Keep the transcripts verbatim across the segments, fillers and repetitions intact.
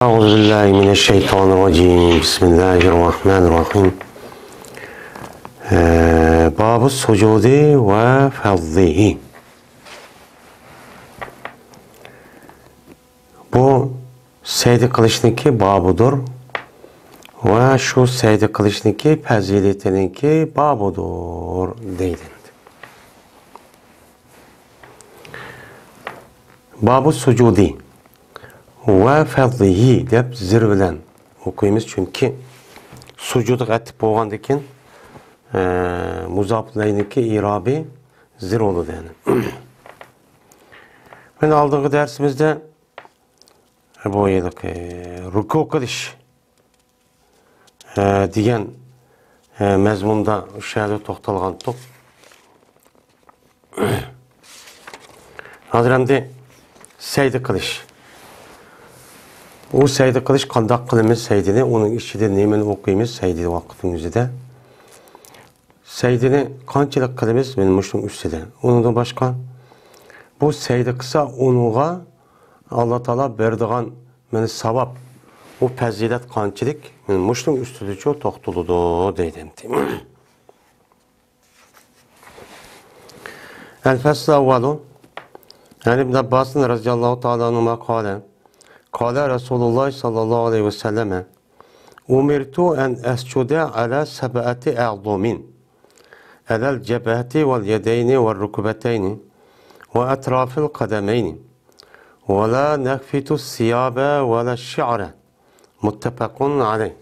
أعوذ بالله من الشيطان الرجيم. بسم الله الرحمن الرحيم. ئە، باب السجود وفضله. بۇ سەجدە قىلىشنىڭكى بابىدۇر ۋە شۇ سەجدە قىلىشنىڭكى پەزىلىتىنىڭكى بابىدۇر دەيدۇ. بابۇ سۇجۇدى ۋە فەزلىھى دەپ زىر بىلەن ئوقۇيمىز، چۈنكى سۇجۇدقا ئەتىپ بولغاندىكىن، ئە، مۇزاپلەينىكى ئىرابى زىر بولىدۇ، يەنى. مانا ئالدىنقى دەرسىمىزدە بۇ ھېلىقى رۇكۇ قىلىش، ئە، دېگەن، ئە، مەزمۇندا ئۇ يەردە توختالغانتۇق. ھازىر ئەمدى سەجدە قىلىش. ئۇ سەجدە قىلىش، قانداق قىلىمىز سەجدىنى، ئۇنىڭ ئىچىدە نېمىنى ئوقۇيمىز سەجدە ۋاقتىمىزدا؟ سەجدىنى قانچىلىك قىلىمىز؟ مانا مۇشۇنىڭ ئۈستىدە. ئۇنىڭدىن باشقا، بۇ سەجدە قىلسا، ئۇنىڭغا ئاللا تائالا بېرىدىغان، مانا، ساۋاب، ئۇ پەزىلەت قانچىلىك؟ مانا مۇشۇنىڭ ئۈستىدىچۇ توختىلىدۇ دەيدۇ ئەمدى. الفصل الأول. عن ابن عباس رضي الله تعالى عنهما قال، قال رسول الله صلى الله عليه وسلم، أمرت أن أسجد على سبعة أعظم، على الجبهة واليدين والركبتين وأطراف القدمين، ولا نخفت الثياب ولا الشعر. متفق عليه.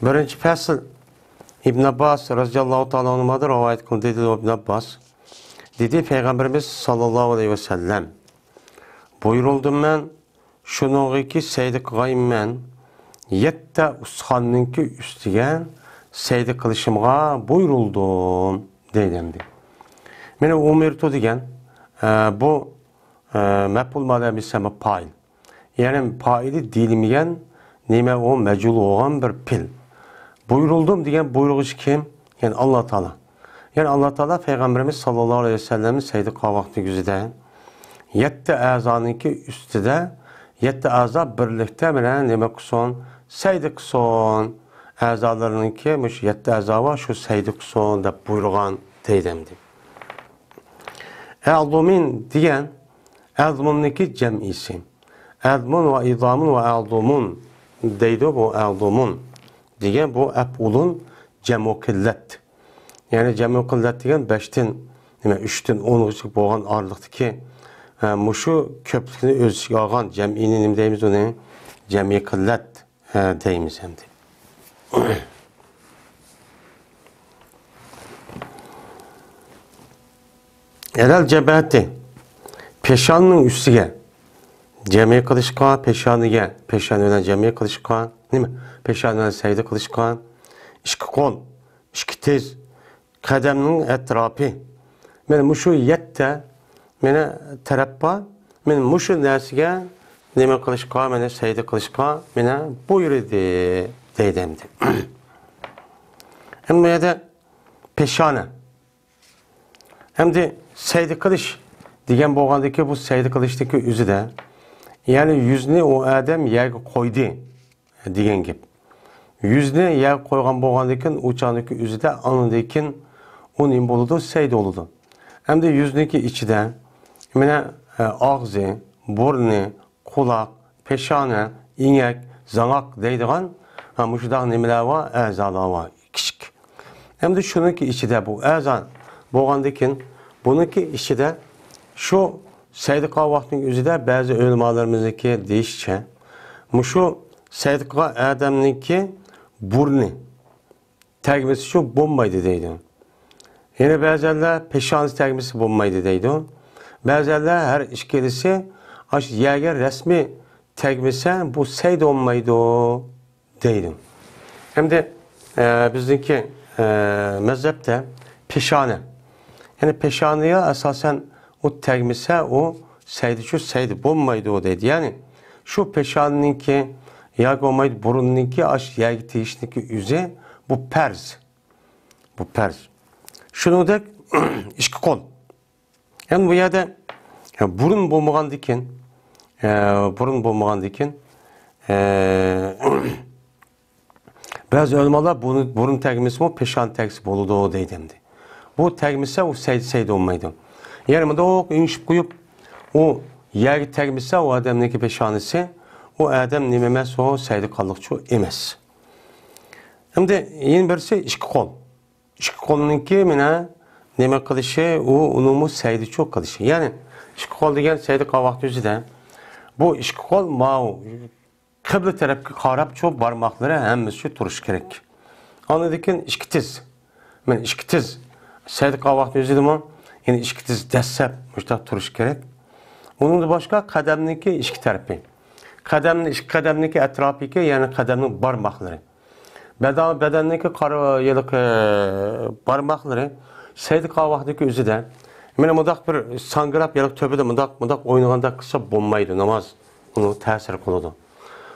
بىرىنچى پەسىل. ئىبن ئابباس رەزىياللاھۇ تائالا ئەنھۇمادىن رىۋايەت قىلىندى، دېدى ئىبن ئابباس. دېدى، پەيغەمبىرىمىز ساللاللاھۇ ئەلەيھى ۋەسەللەم، بۇيرۇلدۇم مەن، شۇنىڭغىكى سەجدە قىلغايمەن، يەتتە ئۇستىخاننىڭكى ئۈستىگە سەجدە قىلىشىمغا بۇيرۇلدۇم، دەيدۇ ئەمدى. مانا ئۇمىرتۇ دېگەن، ئە، بۇ، ئە، مەپئۇل مانا مۇسەمما پائىل. يەنى پائىلى دېيىلمىگەن نېمە، ئۇ مەجھۇل بولغان بىر پېئىل. بۇيرۇلدۇم دېگەن بۇيرۇغۇچى كىم؟ يەنى ئاللا تائالا. يەنى ئاللا تائالا پەيغەمبىرىمىز ساللاللاھۇ ئەلەيھى ۋەسەللەمنى سەجدە قىلغان ۋاقتى يۈزىدە يەتتە ئەزانىڭكى ئۈستىدە يەتتە ئەزا بىرلىكتە مانا نېمە قىلسۇن؟ سەجدە قىلسۇن. ئەزالىرىنىڭكى مۇشۇ يەتتە ئەزا بار، شۇ سەجدە قىلسۇن دەپ بۇيرۇغان دەيدۇ ئەمدى. ئەزۇمىن دېگەن ئەزمۇننىڭكى جەمئىسى. ئەزمۇن ۋە ئىزامۇن ۋە ئەزۇمۇن دەيدۇ، بۇ ئەزۇمۇن دېگەن بۇ ئەپئۇلۇن جەمئۇ قىللەت. يەنى جەمئۇ قىللەت دېگەن بەشتىن، نېمە، ئۈچتىن ئونغىچە بولغان ئارىلىقتىكى، ئە، مۇشۇ كۆپلۈكنى ئۆز ئىچىگە ئالغان جەمئىنى نېمە دەيمىز ئۇنى؟ جەمئى قىللەت. ھە، دەيمىز ئەمدى. ئەلەل جەبھەتى، پېشانىنىڭ ئۈستىگە جەمئى قىلىشقا، پېشانىگە، پېشانە بىلەن جەمئى قىلىشقا، نېمە، پېشانە بىلەن سەجدە قىلىشقا، ئىككى قول، ئىككى تىز، قەدەمنىڭ ئەتراپى. مانا مۇشۇ يەتتە، مانا، تەرەپ بار. مانا مۇشۇ نەرسىگە نېمە قىلىشقا، مانا سەجدە قىلىشقا، مانا بۇيرۇدى، دەيدۇ ئەمدى. ئەمدى بۇ يەردە پېشانە. ئەمدى سەجدە قىلىش دېگەن بولغاندىكى، بۇ سەجدە قىلىشتىكى ئۆزىدە، يەنى يۈزنى ئۇ ئادەم يەرگە قويدى دېگەن گەپ. يۈزنى يەرگە قويغان بولغاندىكىن، ئۇ چاغدىكى ئۆزىدە ئاندىن كېيىن ئۇ نېمە بولىدۇ؟ سەجدە بولىدۇ. ئەمدى يۈزنىڭكى ئىچىدە، مانا، ئە، ئاغزى، بۇرنى، قۇلاق، پېشانە، ئېڭەك، زاڭاق دەيدىغان، ھە، مۇشۇنداق نېمىلەر بار، ئەزالار بار، كىچىك. ئەمدى شۇنىڭكى ئىچىدە بۇ ئەزا بولغاندىكىن، بۇنىڭكى ئىچىدە شۇ سەجدە قىلغان ۋاقتىنىڭ ئۆزىدە بەزى ئۆلىمالىرىمىزنىڭكى دېيىشىچە، مۇشۇ سەجدە قىلغان ئادەمنىڭكى بۇرنى تەگمىسىچۇ بولمايدۇ دەيدۇ. يەنە بەزەنلەر پېشانىسى تەگمىسە بولمايدۇ دەيدۇ. بەزەنلەر ھەر ئىككىلىسى ئاشۇ يەرگە رەسمىي تەگمىسە، بۇ سەجدە بولمايدۇ دەيدۇ. ئەمدى، ئە، بىزنىڭكى، ئە، مەزھەپتە پېشانە. يەنى پېشانىگە ئاساسەن ئۇ تەگمىسە، ئۇ سەجدىچۇ سەجدە بولمايدۇ دەيدۇ. يەنى شۇ پېشانىنىڭكى ياكى بولمايدۇ بۇرۇننىڭكى ئاشۇ يەرگە تېگىشنىڭكى ئۆزى بۇ پەرز. بۇ پەرز. شۇنىڭدەك ئىككى قول. ئەمدى بۇ يەردە، يا، بۇرۇن بولمىغاندىكىن، ئە، بۇرۇن بولمىغاندىكىن، ئە، بەزى ئۆلىمالار بۇنى بۇرۇن تەگمىسىمۇ پېشانە تەگسە بولىدۇ دەيدۇ ئەمدى. بۇ تەگمىسە ئۇ سەيدە سەيدە بولمايدۇ. يەنى مۇنداق ئېڭىشىپ قويۇپ، ئۇ يەرگە تەگمىسە ئۇ ئادەمنىڭكى پېشانىسى، ئۇ ئادەم نېمە ئەمەس، ئۇ سەيدە قانلىقچۇ ئەمەس. ئەمدى يەنە بىرسى ئىككى قول. ئىككى قولنىڭكى مانا نېمە قىلىشى، ئۇ ئۇنىڭمۇ سەيدىچۇ قىلىشى. يەنى ئىككى قول دېگەن سەيدە قاۋاقنىڭ ئۆزىدە بۇ ئىككى قول ماۋۇ قىبلە تەرەپكە قاراپچۇ بارماقلىرى ھەممىسى تۇرۇشى كېرەك. ئاندىن كېيىن ئىككى تىز. مانا ئىككى تىز سەيدە قاۋاقنىڭ ئۆزىدىمۇ يەنى ئىككى تىز دەسسەپ مۇشۇنداق تۇرۇشى كېرەك. ئۇنىڭدىن باشقا قەدەمنىڭكى ئىككى تەرىپى. قەدەمنىڭ ئىككى قەدەمنىڭكى ئەتراپىكى، يەنى قەدەمنىڭ بارماقلىرى. بەدەن، بەدەننىڭكى قارا، ھېلىقى بارماقلىرى سەيدە قاۋاقنىڭكى ئۆزىدە. مانا مۇنداق بىر ساڭگىراپ، ھېلىقى تۆپىدە مۇنداق، مۇنداق ئوينىغاندەك قىلسا بولمايدۇ، ناماز ئۇنىڭ تەسىر قىلىدۇ.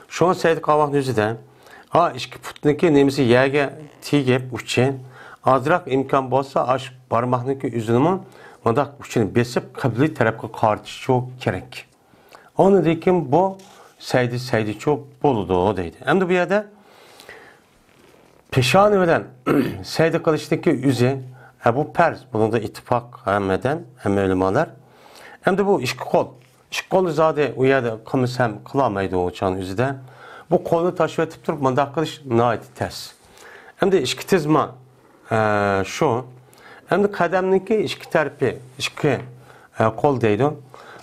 شۇڭا سەيدە قاۋاقنىڭ ئۆزىدە، ئا، ئىككى پۇتنىڭكى نېمىسى يەرگە تېگىپ ئۇچى، ئازراق ئىمكان بولسا، ئاش بارماقنىڭكى ئۆزىنىمۇ مۇنداق ئۇچىنى بېسىپ، قىبلە تەرەپكە قارىتىشى كېرەك. ئۇنىڭدىن كېيىن بۇ سەيدە سەيدىچۇ بولىدۇ دەيدۇ. ئەمدى بۇ يەردە پېشانە بىلەن سەيدە قىلىشنىڭكى ئۆزى، ھە، بۇ پەرز، بۇنىڭدا ئىتتىپاق ھەممىدىن، ھەممە ئۆلىمالار. ئەمدى بۇ ئىككى قول، ئىككى قولنى زادى ئۇ يەردە قىلمىسا ھەم قىلالمايدۇ ئۇ چاغنىڭ ئۆزىدە. بۇ قولنى تاشلىۋېتىپ تۇرۇپ مۇنداق قىلىش ناھايىتى تەس. ئەمدى ئىككى تىزما، ئە، شۇ. ئەمدى قەدەمنىڭكى ئىككى تەرىپى، ئىككى، ئە، قول دەيدۇ.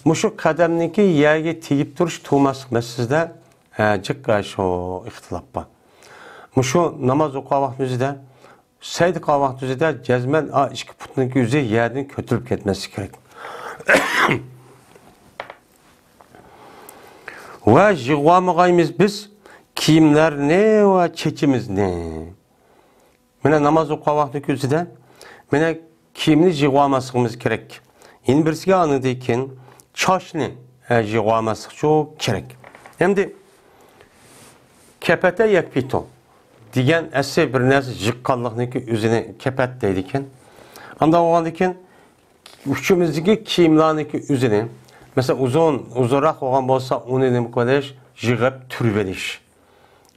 مۇشۇ قەدەمنىڭكى يەرگە تېگىپ تۇرۇش تۇرماسلىق مەسىلىسىدە، ئە، جىق، ئە، شۇ ئىختىلاپ بار. مۇشۇ ناماز ئوقۇغان ۋاقتىمىزدا، سەيدە قىلغان ۋاقتىمىزدا جەزمەن، ئا، ئىككى پۇتنىڭكى ئۆزى يەردىن كۆتۈرۈلۈپ كەتمەسلىكى كېرەك. ۋە يىغىۋالمىغايمىز بىز كىيىملەرنى ۋە چېچىمىزنى. مانا ناماز ئوقۇغان ۋاقتى كۆزىدە، مانا كىيىمنى يىغىۋالماسلىقىمىز كېرەك. يەنە بىرسىگە ئاندىن كېيىن چاچنى، ئە، يىغىۋالماسلىقچۇ كېرەك. ئەمدى كەپەتە يەكپىتۇ دېگەن ئەسلى بىر نەرسە يىغقانلىقنىڭكى ئۆزىنى كەپەت دەيدىكەن. ئانداق بولغاندىكىن ئۈچىمىزدىكى كىيىملارنىڭكى ئۆزىنى، مەسىلەن، ئۇزۇن، ئۇزۇنراق بولغان بولسا، ئۇنى نېمە قىلىش؟ يىغىپ تۈرۈۋېلىش.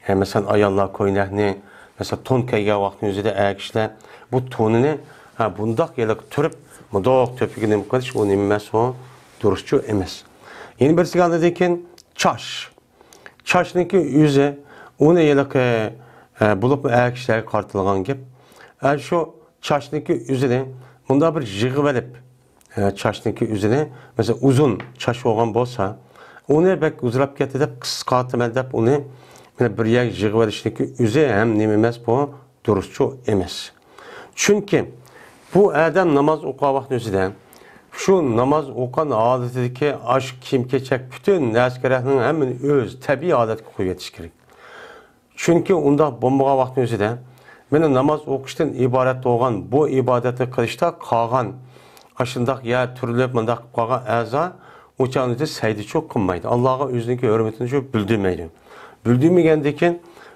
ھە، مەسىلەن، ئاياللار كوينەكنى، مەسىلەن، تون كىيگەن ۋاقتىنىڭ ئۆزىدە ئەر كىشىلەر بۇ تونىنى، ھە، بۇنداق ھېلىقى تۈرۈپ، مۇنداق تۆپىگە نېمە قىلىش، ئۇ نېمە ئەمەس، ئۇ دۇرۇسچۇ ئەمەس. يەنە بىرسىگە ئاندىن كېيىن چاچ. چاچنىڭكى ئۆزى، ئۇنى ھېلىقى، ھە، بولۇپمۇ ئەر كىشىلەرگە قارىتىلغان گەپ. ئە، شۇ چاچنىڭكى ئۆزىنى مۇنداق بىر يىغىۋېلىپ، ئە، چاچنىڭكى ئۆزىنى، مەسىلەن، ئۇزۇن چاچ بولغان بولسا، ئۇنى بەك ئۇزىراپ كەتتى دەپ، قىسقارتىمەن دەپ، ئۇنى، مانا، بىر يەرگە يىغىۋېلىشنىڭكى ئۆزى ھەم نېمە ئەمەس، بۇ دۇرۇسچۇ ئەمەس. چۈنكى بۇ ئادەم ناماز ئوقۇغان ۋاقتىنىڭ ئۆزىدە شۇ ناماز ئوقۇغان ھالىتىدىكى ئاشۇ كىيىم-كېچەك، پۈتۈن نەرسە-كېرەكنىڭ ھەممىنى ئۆز تەبىئىي ھالەتكە قويۇۋېتىش كېرەك. چۈنكى ئۇنداق بولمىغان ۋاقىتنىڭ ئۆزىدە، مانا ناماز ئوقۇشتىن ئىبارەت بولغان بۇ ئىبادەتنى قىلىشتا قالغان، ئاشۇنداق يا تۈرۈلۈپ مۇنداق قىلىپ قالغان ئەزا ئۇ چاغنىڭ ئۆزىدە سەجدىچۇ قىلمايدۇ. ئاللاغا ئۆزىنىڭكى ھۆرمىتىنى شۇ بىلدۈرمەيدۇ. بىلدۈرمىگەندىكىن،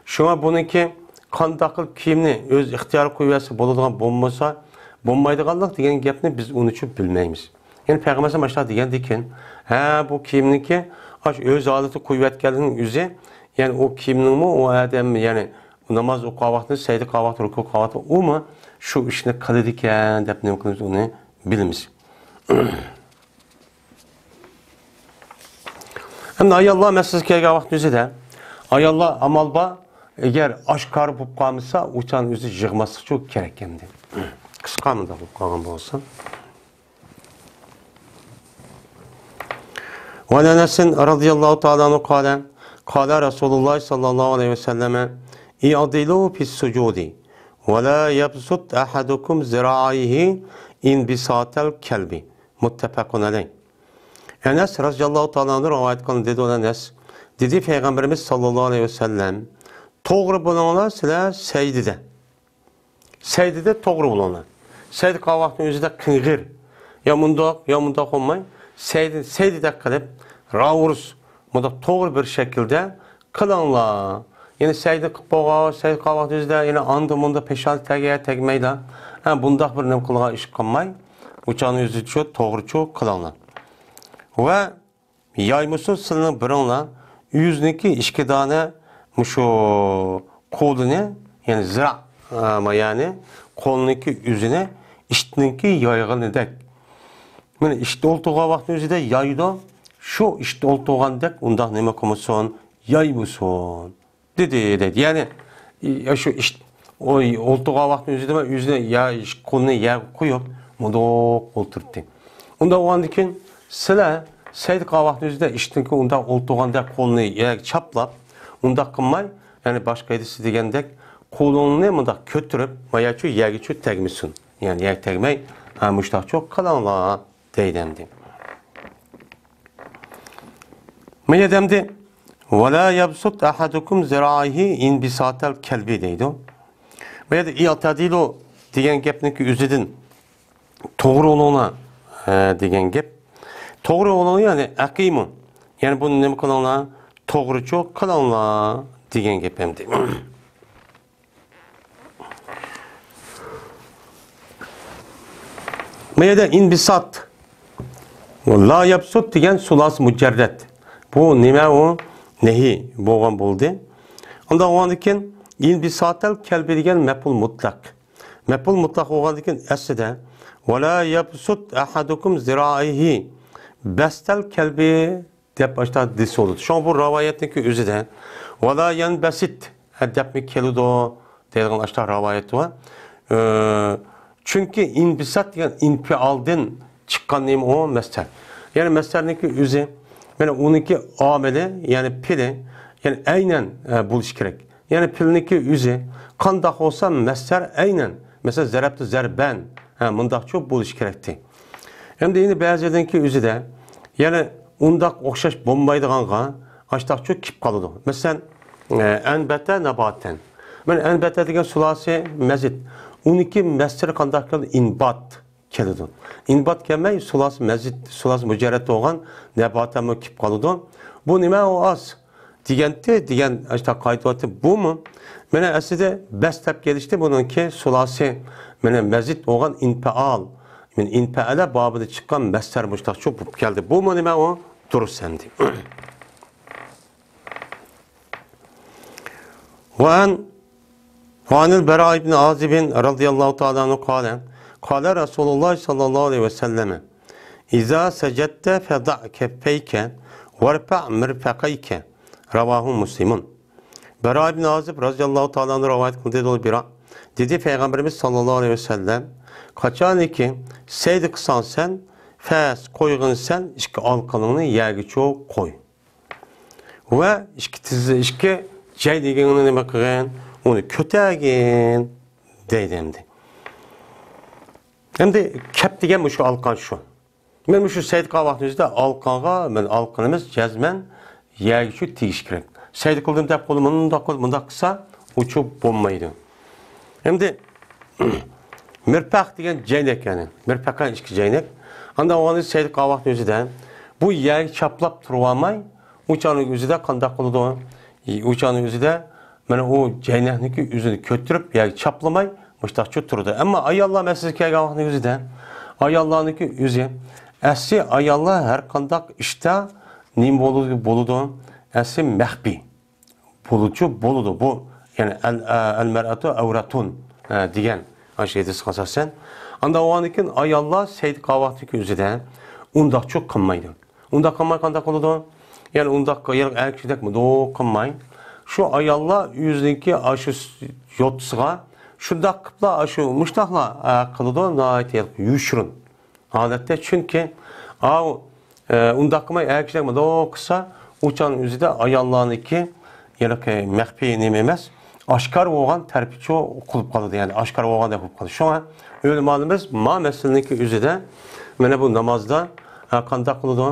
شۇڭا بۇنىڭكى قانداق قىلىپ كىيىمنى ئۆز ئىختىيارى قويۇۋەتسە بولىدىغان بولمىسا، بولمايدىغانلىق دېگەن گەپنى بىز ئۇنىچۇ بىلمەيمىز. يەنى پەيغەمبەر ئەلەيھىسسالام ئاشۇنداق دېگەندىكىن، ھە، بۇ كىيىمنىڭكى ئاشۇ ئۆز ھالىتىگە قويۇۋەتكەنلىكىنىڭ ئۆزى، يەنى ئۇ كىيىمنىڭمۇ ئۇ ئادەم، يەنى ناماز ئوقۇغان ۋاقتىدا، سەجدە قىلغان ۋاقتىدا، رۇكۇ قىلغان ۋاقتىدا ئۇمۇ شۇ ئىشنى قىلىدىكەن دەپ نېمە قىلىمىز، ئۇنى بىلىمىز. ئەمدى ئاياللار مەسىلىسىگە كەلگەن ۋاقىت ئۆزىدە، ئاياللار ئامال بار، ئەگەر ئاشكارا بولۇپ قالمىسا، ئۇ چاغنى ئۆزى يىغماسلىقچۇ كېرەك ئەمدى. قىسقا مۇنداق بولۇپ قالغان بولسا. وعن أنس رضي الله تعالى عنه قال، قال رسول الله صلى الله عليه وسلم، اعتدلوا في السجود، ولا يبسط أحدكم ذراعيه انبساط الكلب. متفق عليه. ئەنەس رەزىياللاھۇ تائالا ئەنھۇ رىۋايەت قىلغان دېدى، ئۇ ئەنەس دېدى، پەيغەمبىرىمىز ساللاللاھۇ ئەلەيھى ۋەسەللەم، توغرا بولۇڭلار سىلەر سەجدىدە. سەجدىدە توغرا بولۇڭلار. سەجدە قىلغان ۋاقتىنىڭ ئۆزىدە قىڭغىر، يا مۇنداق، يا مۇنداق بولماي، سەجدە، سەجدىدە قىلىپ، راۋۇرۇس، مۇنداق توغرا بىر شەكىلدە قىلىڭلار. يەنى سەجدە قىلىپ بولغان، سەجدە قىلغان ۋاقتىنىڭ ئۆزىدە يەنە ئاندا مۇندا پېشانە تەگە، تەگمەيلا. ھە، بۇنداق بىر نېمە قىلغان ئىش قىلماي، ئۇ چاغنىڭ ئۆزىدە شۇ توغرىچۇ قىلىڭلار. ۋە يايمىسۇن سىلەرنىڭ بىرىڭلار ئۆزىنىڭكى ئىككى دانە مۇشۇ قولىنى، يەنى زىرا، ئە، يەنى قولىنىڭكى ئۆزىنى ئىتنىڭكى يايغىنىدەك. مانا ئىت ئولتۇرغان ۋاقتىنىڭ ئۆزىدە يايىدۇ. شۇ ئىت ئولتۇرغاندەك ئۇنداق نېمە قىلمىسۇن، يايمىسۇن. دېدى، دەيدۇ. يەنى، يا شۇ ئىت، ئوي، ئولتۇرغان ۋاقتىنىڭ ئۆزىدە ئۆزىنى يا، قولىنى يەرگە قويۇپ، مۇنداق ئولتۇرتتى. ئۇنداق بولغاندىن كېيىن، سىلەر سەيدە قىلغان ۋاقتىنىڭ ئۆزىدە ئىتنىڭكى ئۇنداق ئولتۇرغاندەك قولىنى يەرگە چاپلاپ، ئۇنداق قىلماي، يەنى باشقا ھەدىسى دېگەندەك، قولۇڭنى مۇنداق كۆتۈرۈپ، ماياچۇ يەرگىچۇ تەگمىسۇن. يەنى يەرگە تەگمەي، ھە، مۇشتاقچۇ قىلىڭلار. دەيدۇ ئەمدى. ما يەردە ئەمدى، «ولا يبسط أحدكم ذراعيه انبساط الكلب» دەيدۇ. ما يەردە «اعتدلوا» دېگەن گەپنىڭكى ئۆزىدىن «توغرا بولۇڭلار» دېگەن گەپ. توغرا بولۇڭ، يەنى «أقيموا». يەنى بۇنى نېمە قىلىڭلار؟ توغرىچۇ قىلىڭلار دېگەن گەپ ئەمدى. ما يەردە «انبساط»، «لا يبسط» دېگەن سۇلاسى مۇجەررەت. بۇ نېمە ئۇ؟ نەھى بولغان بولدى. ئۇنداق بولغاندىن كېيىن «انبساط الكلب» دېگەن مەپئۇل مۇتلەق. مەپئۇل مۇتلەق بولغاندىن كېيىن ئەسلىدە «ولا يبسط أحدكم ذراعيه بسط الكلب» دەپ ئاشتا دېسە بولىدۇ. شۇڭا بۇ رىۋايەتنىڭكى ئۆزىدە «ۋالا يەنبەسىت» دەپمۇ كېلىدۇ دەيدىغان ئاشتا رىۋايەت بار. ئى، چۈنكى «ئىنبىسات» دېگەن ئىنپىئالدىن چىققان نېمە ئۇ؟ مەسدەر. يەنى مەسدەرنىڭكى ئۆزى، مانا ئۇنىڭكى ئامىلى، يەنى پېئلى، يەنى ئەينەن، ئە، بولۇشى كېرەك. يەنى پېئلنىڭكى ئۆزى قانداق بولسا مەسدەر ئەينەن، مەسىلەن، زەرەبتۇ زەربەن، ھە، مۇنداقچۇ بولۇشى كېرەكتى. ئەمدى يەنە بەزىلەرنىڭكى ئۆزىدە يەنە ئۇنداق ئوخشاش بولمايدىغانغا ئاشتاقچۇ كېلىپ قالىدۇ. مەسىلەن، ئە، ئەنبەتە نەباتەن. مانا ئەنبەتە دېگەن سۇلاسى مەزىت. ئۇنىڭكى مەسدىرى قانداق كېلىدۇ؟ ئىنبات كېلىدۇ. ئىنبات كەلمەي، سۇلاسى مەزىت، سۇلاسى مۇجەررەت بولغان نەباتەنمۇ كېلىپ قالىدۇ. بۇ نېمە ئۇ ئاز؟ دېگەنتى، دېگەن ئاشتا قايتىۋاتتى. بۇمۇ، مانا ئەسلىدە بەس دەپ كېلىشتى، بۇنىڭكى سۇلاسى، مانا مەزىت بولغان ئىنپەئال. مانا ئىنپەئەلە بابىدا چىققان مەسدەر مۇشتاقچۇ بولۇپ كەلدى. بۇمۇ نېمە ئۇ؟ دۇرۇس ئەمدى. وعن، وعن البراء بن عازب رضي الله تعالى عنه قال، قال رسول الله صلى الله عليه وسلم، إذا سجدت فضع كفيك وارفع مرفقيك. رواه مسلم. بەرا ئىبن ئازىب رازىياللاھۇ تائالا ئەنھۇ رىۋايەت قىلدى، دېدى، بىراق، دېدى پەيغەمبىرىمىز ساللاللاھۇ ئەلەيھى ۋەسەللەم، قاچانكى سەجدە قىلساڭ سەن، فەس، قويغىن سەن ئىككى ئالىقىنىڭنى يەرگىچۇ قوي. ۋە ئىككى تىز، ئىككى جەينىگىڭنى نېمە قىلغىن؟ ئۇنى كۆتەرگىن، دەيدۇ ئەمدى. ئەمدى كەپ دېگەن مۇشۇ ئالىقان شۇ. مەن مۇشۇ سەجدە قىلغان ۋاقتىمىزدا ئالىقانغا مەن ئالىقىنىمىز جەزمەن يەرگىچۇ تېگىش كېرەك. سەجدە قىلدىم دەپ قويۇپ مۇنداق قىل، مۇنداق قىلسا، ئۇچۇ بولمايدۇ. ئەمدى مىرپەق دېگەن جەينەك، يەنى مىرپەقەن ئىككى جەينەك. ئاندىن ئۇنى سەجدە قىلغان ۋاقتىمىزدا بۇ يەرگە چاپلاپ تۇرۇۋالماي، ئۇ چاغنىڭ ئۆزىدە قانداق قىلىدۇ؟ ئۇ چاغنىڭ ئۆزىدە مانا ئۇ جەينەكنىڭكى ئۆزىنى كۆتۈرۈپ يەرگە چاپلىماي مۇشتاقچە تۇرىدۇ. ئەمما ئاياللار مەسىلىسىگە كەلگەن ۋاقتىنىڭ ئۆزىدە ئاياللارنىڭكى ئۆزى، ئەسلى ئاياللار ھەر قانداق ئىشتا نېمە بولىدۇ، بولىدۇ؟ ئەسلى مەخپىي بولىدۇ، بولىدۇ. بۇ، يەنى ئەل، ئەل مەرئەتۇ ئەۋرەتۇن، ئە، دېگەن ئاشۇ ھەدىسكە ئاساسەن. ئانداق بولغاندىن كېيىن ئاياللار سەجدە قىلغان ۋاقتىدىكى ئۆزىدە ئۇنداقچۇ قىلمايدۇ. ئۇنداق قىلماي قانداق قىلىدۇ؟ يەنى ئۇنداق، يەنى ئەر كىشىدەك مۇنداق قىلماي، شۇ ئاياللار ئۆزىنىڭكى ئاشۇ يوتىسىغا شۇنداق قىپلا، ئاشۇ مۇشتاقلا، ئە، قىلىدۇ، ناھايىتى يوشۇرۇن ھالەتتە. چۈنكى ئاۋۇ، ئە، ئۇنداق قىلماي ئەر كىشىدەك مۇنداق قىلسا، ئۇ چاغنىڭ ئۆزىدە ئاياللارنىڭكى، يەنى مەخپىي نېمە ئەمەس، ئاشكارا بولغان تەرىپىچۇ قىلىپ قالىدۇ، يەنى ئاشكارا بولغاندەك بولۇپ قالىدۇ. شۇڭا ئۆلىمالىرىمىز ما مەسىلىنىڭكى ئۆزىدە، مانا بۇ نامازدا، ھە، قانداق قىلىدۇ؟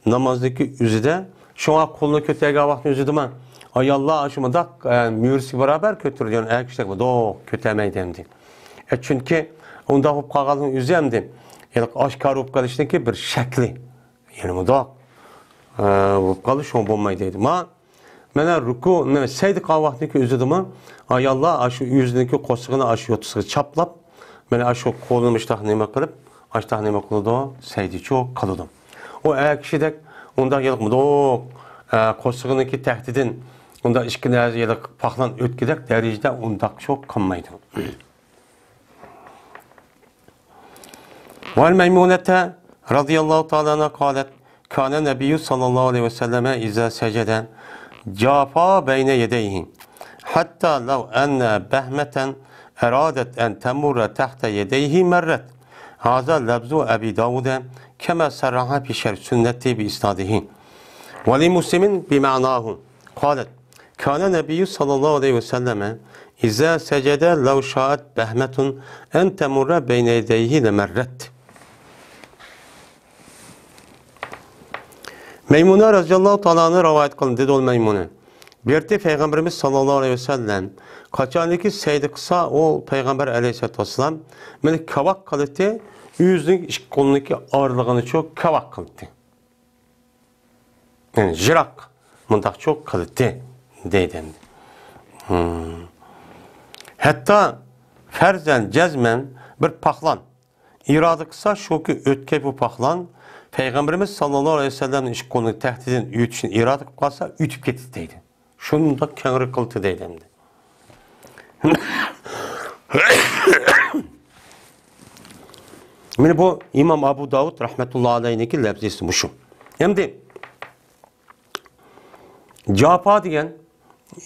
نامازنىڭكى ئۆزىدە، شۇڭا قولنى كۆتەرگەن ۋاقتىنىڭ ئۆزىدىمۇ ئاياللار شۇ مۇنداق، ئە، مۈرىسىگە باراۋەر كۆتۈرىدۇ، يەنى ئەر كىشىلەر مۇنداق كۆتەرمەيدۇ ئەمدى. ئە، چۈنكى ئۇنداق بولۇپ قالغاننىڭ ئۆزى ئەمدى، يەنى ئاشكارا بولۇپ قېلىشنىڭكى بىر شەكلى. يەنى مۇنداق، ئە، بولۇپ قالدى، شۇڭا بولمايدۇ دەيدۇ. ما مانا رۇكۇ، مانا سەجدە قىلغان ۋاقتىدىكى ئۆزىدىمۇ ئاياللار ئاشۇ ئۆزىنىڭكى قورسىقىنى ئاشۇ يوتىسىغا چاپلاپ، مانا ئاشۇ قولىنى مۇشتاق نېمە قىلىپ، ئاشتاق نېمە قىلىدۇ؟ سەجدىچۇ قىلىدۇ. ئۇ ئەر كىشىدەك ئۇنداق ھېلىقى مۇنداق، ئە، قورسىقىنىڭكى تەختىدىن ئۇنداق ئىككى نەرسە ھېلىقى پاخلان ئۆتكۈدەك دەرىجىدە ئۇنداق شۇ قىلمايدۇ. وعن ميمونة رضي الله تعالى عنها قالت: كان النبي صلى الله عليه وسلم إذا سجد جافا بين يديه، حتى لو أن بهمة أرادت أن تمر تحت يديه مرت. هذا لفظ أبي داود كما صرح في شرح السنة بإسناده. ولمسلم بمعناه قالت: كان النبي صلى الله عليه وسلم إذا سجد لو شاءت بهمة أن تمر بين يديه لمرت. مەيمۇنە رەزىياللاھۇ تائالا ئەنھا رىۋايەت قىلدى، دېدى ئۇ مەيمۇنە. بىر قېتى پەيغەمبىرىمىز ساللاللاھۇ ئەلەيھى ۋەسەللەم قاچانكى سەجدە قىلسا، ئۇ پەيغەمبەر ئەلەيھىسسالاتۇ ۋەسسالام مېنى كاۋاك قىلىتتى، ئۆزىنىڭ ئىككى قولىنىڭكى ئارىلىقىنىچۇ كاۋاك قىلىتتى. يەنى يىراق مۇنداقچۇ قىلىتتى دەيدۇ ئەمدى. ھىم. ھەتتا پەرزەن جەزمەن بىر پاخلان ئىرادە قىلسا، شۇكى ئۆتكەي بۇ پاخلان پەيغەمبىرىمىز ساللاللاھۇ ئەلەيھى ۋەسەللەمنىڭ ئىككى قولىنىڭ تەختىدىن ئۆتۈشنى ئىرادە قىلىپ قالسا، ئۆتۈپ كېتىدۇ دەيدۇ. شۇنداق كەڭرى قىلىتتى دەيدۇ ئەمدى. مانا بۇ ئىمام ئابۇ داۋۇد رەھمەتۇللا ئەلەيھنىڭكى لەپزىسى مۇشۇ. ئەمدى جاپا دېگەن،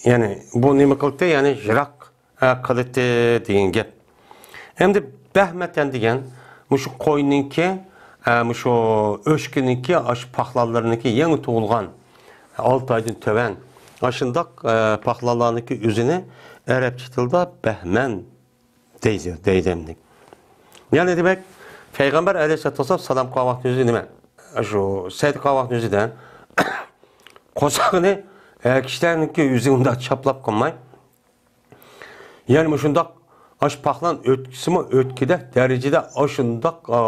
يەنى بۇ نېمە قىلدى؟ يەنى يىراق، ئە، قىلدى دېگەن گەپ. ئەمدى بەھمەتەن دېگەن مۇشۇ قوينىڭكى، ئە، مۇشۇ ئۆچكىنىڭكى، ئاشۇ پاخلانلىرىنىڭكى يېڭى تۇغۇلغان، ئالتە ئايدىن تۆۋەن ئاشۇنداق، ئە، پاخلانلارنىڭكى ئۆزىنى ئەرەبچە تىلدا بەھمەن دەيدۇ، دەيدۇ ئەمدى. يەنى دېمەك، پەيغەمبەر ئەلەيھىسسالاتۇ ۋەسسالام سالام قىلغان ۋاقتىنىڭ ئۆزى نېمە؟ شۇ سەجدە قىلغان ۋاقتىنىڭ ئۆزىدە قورسىقىنى ھەر كىشىلەرنىڭكى ئۆزى ئۇنداق چاپلاپ قىلماي، يەنى مۇشۇنداق ئاش پاخلان ئۆتكۈسىمۇ ئۆتكۈدەك دەرىجىدە ئاشۇنداق، ئا،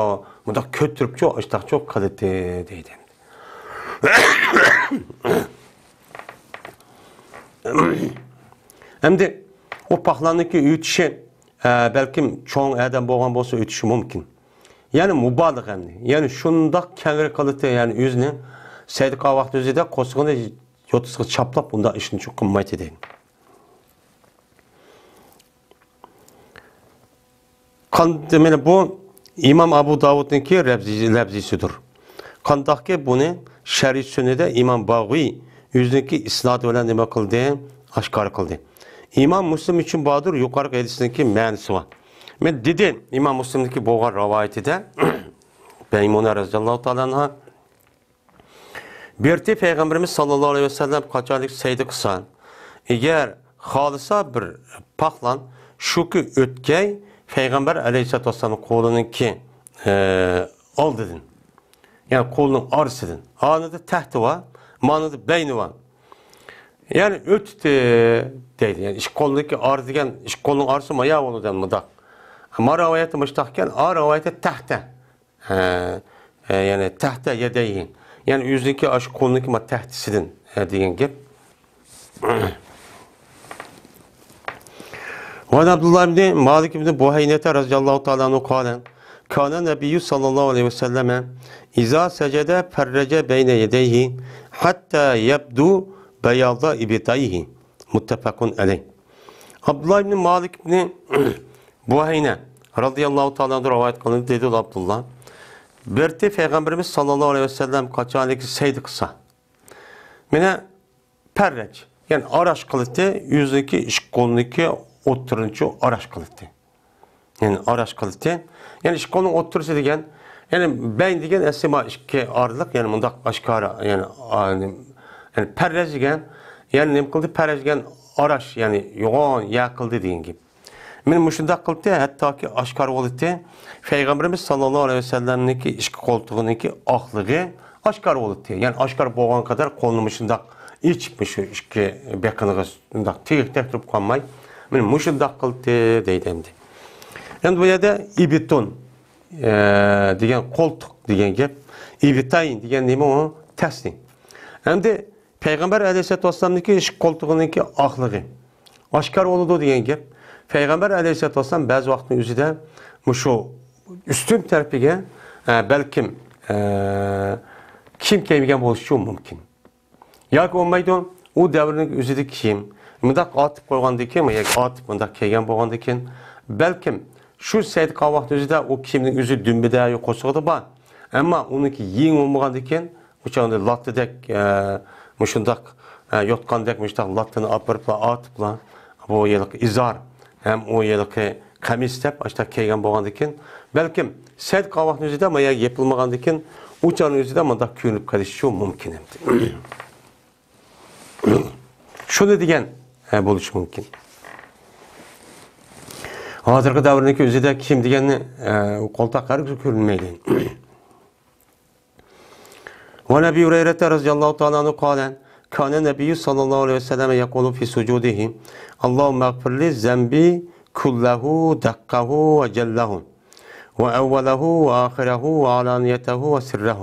مۇنداق كۆتۈرۈپچۇ، ئاشتاقچۇ قىلىتتى دەيدۇ. ئەمدى ئۇ پاخلاننىڭكى ئۆتۈشى، ئە، بەلكىم چوڭ ئادەم بولغان بولسا ئۆتۈشى مۇمكىن. يەنى مۇبالىغە ئەمدى. يەنى شۇنداق كەڭرى قىلىتتى، يەنى ئۆزىنى سەجدە قىلغان ۋاقتى ئۆزىدە قورسىقىنى يوتىسىغا چاپلاپ ئۇنداق ئىشنى قىلمايتتى دەيدۇ. قان-، مانا بۇ ئىمام ئابۇ داۋۇدنىڭكى رەبزى-، لەبزىسىدۇر. قانداقكى بۇنى شەرھى سۈننىدە ئىمام باغۋى ئۆزىنىڭكى ئىسنادى بىلەن نېمە قىلدى؟ ئاشكارا قىلدى. ئىمام مۇسلىم ئۈچۈن باردۇر، يۇقىرىقى ھەدىسنىڭكى مەنىسى بار. مەن دېدى، ئىمام مۇسلىمنىڭكى بولغان رىۋايىتىدە مەيمۇنە رەزىياللاھۇ تائالا ئەنھا بىر قېتى پەيغەمبىرىمىز ساللاللاھۇ ئەلەيھى ۋەسەللەم قاچانكى سەجدە قىلسا، ئەگەر خالىسا بىر پاخلان شۇكى ئۆتكەي پەيغەمبەر ئەلەيھىسسالاتۇ ۋەسسالامنىڭ قولىنىڭكى، ئە، ئالدىدىن، يەنى قولىنىڭ ئارىسىدىن. ئانىدا تەختى بار، مانىدا بەينى بار. يەنى ئۆتتى دەيدۇ. يەنى ئىككى قولنىڭكى ئارىسى دېگەن، ئىككى قولنىڭ ئارىسى مايا بولىدۇ مۇنداق. ما رىۋايەتتە مۇشۇنداق ئىكەن، ئا رىۋايەتتە تەختە. ھە، ھە، يەنى تەختە يەدەيھى. يەنى ئۆزىنىڭكى ئاشۇ قولىنىڭكى ما تەختىسىدىن، ھە، دېگەن گەپ. وعن عبد الله بن مالك بن بحينة رضي الله تعالى عنه قال: كان النبي صلى الله عليه وسلم إذا سجد فرج بين يديه حتى يبدو بياض إبطيه. متفق عليه. ئابدۇللا ئىبنى مالىك ئىبنى بۇھەينە رازىياللاھۇ تائالا ئەنھۇ رىۋايەت قىلىندى، دېدى ئابدۇللا. بىر قېتى پەيغەمبىرىمىز ساللاللاھۇ ئەلەيھى ۋەسەللەم قاچانكى سەجدە قىلسا، مانا پەررەج، يەنى ئاراش قىلىتتى، ئۆزىنىڭكى ئىككى قولىنىڭكى ئوتتۇرىنىچۇ ئاراش قىلىتتى. يەنى ئاراش قىلىتتى. يەنى ئىككى قولنىڭ ئوتتۇرىسى دېگەن، يەنى بەين دېگەن ئەسلى ما ئىككى ئارىلىق، يەنى مۇنداق ئاشكارا، يەنى، يەنى پەررەج دېگەن، يەنى نېمە قىلدى؟ پەررەج دېگەن ئاراش، يەنى يوغان يا قىلدى دېگەن گەپ. مانا مۇشۇنداق قىلدى، ھەتتاكى ئاشكارا بولدى. پەيغەمبىرىمىز ساللاللاھۇ ئەلەيھى ۋەسەللەمنىڭكى ئىككى قولتۇقىنىڭكى ئاقلىقى ئاشكارا بولدى. يەنى ئاشكارا بولغان قەدەر قولىنى مۇشۇنداق ئېچىپ، مۇشۇ ئىككى بېقىنىغا مۇنداق تېگىپ تەكتۈرۈپ قالماي، مانا مۇشۇنداق قىلدى دەيدۇ ئەمدى. ئەمدى بۇ يەردە ئىبتون، ئە، دېگەن قولتۇق دېگەن گەپ. ئىبتاين دېگەن نېمە ئۇ؟ تەسنى. ئەمدى پەيغەمبەر ئەلەيھىسسالاتۇ ۋەسسالامنىڭكى ئىككى قولتۇقىنىڭكى ئاقلىقى ئاشكارا بولىدۇ دېگەن گەپ. پەيغەمبەر ئەلەيھىسسالاتۇ ۋەسسالام بەزى ۋاقىتنىڭ ئۆزىدە مۇشۇ ئۈستۈن تەرىپىگە، ئە، بەلكىم، ئە، كىيىم كىيمىگەن بولۇشىچۇ مۇمكىن. ياكى بولمايدۇ، ئۇ دەۋرنىڭ ئۆزىدە كىيىم مۇنداق ئارتىپ قويغاندىكىن، ياكى ئارتىپ مۇنداق كىيگەن بولغاندىكىن، بەلكىم شۇ سەيدى قاۋاقنىڭ ئۆزىدە ئۇ كىيىمنىڭ ئۆزى دۈمبىدە يا قورسىقىدا بار. ئەمما ئۇنىڭكى يېڭى بولمىغاندىكىن، ئۇ چاغدا لاتتىدەك، ئە، مۇشۇنداق، ئە، يوتقاندەك مۇشۇنداق لاتتىنى ئاپىرىپلا، ئارتىپلا، بۇ ھېلىقى ئىزار ھەم ئۇ ھېلىقى قەمىس دەپ ئاشۇنداق كىيگەن بولغاندىكىن، بەلكىم سەيدى قاۋاقنىڭ ئۆزىدە مايا يېپىلمىغاندىكىن، ئۇ چاغنىڭ ئۆزىدە مۇنداق كۆرۈنۈپ قېلىشىچۇ مۇمكىن ئەمدى. شۇنى دېگەن، ھە، بولۇشى مۇمكىن. ھازىرقى دەۋرنىڭكى ئۆزىدە كىيىم دېگەننى، ھە، قولتاق ھەرگىز كۆرۈنمەيدۇ. وعن أبي هريرة رضي الله تعالى عنه قال: كان النبي صلى الله عليه وسلم يقول في سجوده: اللهم اغفر لي ذنبي كله دقه وجله وأوله وآخره وعلانيته وسره.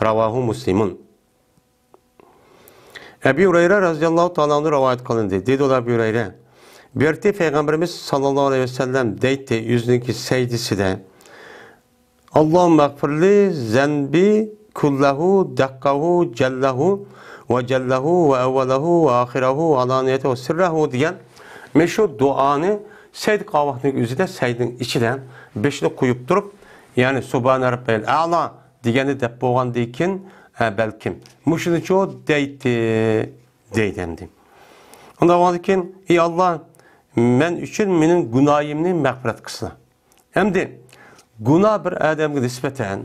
رواه مسلم. ئەبى ھۇرەيرە رەزىياللاھۇ تائالا ئەنھۇ رىۋايەت قىلىندى. دېدى ئۇلار ئەبى ھۇرەيرە: بىر قېتى پەيغەمبىرىمىز ساللاللاھۇ ئەلەيھى ۋەسەللەم دەيتتى، ئۆزىنىڭكى سەجدىسىدە: اللهم اغفر لي ذنبي كله دقه جله وجله وأوله وآخره وعلانيته وسره دېگەن مەن شۇ دۇئانى سەجدە قىلغان ۋاقتىنىڭ ئۆزىدە سەجدىنىڭ ئىچىدە بېشىنى قويۇپ تۇرۇپ، يەنى سۇبھانە رەببىيەل ئەلا دېگەننى دەپ بولغاندىن كېيىن، ئە، بەلكىم مۇشۇنىچۇ دەيتتى، دەيدۇ ئەمدى. ئۇنداق بولغاندىن كېيىن، ئى ئاللا، مەن ئۈچۈن مېنىڭ گۇناھىمنى مەغپىرەت قىلسىلا. ئەمدى گۇناھ بىر ئادەمگە نىسبەتەن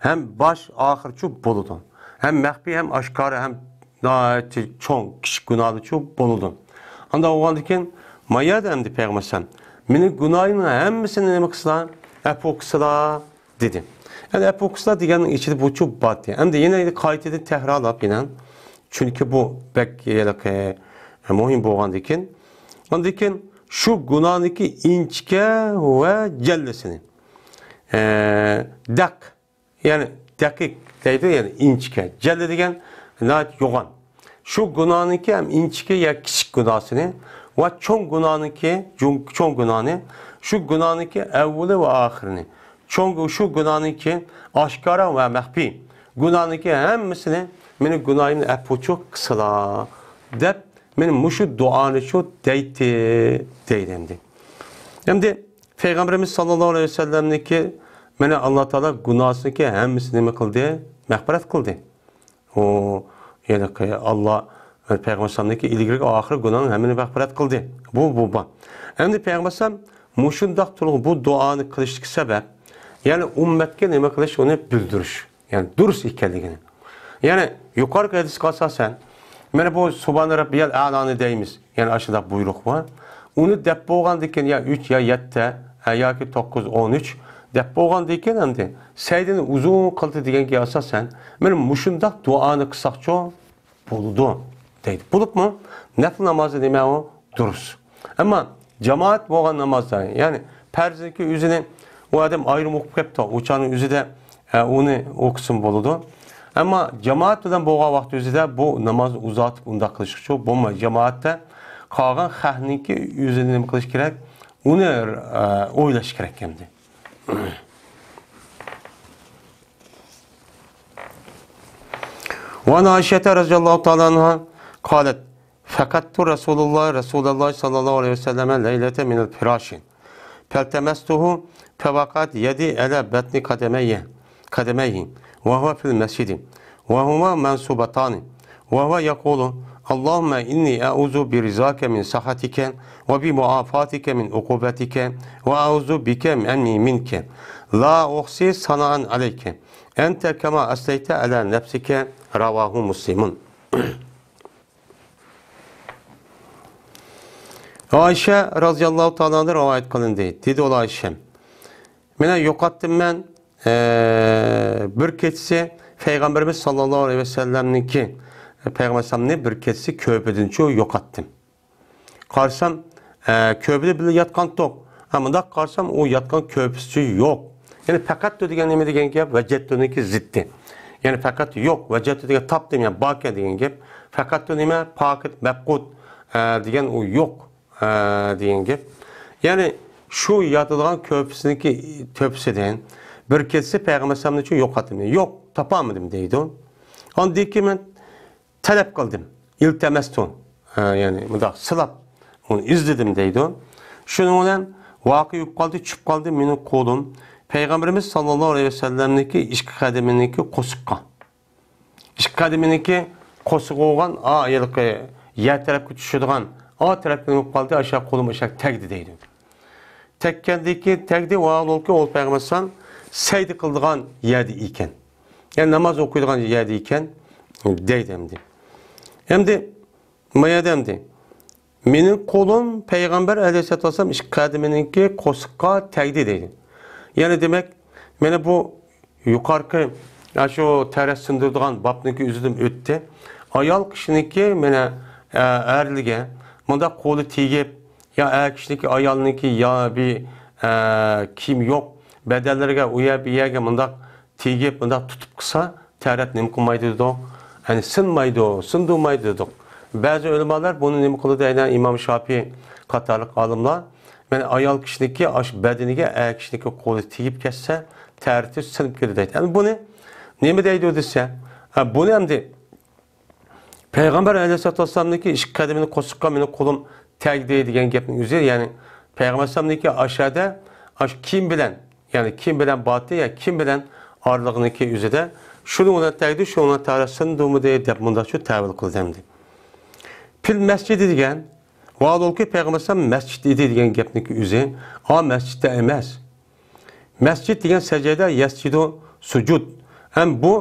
ھەم باش ئاخىرچۇ بولىدۇ. ھەم مەخپىي، ھەم ئاشكارا، ھەم ناھايىتى چوڭ، كىچىك گۇناھلىچۇ بولىدۇ. ئانداق بولغاندىن كېيىن، ما يەردە ئەمدى پەيغەمبەر ئەلەيھىسسالام، مېنىڭ گۇناھىمنىڭ ھەممىسىنى نېمە قىلسىلا؟ ئەپۇ قىلسىلا. دېدى. يەنى ئەپۇ قىلسىلا دېگەننىڭ ئىچىدە بۇچۇ بار. ئەمدى يەنە قايتىدىن تەكرارلاپ يەنە. چۈنكى بۇ بەك ھېلىقى مۇھىم بولغاندىكىن. ئاندىن كېيىن شۇ گۇناھنىڭكى ئىنچىكە ۋە جەللىسىنى. ئە، دەق. يەنى دەقىق دەيدۇ، يەنى ئىنچىكە. جەللە دېگەن ناھايىتى يوغان. شۇ گۇناھنىڭكى ھەم ئىنچىكە يا كىچىك گۇناھسىنى ۋە چوڭ گۇناھنىڭكى، چوڭ، چوڭ گۇناھنى، شۇ گۇناھنىڭكى ئەۋۋىلى ۋە ئاخىرىنى، چوڭ، شۇ گۇناھنىڭكى ئاشكارا ۋە مەخپىي گۇناھنىڭكى ھەممىسىنى مېنىڭ گۇناھىمنى ئەپۇچۇ قىلسىلا دەپ، مېنى مۇشۇ دۇئانىچۇ دەيتتى، دەيدۇ ئەمدى. ئەمدى پەيغەمبىرىمىز ساللاللاھۇ ئەلەيھى ۋەسەللەمنىڭكى مېنى ئاللا تائالا گۇناھسىنىڭكى ھەممىسىنى نېمە قىلدى؟ مەغپىرەت قىلدى. ئۇ، يەنى ئاللا پەيغەمبەر ئەلەيھىسسالامنىڭكى ئىلگىرىكى ئاخىرى گۇناھنىڭ ھەممىنى مەغپىرەت قىلدى. بۇ، بۇ بار. ئەمدى پەيغەمبەر ئەلەيھىسسالام مۇشۇنداق تۇرغۇ بۇ دۇئانى قىلىشتىكى سەۋەب، يەنى ئۈممەتكە نېمە قىلىش، ئۇنى بىلدۈرۈش. يەنى دۇرۇس ئىكەنلىكىنى. يەنى يۇقىرىقى ھەدىسكە ئاساسەن، مانا بۇ سۇبھانە رەببىيەل ئەلانى دەيمىز. يەنى ئاشۇنداق بۇيرۇق بار. ئۇنى دەپ بولغاندىن كېيىن يا ئۈچ يا يەتتە، ھە، ياكى توققۇز، ئون ئۈچ دەپ بولغاندىن كېيىن ئەمدى سەجدىنى ئۇزۇن قىلدى دېگەنگە ئاساسەن، مانا مۇشۇنداق دۇئانى قىلساقچۇ بولىدۇ دەيدۇ. بولۇپمۇ نەپلى نامازى نېمە ئۇ؟ دۇرۇس. ئەمما جامائەت بولغان نامازدا، يەنى پەرزنىڭكى ئۆزىنى ئۇ ئادەم ئايرىم ئوقۇپ كەپتۇ، ئۇ چاغنىڭ ئۆزىدە، ئە، ئۇنى ئوقۇسىمۇ بولىدۇ. ئەمما جامائەت بىلەن بولغان ۋاقىت ئۆزىدە بۇ نامازنى ئۇزارتىپ ئۇنداق قىلىشقىچۇ بولمايدۇ. جامائەتتە قالغان خەقنىڭكى ئۆزىنى نېمە قىلىش كېرەك؟ ئۇنى، ئە، ئويلاش كېرەك ئەمدى. وعن عائشة رضي الله تعالى عنها قالت: فقدت رسول الله، رسول الله صلى الله عليه وسلم ليلة من الفراش، فالتمسته، فوقعت يدي على بطن قدميه، قدميه، وهو في المسجد، وهما منصوبتان، وهو يقول: اللهم إني أعوذ برضاك من سخطك، وبمعافاتك من عقوبتك، وأعوذ بك أني منك، لا أحصي ثناء عليك، أنت كما أثنيت على نفسك. رواه مسلم. ئائىشە رازىياللاھۇ تائالا ئانھا رىۋايەت قىلىندى. دېدى ئۇلار ئائىشەم: مېنى يوقاتتىم مەن، ئە، بىر كېچىسى پەيغەمبىرىمىز ساللاللاھۇ ئەلەيھى ۋەسەللەمنىڭكى، پەيغەمبەر ئەلەيھىسسالامنى بىر كېچىسى كۆرپىدىنچۇ يوقاتتىم. قارىسام، ئە، كۆرپىدە بىللە ياتقانتۇق. ھە، مۇنداق قارىسام، ئۇ ياتقان كۆرپىسى يوق. يەنى پەقەتتۇ دېگەن نېمە دېگەن گەپ؟ ۋەجەتتۇنىڭكى زىددى. يەنى پەقەت يوق، ۋەجەتتۇ دېگەن تاپتىم، يەنى باركەن دېگەن گەپ. پەقەتتۇ نېمە؟ پاكىت، مەپقۇت، ئە، دېگەن ئۇ يوق، ئە، دېگەن گەپ. يەنى شۇ ياتىدىغان كۆرپىسىنىڭكى تۆپىسىدىن بىر كېچىسى پەيغەمبەر ئەلەيھىسسالامنىچۇ يوقاتتىم. يوق، تاپالمىدىم دەيدۇ. ئاندىن كېيىن مەن تەلەپ قىلدىم. ئىلتەمەستۇ. ھە، يەنى مۇنداق سىلاپ، ئۇنى ئىزدىدىم دەيدۇ. شۇنىڭ بىلەن ۋاقىئ بولۇپ قالدى، چۈشۈپ قالدى مېنىڭ قولۇم پەيغەمبىرىمىز ساللاللاھۇ ئەلەيھى ۋەسەللەمنىڭكى ئىككى قەدىمىنىڭكى قورسىقىغا. ئىككى قەدىمىنىڭكى قورسىقى بولغان، ئا، ھېلىقى يەر تەرەپكە چۈشىدىغان، ئا تەرەپكە نېمە بولۇپ قالدى، ئاشۇ قولۇم ئاشۇ تەگدى دەيدۇ. تەگكەندىن كېيىن تەگدى، ۋاھالەنكى ئۇ پەيغەمبەر ئەلەيھىسسالام سەجدە قىلىدىغان يەردە ئىكەن. يەنى ناماز ئوقۇيدىغان يەردە ئىكەن، دەيدۇ ئەمدى. ئەمدى، ما يەردە ئەمدى. مېنىڭ قولۇم پەيغەمبەر ئەلەيھىسسالاتۇ ۋەسسالام ئىككى قەدىمىنىڭكى قورسىقىغا تەگدى دەيدۇ. يەنى دېمەك، مانا بۇ يۇقىرىقى، ئاشۇ تەرەت سىندۇرىدىغان بابنىڭكى ئۆزىدىن ئۆتتى. ئايال كىشىنىڭكى مانا، ئە، ئەرلىگە مۇنداق قولى تېگىپ، يا ئەر كىشىنىڭكى، ئايالنىڭكى يا بىر، ئە، كىيىم يوق بەدەنلىرىگە، ئۇ يەر بۇ يەرگە مۇنداق تېگىپ، مۇنداق تۇتۇپ قىلسا، تەرەت نېمە قىلمايدۇ دېدۇق؟ يەنى سىنمايدۇ، سىندۇرمايدۇ دېدۇق. بەزى ئۆلىمالار بۇنى نېمە قىلىدۇ؟ ئەينەن ئىمام شاپىي قاتارلىق ئالىملار، مانا ئايال كىشىنىڭكى ئاشۇ بەدىنىگە ئەر كىشىنىڭكى قولى تېگىپ كەتسە، تەرىتى سىنىپ كېتىدۇ دەيدۇ. ئەمدى بۇنى نېمە دەيدۇ دېسە، ھە، بۇنى ئەمدى پەيغەمبەر ئەلەيھىسسالاتۇ ۋەسسالامنىڭكى ئىككى قەدىمىنى قورسىقىغا مېنىڭ قولۇم تەگدى دېگەن گەپنىڭ ئۆزى، يەنى پەيغەمبەر ئەلەيھىسسالامنىڭكى ئاشۇ يەردە، ئاشۇ كىيىم بىلەن، يەنى كىيىم بىلەن باتى، يا كىيىم بىلەن ئارىلىقىنىڭكى ئۆزىدە، شۇنىڭ بىلەن تەگدى، شۇنىڭ بىلەن تەرەت سىندۇرمىدى دەپ مۇنداقچە تەۋىل قىلدى ئەمدى. پىل مەسجىدى دېگەن، ۋاھالەنكى پەيغەمبەر ئەلەيھىسسالام مەسچىت ئىدى دېگەن گەپنىڭكى ئۆزى، ئا، مەسچىتتە ئەمەس. مەسچىت دېگەن سەجەدە يەسجۇدۇ سۇجۇد. ھەم بۇ،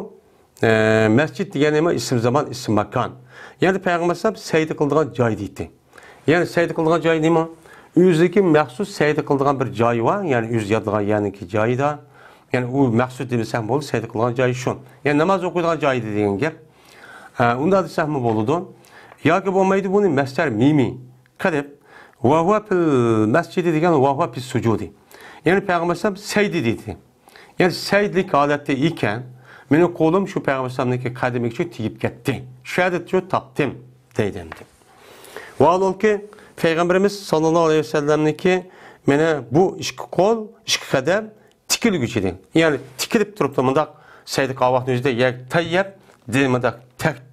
ئە، مەسچىت دېگەن نېمە؟ ئىسىم زامان، ئىسىم ماكان. يەنى پەيغەمبەر ئەلەيھىسسالام سەجدە قىلىدىغان جاي دەيتتى. يەنى سەجدە قىلىدىغان جاي نېمە؟ ئۆزىدىكى مەخسۇس سەجدە قىلىدىغان بىر جايى بار. يەنى ئۆزى ياتىدىغان يەرنىڭكى جايىدا. يەنى ئۇ مەخسۇس دېمىسەم بولىدۇ، سەجدە قىلىدىغان جايى شۇ. يەنى ناماز ئوقۇيدىغان جايى دېگەن گەپ. ئە، ئۇنداق دېسەكمۇ بولىدۇ. ياكى بولمايدۇ، بۇنى مەسدەر مىمى قىلىپ، ۋەھۇۋە پىل مەسجىدى دېگەن ۋەھۇۋە پىس سۇجۇدى. يەنى پەيغەمبەر ئەلەيھىسسالام سەجدە دېدى. يەنى سەجدىلىك ھالەتتە ئىكەن، مېنىڭ قولۇم شۇ پەيغەمبەر ئەلەيھىسسالامنىڭكى قەدىمىگىچە تېگىپ كەتتى. شۇ يەردىچە تاپتىم، دەيدۇ ئەمدى. ۋاھالەنكى پەيغەمبىرىمىز ساللاللاھۇ ئەلەيھى ۋەسەللەمنىڭكى مانا بۇ ئىككى قول، ئىككى قەدەم تىكىلگۈچىدى. يەنى تىكىلىپ تۇرۇپلا مۇنداق سەجدە قىلغان ۋاقتىنىڭ ئۆزىدە يەرگە تايىنىپ، دى-، مۇنداق تەك-،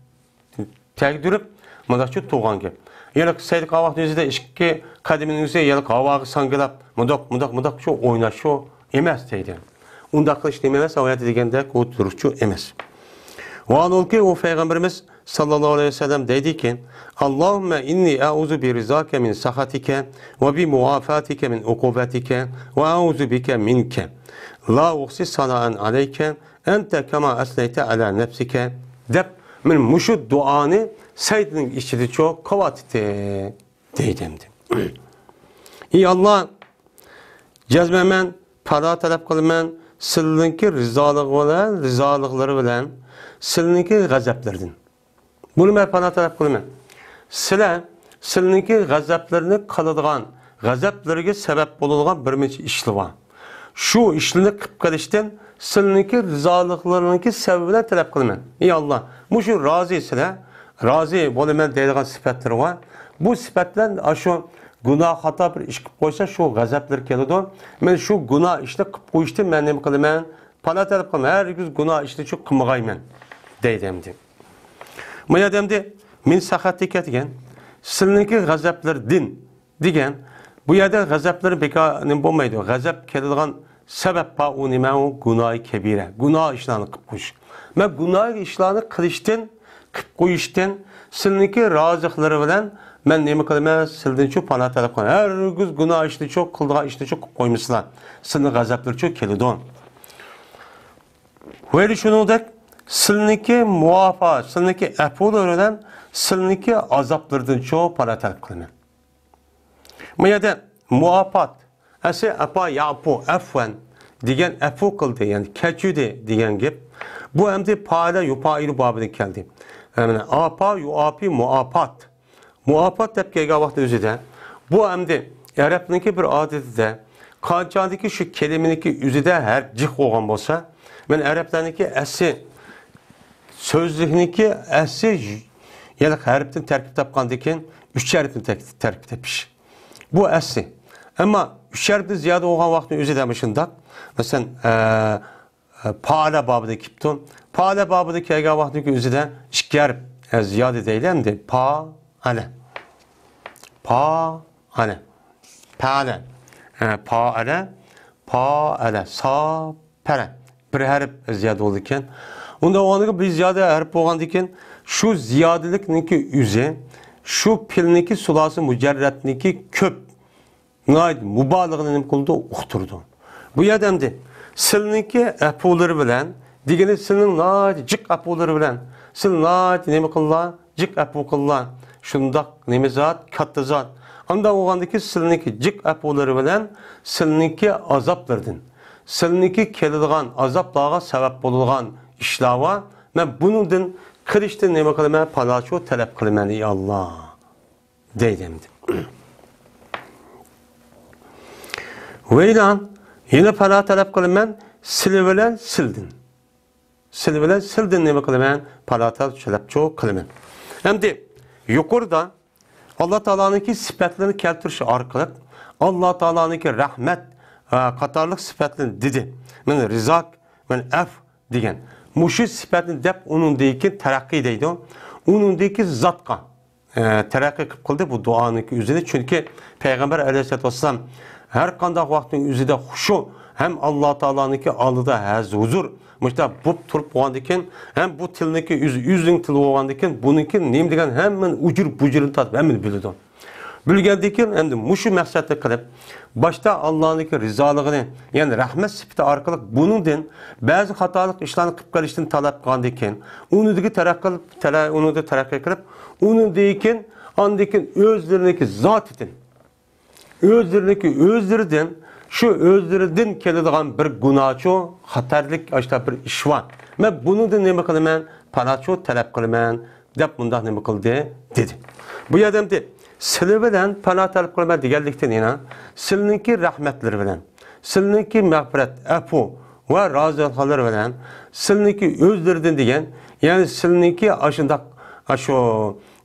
تەگدۈرۈپ، مۇنداقچە تۇرغان گەپ. يەنى سەجدە قىلغان ۋاقتىنىڭ ئۆزىدە ئىككى قەدىمىنىڭ ئۆزى يەنى ھاۋاغا ساڭگىلاپ، مۇنداق، مۇنداق، مۇنداقچە ئويناش شۇ ئەمەس دەيدۇ. ئۇنداق قىلىش نېمە ئەمەس، ئايەتتە دېگەندەك ئۇ تۇرۇشچۇ ئەمەس. ۋاھالەنكى ئۇ پەيغەمبىرىمىز ساللاللاھۇ ئەلەيھى ۋەسەللەم دەيدىكەن، اللهم إني أعوذ برضاك من سخطك وبمعافاتك من عقوبتك وأعوذ بك منك لا أحصي ثناء عليك أنت كما أثنيت على نفسك دەپ، مانا مۇشۇ دۇئانى سەجدىنىڭ ئىچىدىچۇ قىلىۋاتىتتى دەيدۇ ئەمدى. ئى ئاللا، جەزمەن مەن پانا تەلەپ قىلىمەن سىلىنىڭكى رىزالىقى بىلەن، رىزالىقلىرى بىلەن سىلىنىڭكى غەزەپلىرىدىن. بۇنى مەن پانا تەلەپ قىلىمەن. سىلەر، سىلىنىڭكى غەزەپلىرىنى قىلىدىغان، غەزەپلىرىگە سەۋەب بولىدىغان بىر نەچچە ئىشلار بار. شۇ ئىشلارنى قىلىپ قېلىشتىن سىلىنىڭكى رىزالىقلىرىنىڭكى سەۋەبى بىلەن تەلەپ قىلىمەن. ئى ئاللا، مۇشۇ رازى سىلەر، رازى بولىمەن دەيدىغان سۈپەتلىرى بار. بۇ سۈپەت بىلەن ئاشۇ گۇناھ خاتا بىر ئىش قىلىپ قويسا، شۇ غەزەپلىرى كېلىدۇ. مەن شۇ گۇناھ ئىشنى قىلىپ قويۇشتىن مەن نېمە قىلىمەن؟ پانا تەلەپ قىلىمەن. ھەرگىز گۇناھ ئىشنى شۇ قىلمىغايمەن، دەيدۇ ئەمدى. بۇ يەردە ئەمدى، من سخطك دېگەن، سىلىنىڭكى غەزەپلىرىدىن دېگەن، بۇ يەردە غەزەپلىرى بىكار نېمە بولمايدۇ. غەزەپ كېلىدىغان سەۋەب بار، ئۇ نېمە؟ ئۇ گۇناھى كەبىرە، گۇناھ ئىشلارنى قىلىپ قويۇش. مەن گۇناھ ئىشلارنى قىلىشتىن، قىلىپ قويۇشتىن، سىلىنىڭكى رازىلىقلىرى بىلەن مەن نېمە قىلىمەن؟ سىلىدىنچۇ پانا تەلەپ قىلىمەن. ھەرگىز گۇناھ ئىشنىچۇ، قىلىدىغان ئىشنىچۇ قىلىپ قويمىسىلا، سىلىنىڭ غەزەپلىرىچۇ كېلىدۇ. ۋەيلى شۇنىڭدەك سىلىنىڭكى مۇئاپا، سىلىنىڭكى ئەپۇلىرى بىلەن سىلىنىڭكى ئازابلىرىدىنچۇ پانا تەلەپ قىلىمەن. بۇ يەردە مۇئاپات، ئەسلى ئەپا يەئپۇ ئەفۋەن دېگەن ئەپۇ قىلدى، يەنى كەچۈردى دېگەن گەپ. بۇ ئەمدى پائىلە يۇپائىلۇ بابىدىن كەلدى. يەنى ئاپا يۇئاپى مۇئاپات. مۇئاپات دەپ كەلگەن ۋاقىتنىڭ ئۆزىدە، بۇ ئەمدى ئەرەبنىڭكى بىر ئادىتىدە، قانچىدىكى شۇ كەلىمىنىڭكى ئۆزىدە ھەرپ جىق بولغان بولسا، مەن ئەرەبلەرنىڭكى ئەسلى، سۆزلۈكنىڭكى ئەسلى يەنى ھەرپتىن تەركىب تاپقاندىن كېيىن ئۈچ ھەرپتىن تەركىب، تەركىب تېپىش. بۇ ئەسلى. ئەمما ئۈچ ھەرپتىن زىيادە بولغان ۋاقىتنىڭ ئۆزىدە مۇشۇنداق، مەسىلەن، ئە، پائالە بابىدا كېلىپتۇ. پائەلە بابىدا كەلگەن ۋاقىتنىڭكى ئۆزىدە ئىككى ھەرپ، ئە، زىيادە دەيلى ئەمدى. پائەلە. پائەلە. پەئەلە. ئە، پائەلە. پائەلە. سا پەرە. بىر ھەرپ زىيادە بولىدىكەن. ئۇنداق بولغاندىكىن، بىر زىيادە ھەرپ بولغاندىكىن، شۇ زىيادىلىكنىڭكى ئۆزى، شۇ پېئىلنىڭكى سۇلاسە مۇجەررەتنىڭكى كۆپ، ناھايىتى مۇبالىغىنى نېمە قىلىدۇ؟ ئۇقتۇرىدۇ. بۇ يەردە ئەمدى سىلنىڭكى ئەپۇلىرى بىلەن دېگىنى، سىلنىڭ ناھايىتى جىق ئەپۇلىرى بىلەن، سىل ناھايىتى نېمە قىللا؟ جىق ئەپۇ قىللا. شۇنداق نېمە زات، كاتتا زات. ئانداق بولغاندىكىن سىلنىڭكى جىق ئەپۇلىرى بىلەن سىلنىڭكى ئازابلىرىدىن، سىلنىڭكى كېلىدىغان ئازابلارغا سەۋەب بولىدىغان ئىشلار بار. مەن بۇنىڭدىن قېلىشتىن نېمە قىلىمەن؟ پالاچۇ تەلەپ قىلىمەن، ئەي ئاللا، دەيدۇ ئەمدى. ۋەيلان، يەنە پانا تەلەپ قىلىمەن سىلى بىلەن سىلدىن. سىلى بىلەن سىلدىن نېمە قىلىمەن؟ پانا تەلەپچۇ قىلىمەن. ئەمدى يۇقىرىدا ئاللا تائالانىڭكى سۈپەتلىرىنى كەلتۈرۈش ئارقىلىق، ئاللا تائالانىڭكى رەھمەت، ئە، قاتارلىق سۈپەتلىرىنى دېدى. مەن رىزاك، مەن ئەف دېگەن. مۇشۇ سۈپەتنى دەپ، ئۇنىڭدىن كېيىن تەرەققىي دەيدۇ. ئۇنىڭدىن كېيىن زاتقا، ئە، تەرەققىي قىلىپ قىلدى بۇ دۇئانىڭكى ئۆزىنى. چۈنكى پەيغەمبەر ئەلەيھىسسالاتۇ ۋەسسالام ھەر قانداق ۋاقىتنىڭ ئۆزىدە خۇشۇ ھەم ئاللا تائالانىڭكى ئالدىدا ھەز، ھۇزۇر، مۇشۇنداق بوپ تۇرۇپ بولغاندىكىن، ھەم بۇ تىلنىڭكى ئۆزى، ئۆزىنىڭ تىلى بولغاندىكىن، بۇنىڭكى نېمە دېگەن ھەممىنى ئۇجۇر بۇجۇرىنى تارتىپ ھەممىنى بىلىدۇ. بىلگەندىن كېيىن ئەمدى مۇشۇ مەقسەتنى قىلىپ، باشتا ئاللانىڭكى رىزالىقىنى، يەنى رەھمەت سۈپىتى ئارقىلىق بۇنىڭدىن بەزى خاتالىق ئىشلارنى قىلىپ قېلىشتىن تەلەپ قىلغاندىن كېيىن، ئۇنىڭدىكى تەرەققىي، تەلە-، ئۇنىڭدا تەرەققىي قىلىپ، ئۇنىڭدىن كېيىن، ئاندىن كېيىن ئۆزلىرىنىڭكى زاتىدىن، ئۆزلىرىنىڭكى ئۆزلىرىدىن، شۇ ئۆزلىرىدىن كېلىدىغان بىر گۇناھچۇ، خەتەرلىك ئاشتا بىر ئىش بار. مەن بۇنىڭدىن نېمە قىلىمەن؟ پاناچۇ تەلەپ قىلىمەن، دەپ مۇنداق نېمە قىلدى؟ دېدى. بۇ يەردە ئەمدى سىلى بىلەن پانا تەلەپ قىلىمەن دېگەنلىكتىن يەنە سىلىنىڭكى رەھمەتلىرى بىلەن، سىلىنىڭكى مەغپىرەت، ئەپۇ ۋە رازىلىقلىرى بىلەن، سىلىنىڭكى ئۆزلىرىدىن دېگەن، يەنى سىلىنىڭكى ئاشۇنداق، ئاشۇ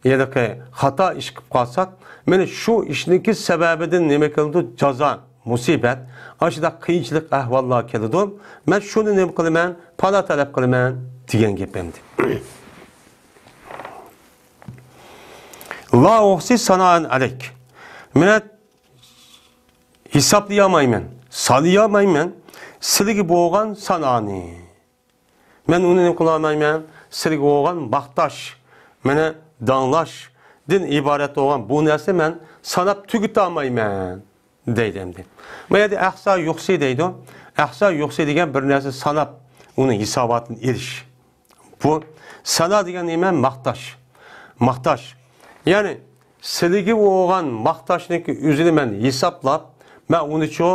ھېلىقى خاتا ئىش قىلىپ قالساق، مانا شۇ ئىشنىڭكى سەۋەبىدىن نېمە كېلىدۇ؟ جازا، مۇسىبەت، ئاشۇنداق قىيىنچىلىق ئەھۋاللار كېلىدۇ. مەن شۇنى نېمە قىلىمەن؟ پانا تەلەپ قىلىمەن دېگەن گەپ ئەمدى. لا ئۇھسى سانائەن ئەلەيك. مەن ھېسابلىيالمايمەن، سانىيالمايمەن سىلىگە بولغان سانانى. مەن ئۇنى نېمە قىلالمايمەن؟ سىلىگە بولغان ماختاش، مانا داڭلاشتىن ئىبارەت بولغان بۇ نەرسىنى مەن ساناپ تۈگىتالمايمەن، دەيدۇ ئەمدى. ما يەردە ئەھسا يۇھسى دەيدۇ. ئەھسا يۇھسى دېگەن بىر نەرسە ساناپ، ئۇنى ھېساباتىنى ئېلىش. بۇ سانا دېگەن نېمە؟ ماختاش. ماختاش. يەنى سىلىگە بولغان ماختاشنىڭكى ئۆزىنى مەن ھېسابلاپ، مەن ئۇنىچۇ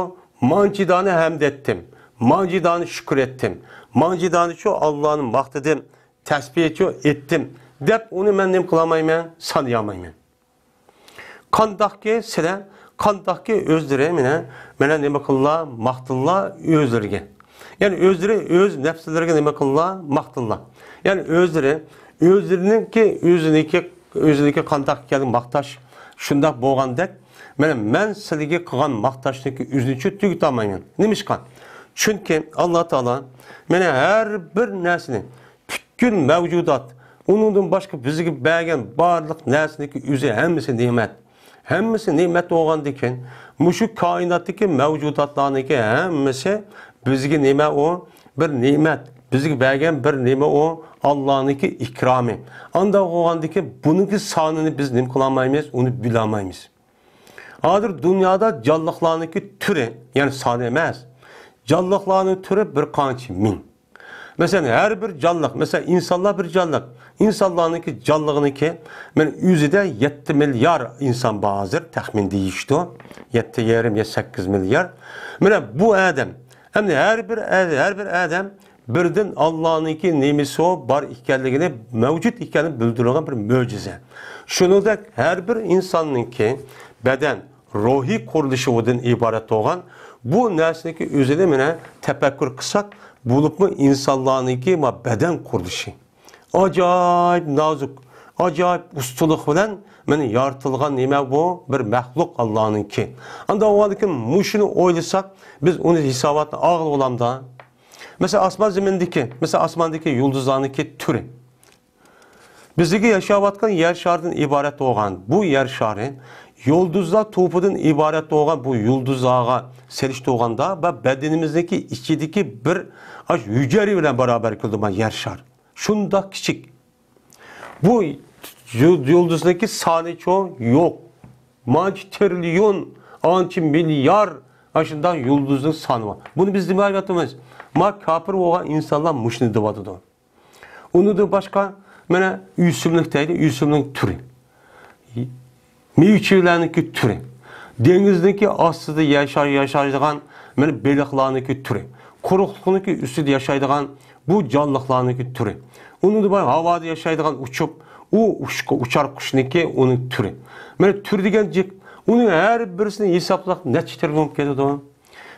مانچە دانە ھەمد ئېيتتىم، مانچە دانە شۈكۈر ئېيتتىم، مانچە دانىچۇ ئاللانى ماختىدىم، تەسبىھچۇ ئېيتتىم، دەپ ئۇنى مەن نېمە قىلالمايمەن؟ سانىيالمايمەن. قانداقكى سىلە، قانداقكى ئۆزلىرى مانا، مانا نېمە قىللا؟ ماختىللا ئۆزلىرىگە. يەنى ئۆزلىرى ئۆز نەپسلىرىگە نېمە قىللا؟ ماختىللا. يەنى ئۆزلىرى، ئۆزلىرىنىڭكى، ئۆزىنىڭكى، ئۆزىنىڭكى قانداق ئىكەنلىكى ماختاش شۇنداق بولغاندەك، مانا مەن سىلىگە قىلغان ماختاشنىڭكى ئۆزىنىچۇ تۈگىتالمايمەن. نېمىشقا؟ چۈنكى ئاللا تائالا مانا ھەر بىر نەرسىنى پۈتكۈل مەۋجۇدات، ئۇنىڭدىن باشقا بىزگە بەرگەن بارلىق نەرسىنىڭكى ئۆزى ھەممىسى نېمەت. ھەممىسى نېمەت بولغاندىكىن، مۇشۇ كائىناتتىكى مەۋجۇداتلارنىڭكى ھەممىسى بىزگە نېمە ئۇ؟ بىر نېمەت. بىزگە بەرگەن بىر نېمە ئۇ؟ ئاللانىڭكى ئىكرامى. ئانداق بولغاندىكىن، بۇنىڭكى سانىنى بىز نېمە قىلالمايمىز؟ ئۇنى بىلەلمەيمىز. ھازىر دۇنيادا جانلىقلارنىڭكى تۈرى، يەنى سانى ئەمەس، جانلىقلارنىڭ تۈرى بىر قانچە مىڭ. مەسىلەن، ھەر بىر جانلىق، مەسىلەن، ئىنسانلار بىر جانلىق. ئىنسانلارنىڭكى جانلىقىنىڭكى مانا ئۆزىدە يەتتە مىليار ئىنسان بار ھازىر، تەخمىن دېيىشتۇ. يەتتە يېرىم يا سەككىز مىليار. مانا بۇ ئادەم، ئەمدى ھەر بىر ئاد-، ھەر بىر ئادەم بىردىن ئاللانىڭكى نېمىسى بار ئىكەنلىكىنى، مەۋجۇت ئىكەنلىكىنى بىلدۈرىدىغان بىر مۆجىزە. شۇنىڭدەك ھەر بىر ئىنساننىڭكى بەدەن، روھىي قۇرۇلۇشىدىن ئىبارەت بولغان بۇ نەرسىنىڭكى ئۆزىنى مانا تەپەككۇر قىلساق، بولۇپمۇ ئىنسانلارنىڭكى ما بەدەن قۇرۇلۇشى ئاجايىپ نازۇك، ئاجايىپ ئۇستىلىق بىلەن مانا يارىتىلغان نېمە بۇ؟ بىر مەخلۇق ئاللانىڭكى. ئانداق بولغاندىكىن مۇشۇنى ئويلىساق، بىز ئۇنى ھېساباتنى ئالغىلى بولامدا؟ مەسىلەن، ئاسمان زېمىندىكى، مەسىلەن، ئاسماندىكى يۇلدۇزلارنىڭكى تۈرى. بىزدىكى ياشاۋاتقان يەر شارىدىن ئىبارەت بولغان بۇ يەر شارى يۇلدۇزلار توپىدىن ئىبارەت بولغان بۇ يۇلدۇزلارغا سېلىشتۇرغاندا، بە-، بەدىنىمىزدىكى ئىچىدىكى بىر ئاش ھۈجەيرە بىلەن باراۋەر كېلىدۇ، مانا يەر شارى. شۇنداق كىچىك. بۇ يۇ-، يۇلدۇزنىڭكى سانى چوڭ يوق. مانچە تىرىليون، ئانچە مىليار ئاشۇنداق يۇلدۇزنىڭ سانى بار. بۇنى بىز دېمەيۋاتىمىز. ما كاپىر بولغان ئىنسانلار مۇشۇنى دەۋاتىدۇ. ئۇنىڭدىن باشقا، مانا، ئۆسۈملۈك دەيدۇ، ئۆسۈملۈك تۈرى. مېۋىچىلەرنىڭكى تۈرى. دېڭىزنىڭكى ئاستىدا ياشا-، ياشايدىغان، مانا، بېلىقلارنىڭكى تۈرى. قۇرۇقلۇقنىڭكى ئۈستىدە ياشايدىغان بۇ جانلىقلارنىڭكى تۈرى. ئۇنىڭدىن باشقا ھاۋادا ياشايدىغان ئۇچۇپ، ئۇ ئۇچ-، ئۇچار قۇشنىڭكى ئۇنىڭ تۈرى. مانا تۈر دېگەن جىق، ئۇنىڭ ھەر بىرسىنى ھېسابلاپ نەچچە تىرىليون بولۇپ كېتىدۇ.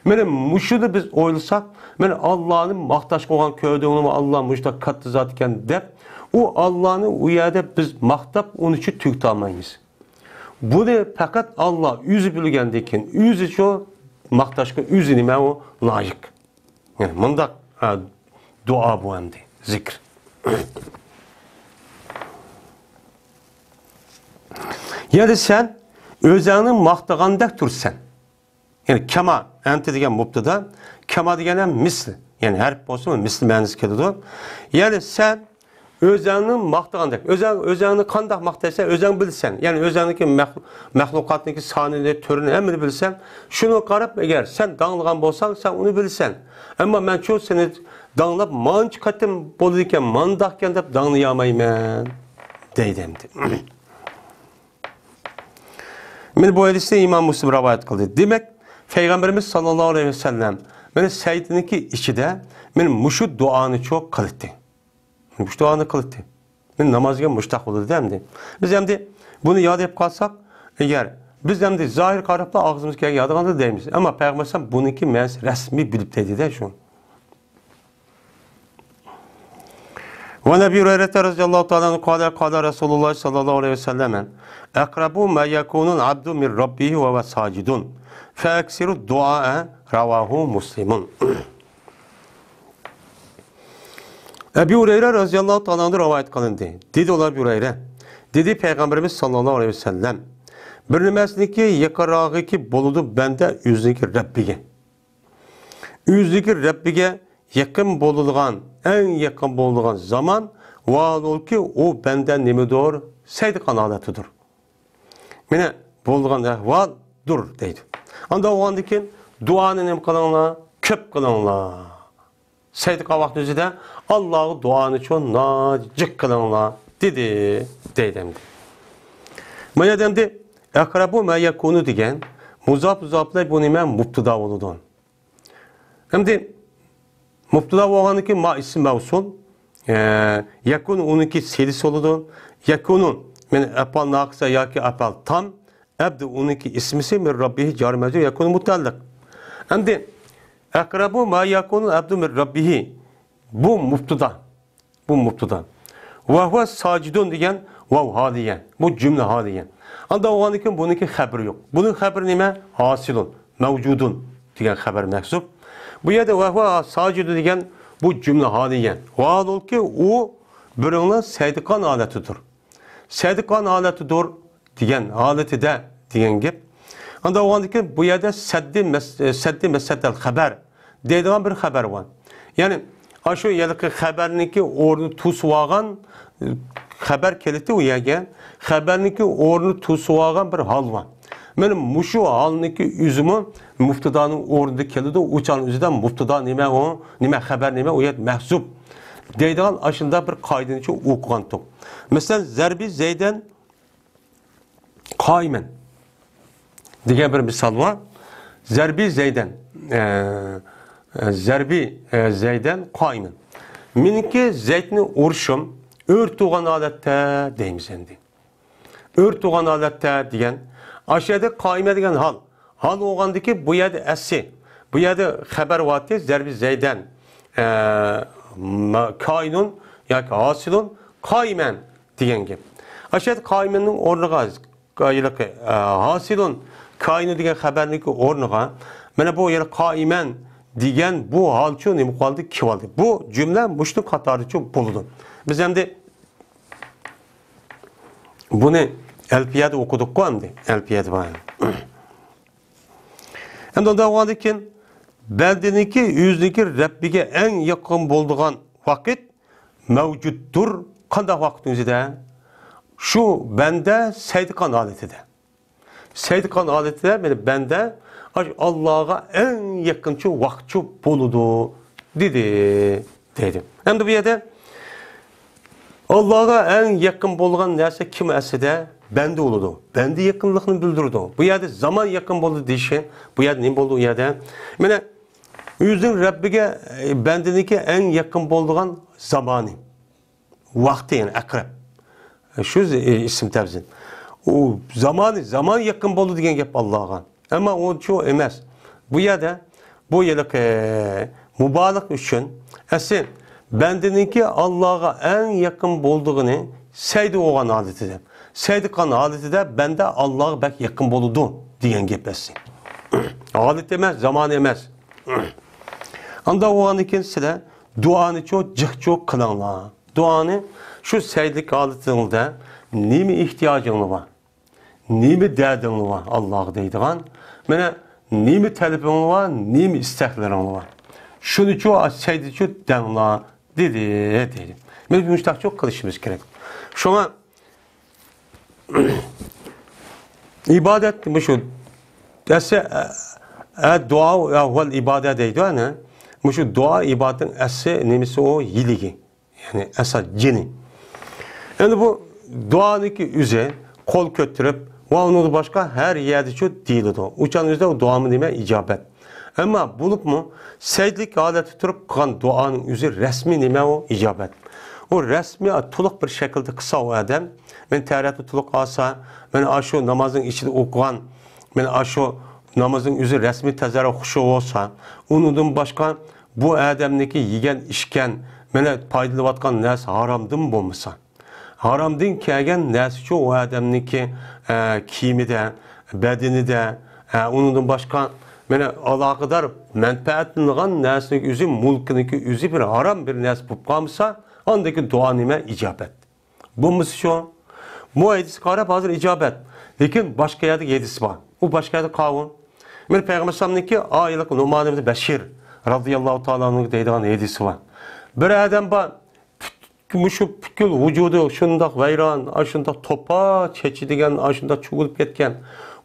مانا مۇشۇنى بىز ئويلىساق، مانا ئاللانى ماختاشقا بولغان كۆردۈڭلارمۇ، ئاللا مۇشۇنداق كاتتا زات ئىكەن دەپ، ئۇ ئاللانى ئۇ يەردە بىز ماختاپ، ئۇنى چۈ تۈگىتەلمەيمىز. بۇنى پەقەت ئاللا ئۆزى بىلگەندىن كېيىن، ئۆزى شۇ ماختاشقا ئۆزى نېمە ئۇ لايىق. يەنى مۇنداق، ھە، دۇئا بۇ ئەمدى، زىكىر. يەنى سەن ئۆزەڭنى ماختىغاندەك تۇرسەن. يەنى كەما، ئەنتە دېگەن مۇبتىدا، كەما دېگەن ھەم مىسلى. يەنى ھەرپ بولسىمۇ مىسلى مەنىسى كېلىدۇ. يەنى سەن ئۆزەڭنى ماختىغاندەك، ئۆزەڭ، ئۆزەڭنى قانداق ماختايسەن، ئۆزەڭ بىلىسەن. يەنى ئۆزەڭنىڭكى مەخ-، مەخلۇقاتنىڭكى سانىنى، تۈرىنى ھەممىنى بىلىسەن. شۇنىڭغا قاراپ، ئەگەر سەن داڭلىغان بولساڭ، سەن ئۇنى بىلىسەن. ئەمما مەن شۇ سېنى داڭلاپ، مانچە قېتىم بولىدىكەن، مانداقكەن دەپ داڭلىيالمايمەن، دەيدۇ ئەمدى. مانا بۇ ھەدىسنى ئىمام مۇسلىم رىۋايەت قىلدى. دېمەك، پەيغەمبىرىمىز ساللاللاھۇ ئەلەيھى ۋەسەللەم مانا سەجدىنىڭكى ئىچىدە مانا مۇشۇ دۇئانى چوق قىلاتتى. مۇشۇ دۇئانى قىلاتتى. مانا ناماز دېگەن مۇشۇنداق بولىدۇ ئەمدى. بىز ئەمدى بۇنى ياد ئېلىپ قالساق، ئەگەر بىز ئەمدى زاھىر قاراپلا ئاغزىمىزغا كەلگەن يادىغاندا دەيمىز. ئەمما پەيغەمبەر ئەلەيھىسسالام بۇنىڭكى مەنىسى رەسمىي بىلىپ دەيدۇ-دە شۇ. وعن أبي هريرة رضي الله تعالى عنه قال، قال رسول الله صلى الله عليه وسلم، أقرب ما يكون العبد من ربه وهو ساجد، فأكثروا الدعاء، رواه مسلم. ئەبۇ ھۇرەيرە رەزىياللاھۇ تائالا ئەنھۇ رىۋايەت قىلىندى. دېدى ئۇلار، ئەبۇ ھۇرەيرە، دېدى پەيغەمبىرىمىز ساللاللاھۇ ئەلەيھى ۋەسەللەم، بىر نېمىسىنىڭكى يېقىنراقى بولىدۇ بەندە ئۆزىنىڭكى رەببىگە. ئۆزىنىڭكى رەببىگە يېقىن بولىدىغان، ئەڭ يېقىن بولىدىغان زامان، ۋاھالۇكى، ئۇ بەندە نېمىدۇر؟ سەجدە قىلغان ھالەتتىدۇر. مانا بولىدىغان ئەھۋالدۇر دەيدۇ. ئانداق بولغاندىن كېيىن دۇئانى نېمە قىلىڭلار؟ كۆپ قىلىڭلار. سەجدە قىلغان ۋاقتى ئۆزىدە ئاللاغا دۇئانى چوڭ ناجىق قىلىڭلار دېدى، دەيدۇ ئەمدى. مانا يەردە ئەمدى ئەقرەبۇ ما يەكۇنۇ دېگەن مۇزاپ، مۇزاپلەي بۇ نېمە؟ مۇبتىدا بولىدۇ. ئەمدى مۇبتىدا بولغاندىن كېيىن ما ئىسىم مەۋسۇل، ئە، يەكۇن ئۇنىڭكى سىلىسى بولىدۇ. يەكۇنۇ، مەن ئەپئال ناقىسە ياكى ئەپئال تام، ئەبدۇ ئۇنىڭكى ئىسمىسى، مىن رەببىھى جارى مەجرۇر، يەكۇنۇ مۇتەئەللىق. ئەمدى ئەقرەبۇ ما يەكۇنۇل ئەبدۇ مىن رەببىھى. بۇ مۇبتىدا. بۇ مۇبتىدا. ۋە ھۇۋە ساجىدۇن دېگەن ۋاۋ ھالىيە. بۇ جۈملە ھالىيە. ئانداق بولغاندىن كېيىن بۇنىڭكى خەبىرى يوق. بۇنىڭ خەبىرى نېمە؟ ھاسىلۇن، مەۋجۇدۇن دېگەن خەبەر مەھزۇپ. بۇ يەردە ۋە ھۇۋە ساجىدۇن دېگەن بۇ جۈملە ھالىيە. ۋاھالۇكى، ئۇ بىرىڭلار سەجدە قىلغان ھالەتتىدۇر. سەجدە قىلغان ھالەتتىدۇر دېگەن، ھالىتىدە دېگەن گەپ. ئانداق بولغاندىن كېيىن بۇ يەردە سەددى مەس-، سەددى مەسەدەل خەبەر دەيدىغان بىر خەبەر بار. يەنى ئاشۇ ھېلىقى خەبەرنىڭكى ئورنىنى توسۇۋالغان، خەبەر كېلىتتى ئۇ يەرگە. خەبەرنىڭكى ئورنىنى توسۇۋالغان بىر ھال بار. مانا مۇشۇ ھالنىڭكى ئۆزىمۇ مۇبتىدانىڭ ئورنىدا كېلىدۇ. ئۇ چاغنىڭ ئۆزىدە مۇبتىدا نېمە ئۇ، نېمە خەبەر نېمە ئۇ يەردە مەھزۇپ دەيدىغان ئاشۇنداق بىر قائىدىنى ئوقۇغانتۇق. مەسىلەن، زەربى زەيدەن قائىمەن دېگەن بىر مىسال بار. زەربى زەيدەن، ئە، ئە، زەربى، ئە، زەيدەن قائىمەن. مېنىڭكى زەيدنى ئۇرۇشۇم ئۆرە تۇرغان ھالەتتە دەيمىز ئەمدى. ئۆرە تۇرغان ھالەتتە دېگەن، ئاشۇ يەردە قائىمە دېگەن ھال. ھال بولغاندىكى بۇ يەردە ئەسلى، بۇ يەردە خەبەر بارتى، زەربى زەيدەن، ئە، ما-، كائىنۇن ياكى ھاسىلۇن قائىمەن دېگەن گەپ. ئاشۇ يەردە قائىمەننىڭ ئورنىغا، ھېلىقى، ئە، ھاسىلۇن كائىنۇن دېگەن خەبەرنىڭكى ئورنىغا، مانا بۇ يەنە قائىمەن دېگەن بۇ ھالچۇ نېمە قىلدى، كېلىۋالدى. بۇ جۈملە مۇشۇنىڭ قاتارىچۇ بولىدۇ. بىز ئەمدى بۇنى ئەلپىيەدە ئوقۇدۇققۇ ئەمدى. ئەلپىيەدە بار. ئەمدى ئۇنداق بولغاندىن كېيىن، بەندىنىڭكى ئۆزىنىڭكى رەببىگە ئەڭ يېقىن بولىدىغان ۋاقىت مەۋجۇتتۇر. قانداق ۋاقىتنىڭ ئۆزىدە؟ شۇ بەندە سەجدە قىلغان ھالىتىدە. سەجدە قىلغان ھالىتىدە، يەنى بەندە ئاشۇ ئاللاغا ئەڭ يېقىنچۇ ۋاقىتچۇ بولىدۇ، دېدى، دەيدۇ. ئەمدى بۇ يەردە ئاللاغا ئەڭ يېقىن بولغان نەرسە كىم ئەسلىدە؟ بەندە بولىدۇ. بەندە يېقىنلىقنى بىلدۈرىدۇ. بۇ يەردە زامان يېقىن بولىدۇ دېيىشى، بۇ يەردە نېمە بولىدۇ ئۇ يەردە؟ مانا، ئۆزىنىڭ رەببىگە، بەندىنىڭكى ئەڭ يېقىن بولىدىغان زامانى. ۋاقتى، يەنى ئەقرەب. شۇ ئىسىم تەۋزىن. ئۇ زامانى، زامان يېقىن بولدى دېگەن گەپ ئاللاغا. ئەمما ئۇ شۇ ئەمەس. بۇ يەردە، بۇ ھېلىقى مۇبالىغە ئۈچۈن، ئەسلى بەندىنىڭكى ئاللاغا ئەڭ يېقىن بولىدىغىنى سەجدە بولغان ھالىتىدە. سەجدە قىلغان ھالىتىدە بەندە ئاللاغا بەك يېقىن بولىدۇ دېگەن گەپ ئەسلى. ھالىتى ئەمەس، زامانى ئەمەس. ئانداق بولغاندىن كېيىن سىلەر دۇئانىچۇ، جىقچۇ قىلىڭلار. دۇئانى شۇ سەجدىلىك ھالىتىڭىزدە نېمە ئېھتىياجىڭلار بار؟ نېمە دەردىڭلار بار ئاللاغا دەيدىغان؟ مانا نېمە تەلىپىڭلار بار؟ نېمە ئىستەكلىرىڭلار بار؟ شۇنىچۇ، سەجدىچۇ دەڭلار، دېدى، دەيدۇ. مانا مۇشۇنداقچۇ قىلىشىمىز كېرەك. شۇڭا ئىبادەت مۇشۇ. ئەسلى، ئە، ئە، دۇئا ۋەل ئىبادە دەيدۇ، ئەنە. مۇشۇ دۇئا ئىبادەتنىڭ ئەسلى نېمىسى ئۇ؟ يىلىكى. يەنى ئەساس جېنى. ئەمدى بۇ دۇئانىڭكى ئۆزى قول كۆتۈرۈپ ۋە ئۇنىڭدىن باشقا ھەر يەردىچۇ دېيىلىدۇ. ئۇچان ئۆزىدە ئۇ دۇئامۇ نېمە؟ ئىجابەت. ئەمما بولۇپمۇ سەجدىلىك ھالەتتە تۇرۇپ قىلغان دۇئانىڭ ئۆزى رەسمىي نېمە ئۇ؟ ئىجابەت. ئۇ رەسمىي، تولۇق بىر شەكىلدە قىلسا ئۇ ئادەم، مەن تەھارەتنى تولۇق ئالسا، مەن ئاشۇ نامازنىڭ ئىچىدە ئوقۇغان، مەن ئاشۇ نامازنىڭ ئۆزى رەسمىي تەزەرە خۇشۇ بولسا، ئۇنىڭدىن باشقا بۇ ئادەمنىڭكى يېگەن ئىچكەن، مانا پايدىلىنىۋاتقان نەرسە ھارامدىن بولمىسا، ھارامدىن كەلگەن نەرسىچۇ ئۇ ئادەمنىڭكى، ئە، كىيىمىدە، بەدىنىدە، ئە، ئۇنىڭدىن باشقا مانا ئالاقىدار مەنپەئەتلىنىدىغان نەرسىنىڭ ئۆزى، مۈلكىنىڭكى ئۆزى بىر ھارام بىر نەرسە بولۇپ قالمىسا، ئاندىكى دۇئا نېمە؟ ئىجابەت. بولمىسا شۇ. بۇ ھەدىسكە قاراپ ھازىر ئىجابەت. لېكىن باشقا يەردە ھەدىس بار. ئۇ باشقا يەردە قاۋۇل. مانا پەيغەمبەر ئەلەيھىسسالامنىڭكى ئايلىق نۇئمان ئىبن بەشىر رازىياللاھۇ تائالا ئەنھۇ دەيدىغان ھەدىسى بار. بىر ئادەم بار، مۇشۇ پۈتكۈل ۋۇجۇدى شۇنداق ۋەيران، ئاشۇنداق توپا چېچىدىگەن، ئاشۇنداق چۆكۈلۈپ كەتكەن.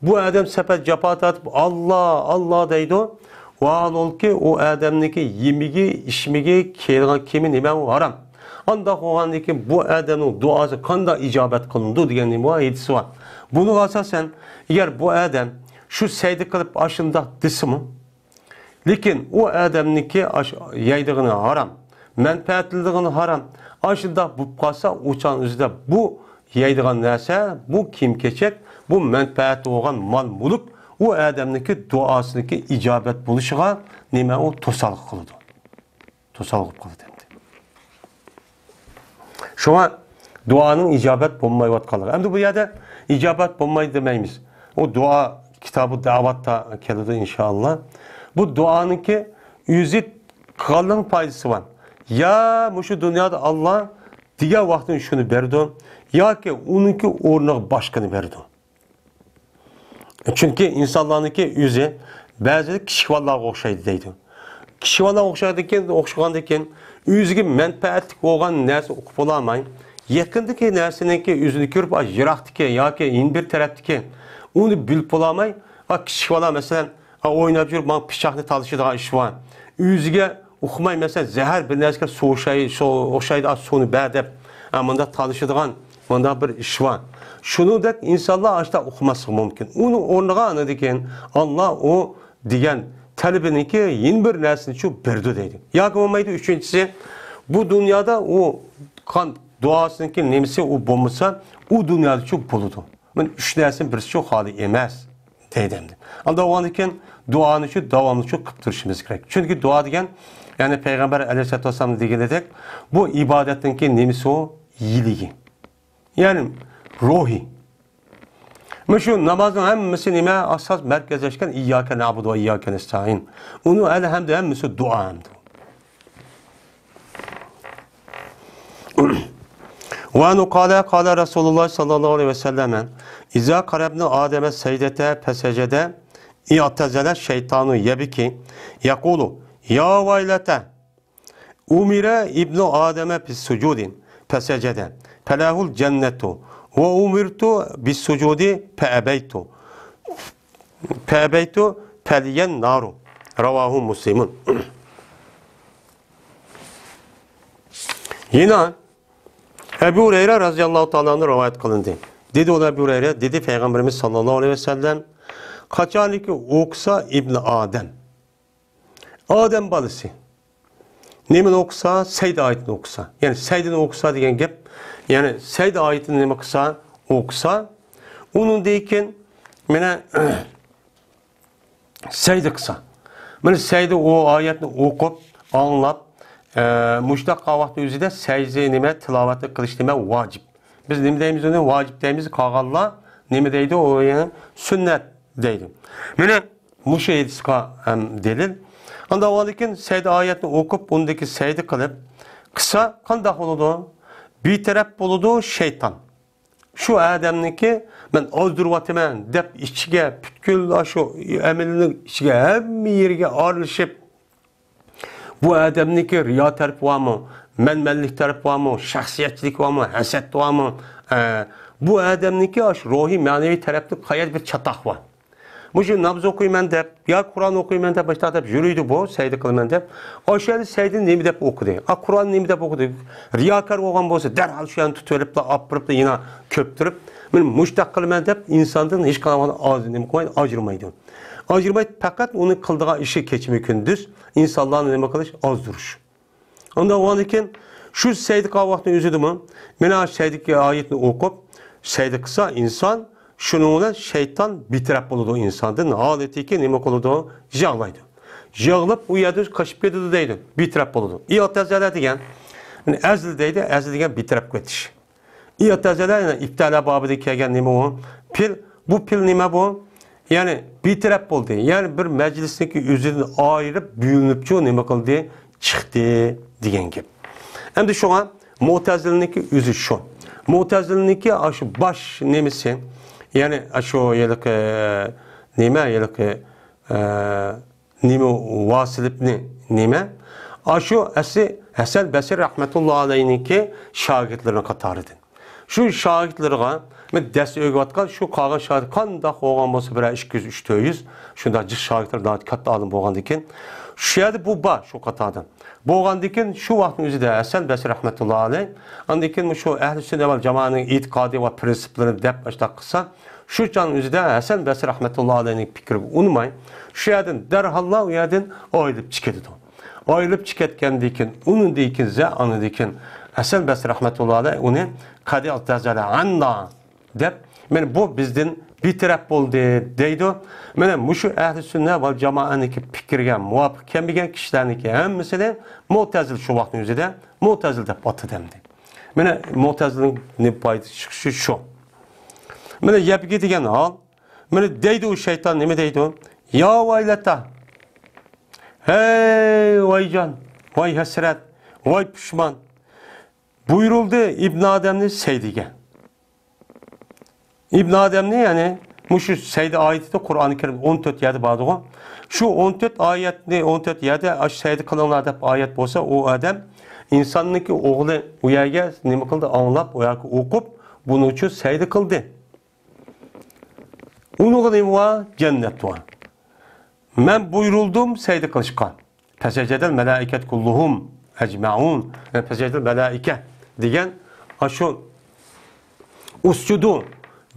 بۇ ئادەم سەپەت جاپا تارتىپ، «ئاللا، ئاللا» دەيدۇ. ۋاھالۇلكى، ئۇ ئادەمنىڭكى يېمىكى، ئىچمىكى، كىيىدىغان كىيىمى نېمە ئۇ؟ ھارام. ئانداق بولغاندىن كېيىن بۇ ئادەمنىڭ دۇئاسى قانداق ئىجابەت قىلىنىدۇ دېگەن نېمە ھەدىسى بار. بۇنىڭغا ئاساسەن، ئەگەر بۇ ئادەم شۇ سەجدە قىلىپ ئاشۇنداق دېسىمۇ، لېكىن ئۇ ئادەمنىڭكى ئاش-، يەيدىغىنى ھارام، مەنپەئەتلىنىدىغىنى ھارام. ئاشۇنداق بولۇپ قالسا، ئۇچان ئۆزىدە بۇ يەيدىغان نەرسە، بۇ كىيىم-كېچەك، بۇ مەنپەئەت بولغان مال-مۈلۈك ئۇ ئادەمنىڭكى دۇئاسىنىڭكى ئىجابەت بولۇشىغا نېمە ئۇ؟ توسالغۇ قىلىدۇ. توسالغۇ قىلىدۇ ئەمدى. شۇڭا دۇئانىڭ ئىجابەت بولمايۋاتقانلىقى. ئەمدى بۇ يەردە ئىجابەت بولمايدۇ دېمەيمىز. ئۇ دۇئا كىتابى دەۋاتتا كېلىدۇ ئىنشائاللا. بۇ دۇئانىڭكى ئۆزى قىلغانلىقنىڭ پايدىسى بار. يا مۇشۇ دۇنيادا ئاللا دېگەن ۋاقتىدا شۇنى بېرىدۇ، ياكى ئۇنىڭكى ئورنىغا باشقىنى بېرىدۇ. چۈنكى ئىنسانلارنىڭكى ئۆزى بەزىدە كىچىك بالىلارغا ئوخشايدۇ دەيدۇ. كىچىك بالىلارغا ئوخشايدىكەن، ئوخشىغاندىكىن ئۆزىگە مەنپەئەتلىك بولغان نەرسە ئۇقۇپ بولالماي، يېقىندىكى نەرسىنىڭكى ئۆزىنى كۆرۈپ، ئاي، يىراقتىكى ياكى يەنە بىر تەرەپتىكى ئۇنى بىلىپ بولالماي، ئا، كىچىك بالا مەسىلەن، ئا، ئويناپ يۈرۈپ، ماڭا پىچاقنى تالىشىدىغان ئىش بار. ئۆزىگە ئۇقماي، مەسىلەن، زەھەر بىر نەرسىگە سۇ ئوخشاي-، سۇ ئوخشايدۇ، ئا، سۇنى بەر دەپ، ئا، مۇنداق تالىشىدىغان، مۇنداق بىر ئىش بار. شۇنىڭدەك ئىنسانلار ئاشتا ئۇقماسلىقى مۇمكىن. ئۇنىڭ ئورنىغا ئاندىن كېيىن ئاللا ئۇ دېگەن تەلىپىنىڭكى يەنە بىر نەرسىنىچۇ بېرىدۇ دەيدۇ. ياكى بولمايدۇ، ئۈچىنچىسى، بۇ دۇنيادا ئۇ قان دۇئاسىنىڭكى نېمىسى ئۇ بولمىسا، ئۇ دۇنيادىچۇ بولىدۇ. مانا ئۈچ نەرسىنىڭ بىرسىچۇ خالىي ئەمەس. دەيدۇ ئەمدى. ئانداق بولغاندىن كېيىن دۇئانىچۇ داۋاملىقچۇ قىلىپ تۇرۇشىمىز كېرەك. چۈنكى دۇئا دېگەن، يەنى پەيغەمبەر ئەلەيھىسسالاتۇ ۋەسسالام دېگىنىدەك، بۇ ئىبادەتنىڭكى نېمىسى ئۇ؟ يىلىكى. يەنى روھى. مۇشۇ نامازنىڭ ھەممىسى نېمە؟ ئاساس مەركەزلەشكەن ئىيياكە نەئبۇدۇ ۋە ئىيياكە نەستەئىن. ئۇنىڭ ھەمدە ھەممىسى دۇئا ھەمدە. وعنه قال، قال رسول الله صلى الله عليه وسلم، إذا قرأ ابن آدم السجدة فسجد، اعتزل الشيطان يبكي، يقول، يا ويلتى، أمر ابن آدم بالسجود فسجد فله الجنة، وأمرت بالسجود فأبيت، فأبيت فلي النار. رواه مسلم. يەنە ئەبۇ ھۇرەيرە رەزىياللاھۇ تائالا ئەنھۇ رىۋايەت قىلىندى. دېدى ئۇ ئەبۇ ھۇرەيرە، دېدى پەيغەمبىرىمىز ساللاللاھۇ ئەلەيھى ۋەسەللەم، قاچانكى ئوقۇسا ئىبنى ئادەم، ئادەم بالىسى نېمىنى ئوقۇسا؟ سەجدە ئايىتىنى ئوقۇسا. يەنى سەجدىنى ئوقۇسا دېگەن گەپ. يەنى سەجدە ئايىتىنى نېمە قىلسا؟ ئوقۇسا. ئۇنىڭدىن كېيىن مانا سەجدە قىلسا. مانا سەجدە ئۇ ئايەتنى ئوقۇپ، ئاڭلاپ، ئە، مۇشۇنداق قىلغان ۋاقتى ئۆزىدە سەجدە نېمە، تىلاۋەتنى قىلىش نېمە، ۋاجىپ. بىز نېمە دەيمىز ئۇنى؟ ۋاجىپ دەيمىز. قالغانلار نېمە دەيدۇ؟ ئۇ يەنە سۈننەت دەيدۇ. مانا مۇشۇ ھەدىسقا ھەم دەلىل. ئاندىن ئاۋۋالدىن كېيىن سەجدە ئايەتنى ئوقۇپ، ئۇندىكى سەجدە قىلىپ قىلسا قانداق بولىدۇ؟ بىتەرەپ بولىدۇ شەيتان. شۇ ئادەمنىڭكى مەن ئازدۇرۇۋاتىمەن دەپ ئىچىگە پۈتكۈل شۇ ئەمىلىنىڭ ئىچىگە ھەممە يېرىگە ئارىلىشىپ، بۇ ئادەمنىڭكى رىيا تەرىپى بارمۇ، مەنمەنلىك تەرىپى بارمۇ، شەخسىيەتچىلىك بارمۇ، ھەسەت بارمۇ، ئە، بۇ ئادەمنىڭكى ئاشۇ روھىي مەنىۋى تەرەپتە قايەردە بىر چاتاق بار. مۇشۇ ناماز ئوقۇيمەن دەپ، يا قۇرئان ئوقۇيمەن دەپ، باشتا دەپ يۈرىدۇ بۇ، سەجدە قىلىمەن دەپ. ئاشۇ يەردە سەجدىنى نېمە دەپ ئوقۇدى؟ ئا، قۇرئاننى نېمە دەپ ئوقۇدى؟ رىياكار بولغان بولسا، دەرھال شۇ يەرنى تۇتۇۋېلىپلا، ئاپىرىپلا، يەنە كۆپتۈرۈپ، مەن مۇشتاق قىلىمەن دەپ، ئىنساندىن ھېچقانداق ئاز، نېمە قىلمايدۇ، ئاجرىمايدۇ. ئاجرىمايدۇ، پەقەت ئۇنى قىلىدىغان ئىشى كېچىمۇ كۈندۈز ئىنسانلارنى نېمە قىلىش، ئازدۇرۇش. ئاندىن بولغاندىن كېيىن شۇ سەجدە قىلغان ۋاقتىنىڭ ئۆزىدىمۇ مانا سەجدىدىكى ئايەتنى ئوقۇپ، سەجدە قىلسا ئىنسان، شۇنىڭ بىلەن شەيتان بىتەرەپ بولىدۇ ئىنساندىن. ناھالىتىكى نېمە قىلىدۇ؟ يىغلايدۇ. يىغلاپ ئۇ يەردىن قېچىپ كېتىدۇ دەيدۇ. بىتەرەپ بولىدۇ. ئىئتەزەلە دېگەن، يەنى ئەزىل دەيدۇ، ئەزىل دېگەن بىتەرەپ كېتىش. ئىئتەزەلە، يەنى ئىبتەلە بابىدا كەلگەن نېمە ئۇ؟ پىل. بۇ پىل نېمە بۇ؟ يەنى بىتەرەپ بولدى. يەنى بىر مەجلىسنىڭكى ئۆزىدىن ئايرىپ، بۆلۈنۈپچۇ نېمە قىلدى؟ چىقتى دېگەن گەپ. ئەمدى شۇڭا مۇئتەزىلىنىڭكى ئۆزى شۇ. مۇئتەزىلىنىڭكى ئاشۇ باش نېمىسى، يەنى ئاشۇ ھېلىقى نېمە، ھېلىقى، ئە، نېمە ۋاسىلىپنى نېمە؟ ئاشۇ ئەسلى ھەسەن بەسرى رەھمەتۇللا ئەلەيھنىڭكى شاگىرتلىرىنىڭ قاتارىدىن. شۇ شاگىرتلىرىغا مەن دەرس ئۆگىتىۋاتقان شۇ قالغان شاگىرت قانداق بولغان بولسا، بىرەر ئىككى يۈز، ئۈچ، تۆت يۈز، شۇنداق جىق شاگىرتلار ناھايىتى كاتتا ئالىم بولغاندىكىن، شۇ يەردە بۇ بار، شۇ قاتاردا. بولغاندىكىن شۇ ۋاقىتنىڭ ئۆزىدە ھەسەن بەسرى رەھمەتۇللا ئەلەيھ، ئاندىن كېيىن شۇ ئەھلى سۈننە ۋەل جامائەنىڭ ئېتىقادى ۋە پرىنسىپلىرى دەپ ئاشۇنداق قىلسا، شۇ چاغنىڭ ئۆزىدە ھەسەن بەسرى رەھمەتۇللا ئەلەيھنىڭ پىكرىگە ئۇنىماي، شۇ يەردىن دەرھاللا ئۇ يەردىن ئايرىلىپ چىقىدۇ. ئايرىلىپ چىقىپ كەتكەندىن كېيىن، ئۇنىڭدىن كېيىن زە-، ئاندىن كېيىن ھەسەن بەسرى رەھمەتۇللا ئەلەيھ ئۇنى قەدى ئەتەزەلە ئەننا دەپ، مانا بۇ بىزدىن بىتەرەپ بولدى دەيدۇ. مانا مۇشۇ ئەھلى سۈننە ۋەل جامائەنىڭكى پىكرىگە مۇۋاپىق كەلمىگەن كىشىلەرنىڭكى ھەممىسىنى مۇئتەزىل شۇ ۋاقىتنىڭ ئۆزىدە مۇئتەزىل دەپ ئاتىدى ئەمدى. مانا مۇئتەزىلنىڭ پايدا چىقىشى شۇ. مانا يەبگى دېگەن ھال. مانا دەيدۇ ئۇ شەيتان، نېمە دەيدۇ؟ يا ۋايلەتا. ھەي ۋايجان، ۋاي ھەسرەت، ۋاي پۇشمان. بۇيرۇلدى ئىبن ئادەمنى سەجدىگە. ئىبن ئادەمنى، يەنى مۇشۇ سەجدە ئايىتىدە قۇرئانى كەرىم ئون تۆت يەردە باردىغۇ. شۇ ئون تۆت ئايەتنى، ئون تۆت يەردە ئاشۇ سەجدە قىلىڭلار دەپ ئايەت بولسا، ئۇ ئادەم ئىنساننىڭكى ئوغلى ئۇ يەرگە نېمە قىلدى؟ ئاڭلاپ، ئۇ يەرگە ئوقۇپ، بۇنىڭ ئۈچۈن سەجدە قىلدى. ئۇنىڭغا نېمە بار؟ جەننەت بار. مەن بۇيرۇلدۇم سەجدە قىلىشقا. فەسەجەدەل مەلائىكەتۇ كۇللۇھۇم ئەجمەئۇن. يەنى فەسەجەدەل مەلائىكە دېگەن ئاشۇ ئۇسجۇدۇ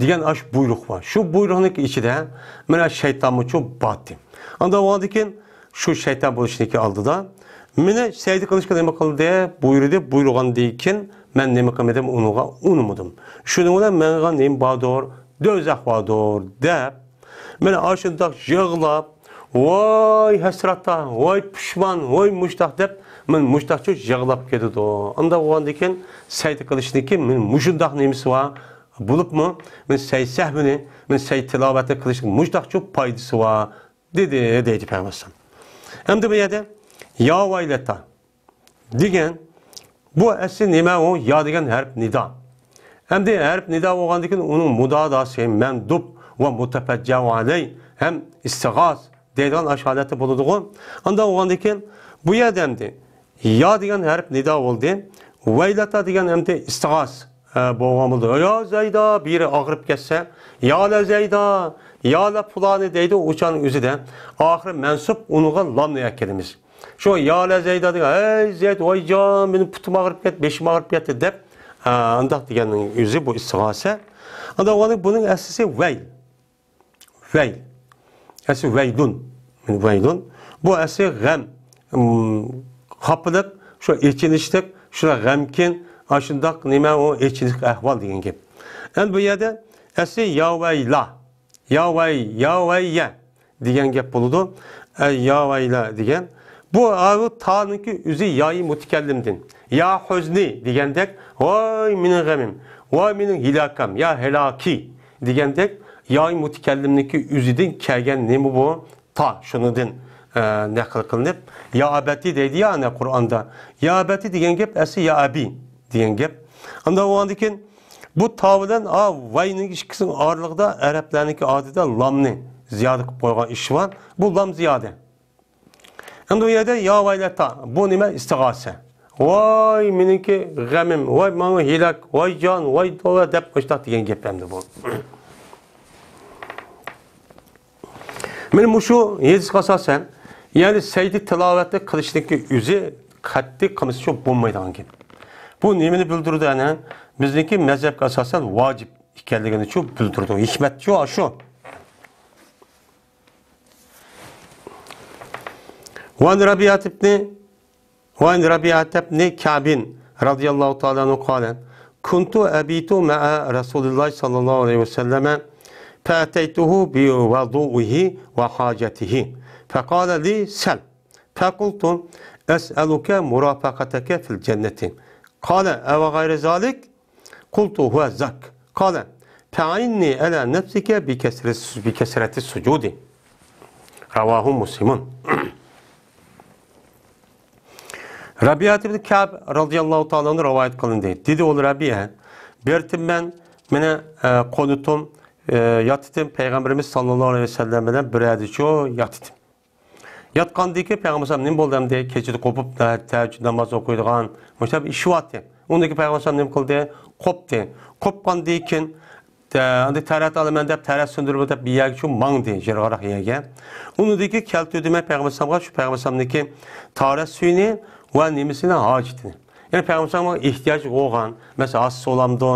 دېگەن ئاشۇ بۇيرۇق بار. شۇ بۇيرۇقنىڭكى ئىچىدە مانا شەيتانمۇچۇ باتتى. ئاندىن بولغاندىن كېيىن شۇ شەيتان بولۇشنىڭكى ئالدىدا مېنى سەجدە قىلىشقا نېمە قىلدى؟ بۇيرۇدى. بۇيرۇغاندىن كېيىن مەن نېمە قىلمىدىم؟ ئۇنىڭغا ئۇنىمىدىم. شۇنىڭ بىلەن ماڭا نېمە باردۇر؟ دوزاخ باردۇر دەپ، مانا ئاشۇنداق يىغلاپ، ۋاي ھەسرەتا، ۋاي پۇشمان، ۋاي مۇشتاق دەپ، مانا مۇشتاقچە يىغلاپ كېتىدۇ. ئانداق بولغاندىن كېيىن سەجدە قىلىشنىڭكى مانا مۇشۇنداق نېمىسى بار، بولۇپمۇ، مەن سەي سەھۋىنى، مەن سەي تىلاۋەتنى قىلىشنىڭ مۇشۇنداقچۇ پايدىسى بار، دېدى، دەيدۇ پەيغەمبەر ئەلەيھىسسالام. ئەمدى بۇ يەردە يا ۋەيلەتا دېگەن، بۇ ئەسلى نېمە؟ ئۇ يا دېگەن ھەرپ نىدا. ئەمدى ھەرپ نىدا بولغاندىن كېيىن ئۇنىڭ مۇداداسى مەندۇب ۋە مۇتەپەججەئۇ ئەلەي ھەم ئىستىغاس دەيدىغان ئاشۇ ھالەتتە بولىدىغۇ. ئانداق بولغاندىن كېيىن بۇ يەردە ئەمدى يا دېگەن ھەرپ نىدا بولدى. ۋەيلەتا دېگەن ئەمدى ئىستىغاس، ئە، بولغان بولدى. يا زەيدا، بىرى ئاغرىپ كەتسە، يا لە زەيدا، يا لە پۇلانى دەيدۇ ئۇ چاغنىڭ ئۆزىدە. ئاخىرى مەنسۇپ، ئۇنىڭغا لامنى ئەكېلىمىز. شۇ يا لە زەيدا دېگەن، ھەي زەيد، ۋايجان، مېنىڭ پۇتۇم ئاغرىپ كەتتى، بېشىم ئاغرىپ كەتتى دەپ، ئا، ئانداق دېگەننىڭ ئۆزى بۇ ئىستىغاسە. ئانداق بولغاندىن بۇنىڭ ئەسلىسى ۋەيل. ۋەيل. ئەسلى ۋەيلۇن. ۋەيلۇن. بۇ ئەسلى غەم، ئىم، خاپىلىق، شۇ ئېچىنىشلىق، شۇ غەمكىن، ئاشۇنداق نېمە ئۇ ئېچىنىشلىق ئەھۋال دېگەن گەپ. ئەمدى بۇ يەردە ئەسلى يا ۋەيلا. يا ۋەي، يا ۋەييە دېگەن گەپ بولىدۇ. ئە، يا ۋەيلە دېگەن. بۇ، ئاۋۇ تانىڭكى ئۆزى يائى مۇتەكەللىمدىن. يا ھۇزنى دېگەندەك، ۋاي مېنىڭ غېمىم، ۋاي مېنىڭ ھىلاكام، يا ھىلاكى دېگەندەك، يائى مۇتەكەللىمنىڭكى ئۆزىدىن كەلگەن نېمە بۇ؟ تا، شۇنىڭدىن، ئە، نەقىل قىلىنىپ، يا ئەبەتى دەيدۇ يا ئەنە قۇرئاندا. يا ئەبەتى دېگەن گەپ ئەسلى يا ئەبى دېگەن گەپ. ئانداق بولغاندىن كېيىن، بۇ تا بىلەن ئا ۋەينىڭ ئىككىسىنىڭ ئارىلىقىدا ئەرەبلەرنىڭكى ئادىتىدە لامنى زىيادە قىلىپ قويغان ئىش بار. بۇ لام زىيادە. ئەمدى ئۇ يەردە يا ۋەيلەتا، بۇ نېمە؟ ئىستىغاسە. ۋاي مېنىڭكى غېمىم، ۋاي ماڭا ھېلەك، ۋاي جان، ۋاي توۋا دەپ مۇشۇنداق دېگەن گەپ ئەمدى بۇ. مانا مۇشۇ ھەدىسكە ئاساسەن، يەنى سەجدە تىلاۋەتنى قىلىشنىڭكى ئۆزى قەتئىي قىلمىسا بولمايدىغان گەپ. بۇ نېمىنى بىلدۈرىدۇ ئەنە؟ بىزنىڭكى مەزھەپكە ئاساسەن ۋاجىپ ئىكەنلىكىنى شۇ بىلدۈرىدۇ. ھېكمەت شۇ، شۇ. وعن ربيعة بن وعن ربيعة بن كعب رضي الله تعالى عنه قال: كنت أبيت مع رسول الله صلى الله عليه وسلم فأتيته بوضوئه وحاجته فقال لي: سل. فقلت: أسألك مرافقتك في الجنة. قال: أو غير ذلك؟ قلت: هو ذاك. قال: فأعني على نفسك بكثرة، بكثرة السجود. رواه مسلم. رەبىئەت ئىبن كەئب رەزىيەللاھۇ تائالا ئەنھۇ رىۋايەت قىلىندى. دېدى ئۇ رەبىئە: بىر تىم مەن، مېنى، ئە، قونۇتۇم، ئە، ياتىتىم پەيغەمبىرىمىز ساللاللاھۇ ئەلەيھى ۋەسەللەم بىلەن بىر يەردىچۇ ياتىتىم. ياتقاندىن كېيىن پەيغەمبەر ئەلەيھىسسالام نېمە بولدى ئەمدى؟ كېچىدە قوپۇپ، تە-، تەھەججۇد نامازى ئوقۇيدىغان، مۇشۇنداق بىر ئىش بارتى. ئۇندىن كېيىن پەيغەمبەر ئەلەيھىسسالام نېمە قىلدى؟ قوپتى. قوپقاندىن كېيىن، تە-، ئەمدى تەرەت ئالىمەن دەپ، تەرەت سۇندۇرىمەن دەپ بىر يەرگىچۇ ماڭدى، جىرغاراق يەرگە. ئۇنىڭدىن كېيىن كەلتۈردى مەن پەيغەمبەر ئەلەيھىسسالامغا شۇ پەيغەمبەر ئەلەيھىسسالامنىڭكى تاھارەت سۈيىنى ۋە نېمىسىنى، ھاجىتىنى. يەنى پەيغەمبەر ئەلەيھىسسالامغا ئېھتىياجى بولغان، مەسىلەن، ھاسا بولامدۇ،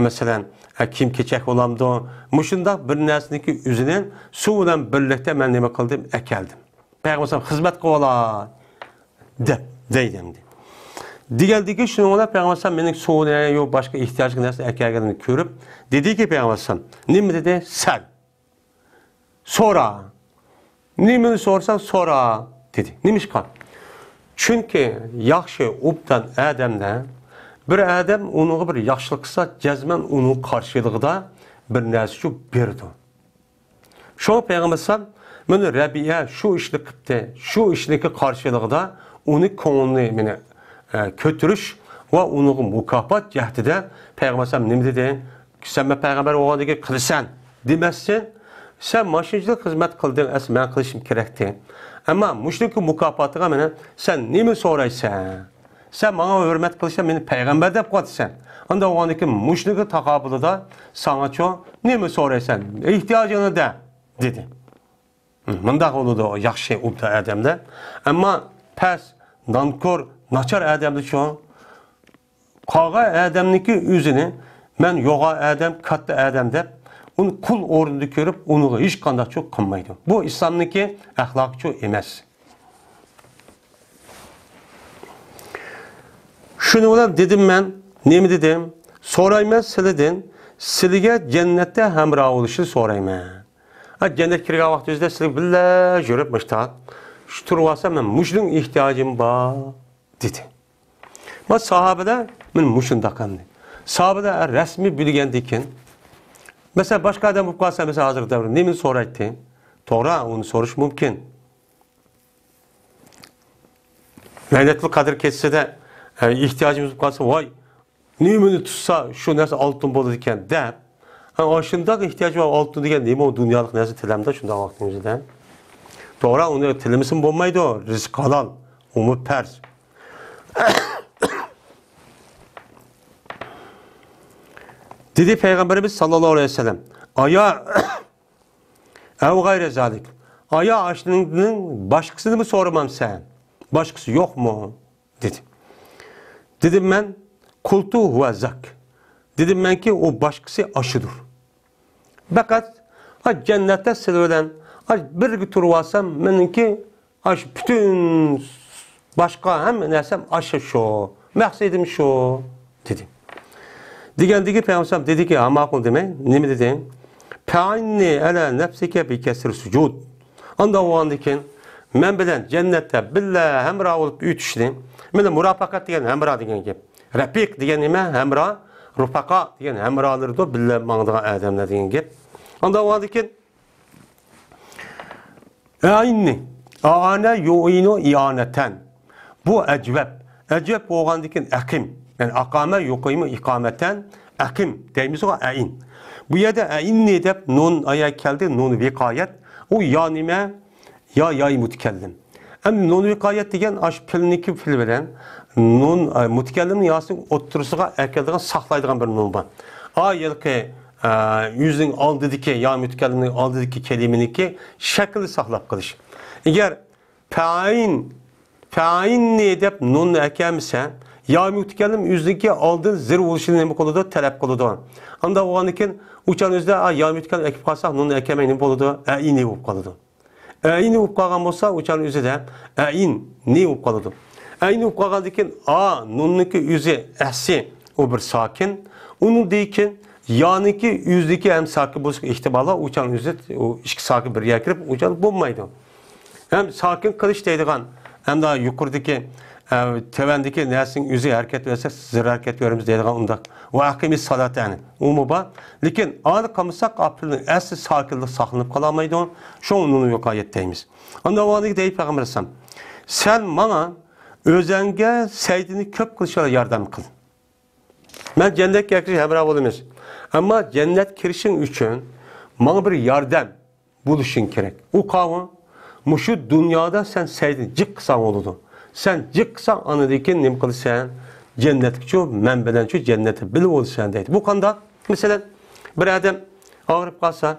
مەسىلەن، ئە، كىيىم-كېچەك بولامدۇ، مۇشۇنداق بىر نەرسىنىڭكى ئۆزىنى سۇ بىلەن بىرلىكتە مەن نېمە قىلدىم؟ ئەكەلدىم. پەيغەمبەر ئەلەيھىسسالام خىزمەت قىلىۋالاي دەپ دەيدۇ ئەمدى. دېگەندىكىن شۇنىڭ بىلەن پەيغەمبەر ئەلەيھىسسالام مېنىڭ سۇنى يا باشقا ئېھتىياجلىق نەرسە ئەكەلگىنىمنى كۆرۈپ، دېدىكى پەيغەمبەر ئەلەيھىسسالام، نېمە دېدى؟ سەل. سورا. نېمىنى سورىساڭ سورا، دېدى. نېمىشقا؟ چۈنكى ياخشى، ئوبدان ئادەمدە بىر ئادەم ئۇنىڭغا بىر ياخشىلىق قىلسا، جەزمەن ئۇنىڭ قارشىلىقىدا بىر نەرسىچۇ بېرىدۇ. شۇڭا پەيغەمبەر ئەلەيھىسسالام مانا رەبىئە شۇ ئىشنى قىپتى، شۇ ئىشنىڭكى قارشىلىقىدا ئۇنى كۆڭلىنى، مېنى، ئە، كۆتۈرۈش ۋە ئۇنىڭغا مۇكاپات جەھىتىدە پەيغەمبەر ئەلەيھىسسالام نېمە دېدى؟ سەن مەن پەيغەمبەر بولغاندىن كېيىن قىلىسەن دېمەستىن، سەن ماشۇنچىلىك خىزمەت قىلدىڭ، ئەسلى مەن قىلىشىم كېرەكتى. ئەمما مۇشۇنىڭكى مۇكاپاتىغا مانا سەن نېمە سورايسەن؟ سەن ماڭا ھۆرمەت قىلىشتا مېنى پەيغەمبەر دەپ قويۇۋاتىسەن. ئانداق بولغاندىن كېيىن مۇشۇنىڭكى تاقابىلىدا ساڭاچۇ نېمە سورايسەن؟ ئېھتىياجىڭنى دە، دېدى. مۇنداق بولىدۇ ياخشى، ئوبدان ئادەمدە. ئەمما پەس، نانكور، ناچار ئادەمدىچۇ؟ قالغان ئادەمنىڭكى ئۆزىنى مەن يوغان ئادەم، كاتتا ئادەم دەپ، ئۇنى قۇل ئورنىدا كۆرۈپ، ئۇنىڭغا ھېچقانداقچۇ قىلمايدۇ. بۇ ئىسلامنىڭكى ئەخلاقىچۇ ئەمەس. شۇنىڭ بىلەن دېدىم مەن، نېمە دېدىم؟ سورايمەن سىلىدىن، سىلىگە جەننەتتە ھەمراھ بولۇشنى سورايمەن. ھە، جەننەتكە كىرگەن ۋاقتىڭىزدا سىلىگە بىللە يۈرۈپ مۇشتاق، شۇ تۇرۇۋالسام مەن مۇشۇنىڭ ئېھتىياجىم بار، دېدى. ما ساھابىلەر مەن مۇشۇنداق ئەمدى. ساھابىلەر رەسمىي بىلگەندىن كېيىن، مەسىلەن، باشقا ئادەم بولۇپ قالسا، مەسىلەن، ھازىرقى دەۋردە نېمىنى سورايتتى؟ توغرا، ئۇنى سورىشى مۇمكىن. لەيلەتۇل قەدىر كېچىسىدە، ئە، ئېھتىياجىمىز بولۇپ قالسا، ۋاي، نېمىنى تۇتسا شۇ نەرسە ئالتۇن بولىدىكەن دەپ، ھە، ئاشۇنداق ئېھتىياج بار ئالتۇن دېگەن نېمە، ئۇ دۇنيالىق نەرسە تىلەمدۇ شۇنداق ۋاقتىمىزدا. توغرا، ئۇنى تىلىمىسىمۇ بولمايدۇ، رىزىق ھالال، ئۇمۇ پەرز. دېدى پەيغەمبىرىمىز ساللاللاھۇ ئەلەيھى ۋەسەللەم، ئايا، ئەۋ غەيرە زالىك، ئايا، ئاشۇنىڭدىن باشقىسىنىمۇ سورىمامسەن؟ باشقىسى يوقمۇ؟ دېدى. دېدىم مەن، قۇلتۇ ھۇۋە زاك. دېدىم مەنكى، ئۇ باشقىسى ئاشۇدۇر. پەقەت، ئا، جەننەتتە سىلەر بىلەن، ئا، بىرگە تۇرۇۋالسام، مېنىڭكى ئاشۇ پۈتۈن باشقا ھەممە نەرسەم ئاشۇ شۇ. مەقسىتىم شۇ، دېدى. دېگەندىكى پەيغەمبەر دېدىكى، ھا، ماقۇل دېمەي، نېمە دېدى؟ پەئىننى ئەلە نەپسىكە بىكەسرى سۇجۇد. ئانداق بولغاندىن كېيىن، مەن بىلەن جەننەتتە بىللە ھەمراھ بولۇپ ئۆتۈشنى، مانا مۇرافىقەت دېگەن ھەمراھ دېگەن گەپ. رەپىق دېگەن نېمە؟ ھەمراھ، رۇپەقا دېگەن ھەمراھلىرىدۇر، بىللە ماڭىدىغان ئادەملەر دېگەن گەپ. ئانداق بولغاندىن كېيىن، ئەئىننى، ئائانە يۇئىنۇ ئىئانەتەن. بۇ ئەجۋەب. ئەجۋەب بولغاندىن كېيىن ئەقىم. يەنى ئاقامە يۇقىمۇ ئىقامەتەن، ئەقىم دەيمىزغۇ، ئەئىن. بۇ يەردە ئەئىننى دەپ نۇن ئايا كەلدى، نۇن ۋىقايەت. ئۇ يا نېمە؟ يا، ياي مۇتەكەللىم. ئەمدى نۇن ۋىقايەت دېگەن ئاشۇ پېئىلنىڭكى پېئىل بىلەن نۇن، ئە، مۇتەكەللىمنىڭ ياسىنىڭ ئوتتۇرىسىغا ئەكېلىدىغان، ساقلايدىغان بىر نۇن بار. ئا، ھېلىقى، ئە، ئۆزىنىڭ ئالدىدىكى يا مۇتەكەللىمنىڭ ئالدىدىكى كەلىمىنىڭكى شەكلىنى ساقلاپ قېلىش. ئەگەر پەئىن، پەئىننى دەپ نۇننى ئەكەلمىسە، يا مۇتەكەللىم ئۆزىنىڭكى ئالدىن زىر بولۇشىنى نېمە قىلىدۇ؟ تەلەپ قىلىدۇ. ئانداق بولغاندىن كېيىن، ئۇ چاغنىڭ ئۆزىدە، ئا، يا مۇتەكەللىم ئەكىپ قالساق، نۇننى ئەكەلمەي نېمە بولىدۇ؟ ئەئىنى بولۇپ قالىدۇ. ئەئىنى بولۇپ قالغان بولسا، ئۇ چاغنىڭ ئۆزىدە ئەئىننى بولۇپ قالىدۇ. ئەئىننى بولۇپ قالغاندىن كېيىن، ئا، نۇننىڭكى ئۆزى ئەسلى، ئۇ بىر ساكىن. ئۇنىڭدىن كېيىن يانىڭكى ئۆزىنىڭكى ھەم ساكىن بولۇشقا ئېھتىمال بار. ئۇ چاغنىڭ ئۆزى ئۇ ئىككى ساكىن بىر يەرگە كىرىپ، ئۇ چاغ بولمايدۇ. ھەم ساكىن قىلىش دەيدىغان، ھەمدە يۇقىرىدىكى، ئە، تۆۋەندىكى نەرسىنىڭ ئۆزى ھەرىكەت بەرسە، زىر ھەرىكەت بېرىمىز دەيدىغان ئۇنداق. ۋە ئەقىمىس سالاتە، يەنى ئۇمۇ بار. لېكىن ئانى قىلمىساق، ئاپىلنىڭ ئەسلى ساكىنلىق ساقلىنىپ قالالمايدۇ. شۇڭا ئۇنى ۋىقايەت دەيمىز. ئاندىن ئۇنىڭ دەيدۇ پەيغەمبەر ئەلەيھىسسالام، سەن ماڭا ئۆزەڭگە سەجدىنى كۆپ قىلىشقا ياردەم قىل. مەن جەننەتكە كىرىشكە ھەمراھ بولىمىز. ئەمما جەننەتكە كىرىشىڭ ئۈچۈن ماڭا بىر ياردەم بولۇشۇڭ كېرەك. ئۇ قاۋۇ، مۇشۇ دۇنيادا سەن سەجدىنى جىق قىلساڭ بولىدۇ. سەن جىق قىلساڭ، ئاندىن كېيىن نېمە قىلىسەن؟ جەننەتكىچۇ، مەن بىلەنچۇ جەننەتتە بىللە بولىسەن دەيدۇ. بۇ قانداق؟ مەسىلەن، بىر ئادەم ئاغرىپ قالسا،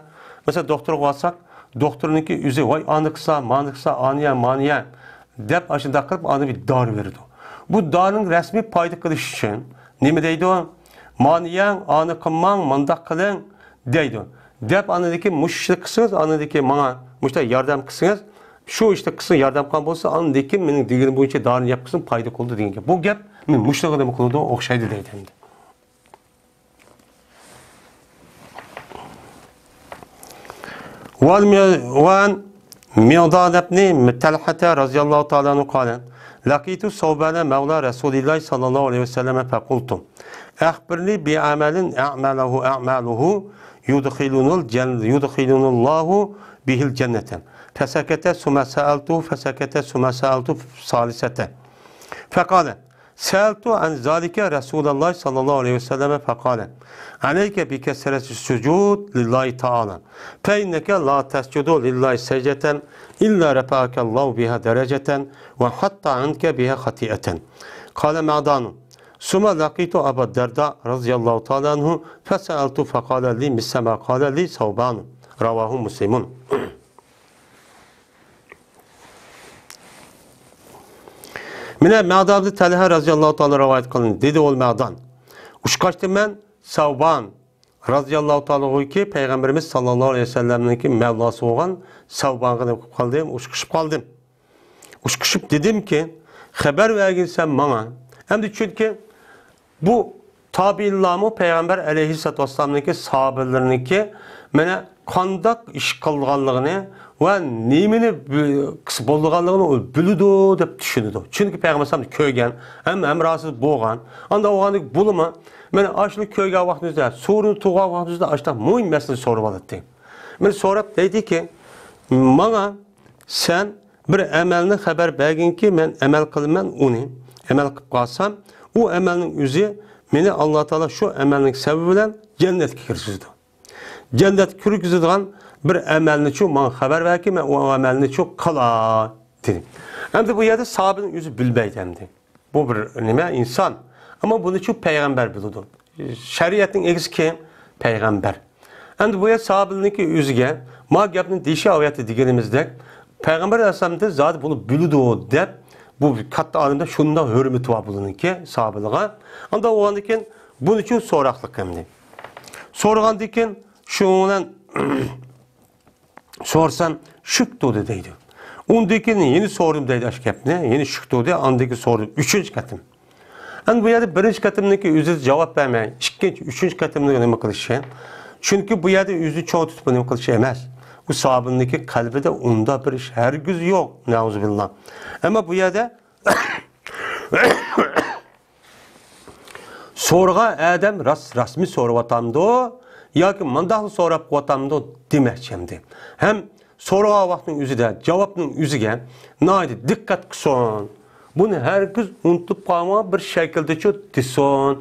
مەسىلەن، دوختۇرغا بارساق، دوختۇرنىڭكى ئۆزى، ۋاي، ئانى قىلسا، مانى قىلسا، ئانىيە، مانىيە دەپ، ئاشۇنداق قىلىپ، ئاندىن بىر دارى بېرىدۇ. بۇ دارىنىڭ رەسمىي پايدا قىلىش ئۈچۈن نېمە دەيدۇ؟ مانى يەڭ، ئانى قىلماڭ، مانداق قىلىڭ دەيدۇ. دەپ، ئاندىن كېيىن مۇشۇ ئىشنى قىلسىڭىز، ئاندىن كېيىن ماڭا مۇشۇنداق ياردەم قىلسىڭىز، شۇ ئىشنى قىلسىڭىز، ياردەم قىلغان بولسا، ئاندىن كېيىن مېنىڭ دېگىنىم بويىچە دارىنى يەپ قىلسىڭىز، پايدا قىلىدۇ دېگەن گەپ. بۇ گەپ مېنىڭ مۇشۇنىڭغا نېمە قىلىدۇ؟ ئوخشايدۇ دەيدۇ ئەمدى. وعن، وعن مقداد بن طلحة رضي الله تعالى عنه قال: لقيت ثوبان مولى رسول الله صلى الله عليه وسلم فقلت: أخبرني بعمل أعمله، أعمله يدخلني الجن-، يدخلني الله به الجنة. فسكت، ثم سألته، فسكت، ثم سألته ثالثة. فقال: سألت عن ذلك رسول الله صلى الله عليه وسلم فقال: عليك بكثرة السجود لله تعالى، فإنك لا تسجد لله سجدة إلا رفعك الله بها درجة وحط عنك بها خطيئة. قال معدان: ثم لقيت أبا الدرداء رضي الله تعالى عنه فسألت فقال لي مثل ما قال لي ثوبان. رواه مسلم. مانا مەدان ئىبنى تەلھە رەزىياللاھۇ تائالا رىۋايەت قىلىندى. دېدى ئۇ مەدان: ئۇچقاچتىم مەن سەۋبان رەزىياللاھۇ تائالا ئەنھۇكى پەيغەمبىرىمىز ساللاللاھۇ ئەلەيھى ۋەسەللەمنىڭكى مەۋلاسى بولغان سەۋبانغا نېمە قىلىپ قالدىم؟ ئۇچقۇشۇپ قالدىم. ئۇچقۇشۇپ دېدىمكى، خەۋەر بەرگىن سەن ماڭا. ئەمدى چۈنكى بۇ تابىئىنلارمۇ پەيغەمبەر ئەلەيھىسسالاتۇ ۋەسسالامنىڭكى ساھابىلىرىنىڭكى مانا قانداق ئىش قىلغانلىقىنى ۋە نېمىنى بىلگىنىنى ئۇ بىلىدۇ دەپ چۈشىنىدۇ. چۈنكى پەيغەمبەر ئەلەيھىسسالامنى كۆرگەن، ھەم ھەمراھسىز بولغان. ئانداق بولغاندىكىن بولىمۇ، مانا ئاشۇنى كۆرگەن ۋاقتىمىزدا، سورۇنى تۇرغان ۋاقتىمىزدا ئاشۇنداق مۇھىم مەسىلىنى سورىۋالاتتى. مانا سوراپ دەيدىكى، ماڭا سەن بىر ئەمەلنى خەۋەر بەرگىنكى، مەن ئەمەل قىلىمەن ئۇنى. ئەمەل قىلىپ قالسام، ئۇ ئەمەلنىڭ ئۆزى مېنى ئاللا تائالا شۇ ئەمەلنىڭ سەۋەبى بىلەن جەننەتكە كىرگۈزىدۇ. جەننەتكە كىرگۈزىدىغان بىر ئەمەلنىچۇ ماڭا خەۋەر بەركى، مەن ئۇ ئەمەلنىچۇ قىلاي، دېدى. ئەمدى بۇ يەردە ساھابىنىڭ ئۆزى بىلمەيدۇ ئەمدى. بۇ بىر نېمە، ئىنسان. ئەمما بۇنىچۇ پەيغەمبەر بىلىدۇ. شەرىئەتنىڭ ئىگىسى كىم؟ پەيغەمبەر. ئەمدى بۇ يەر ساھابىنىڭكى ئۆزىگە ما گەپنى دېيىشى ئاۋەتتە دېگىنىمىزدەك، پەيغەمبەر ئەلەيھىسسالامدىن زادى بۇنى بىلىدۇ دەپ، بۇ كاتتا ئالىمدا شۇنداق ھۆرمىتى بار بۇنىڭكى ساھابىلىغا. ئانداق بولغاندىن كېيىن بۇنىچۇ سوراقلىق ئەمدى. سورىغاندىن كېيىن شۇنىڭ بىلەن سورىسام، شۈك تۇردى دەيدۇ. ئۇندىن كېيىن يەنە سورىدىم دەيدۇ ئاشۇ گەپنى. يەنە شۈك تۇردى، ئاندىن كېيىن سورىدىم. ئۈچىنچى قېتىم. ئەمدى بۇ يەردە بىرىنچى قېتىمنىڭكى ئۆزى جاۋاب بەرمەي، ئىككىنچى، ئۈچىنچى قېتىمنىڭ نېمە قىلىشى؟ چۈنكى بۇ يەردە ئۆزىنى چوڭ تۇتۇپ نېمە قىلىشى ئەمەس. ئۇ ساھابىنىڭكى قەلبىدە ئۇنداق بىر ئىش ھەرگىز يوق. نەئۇزۇبىللا. ئەمما بۇ يەردە سورىغان ئادەم راست، راستمۇ سورىۋاتامدۇ ياكى مۇنداقلا سوراپ قويۇۋاتامدۇ دېمەكچى ئەمدى. ھەم سورىغان ۋاقىتنىڭ ئۆزىدە، جاۋابنىڭ ئۆزىگە ناھايىتى دىققەت قىلسۇن. بۇنى ھەرگىز ئۇنتۇلۇپ قالمىغان بىر شەكىلدىچۇ دېسۇن.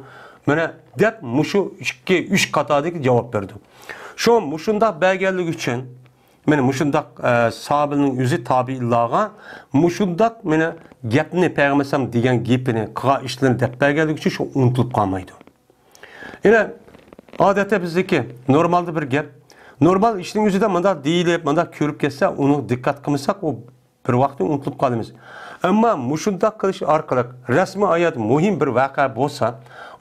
مانا دەپ مۇشۇ ئىككى، ئۈچ قاتاردىكى جاۋاب بەردى. شۇ مۇشۇنداق بەرگەنلىكى ئۈچۈن مانا مۇشۇنداق، ئە، ساھابىنىڭ ئۆزى تابىئىنلارغا مۇشۇنداق مانا گەپنى، پەيغەمبەر ئەلەيھىسسالام دېگەن گېپىنى، قىلغان ئىشلىرىنى دەپ بەرگەنلىكى ئۈچۈن شۇ ئۇنتۇلۇپ قالمايدۇ. يەنە ئادەتتە بىزدىكى نورمالدا بىر گەپ، نورمال ئىشنىڭ ئۆزىدە مۇنداق دېيىلىپ، مۇنداق كۆرۈپ كەتسە، ئۇنى دىققەت قىلمىساق، ئۇ بىر ۋاقىتتا ئۇنتۇلۇپ قالىمىز. ئەمما مۇشۇنداق قىلىش ئارقىلىق رەسمىي ھايات مۇھىم بىر ۋەقە بولسا،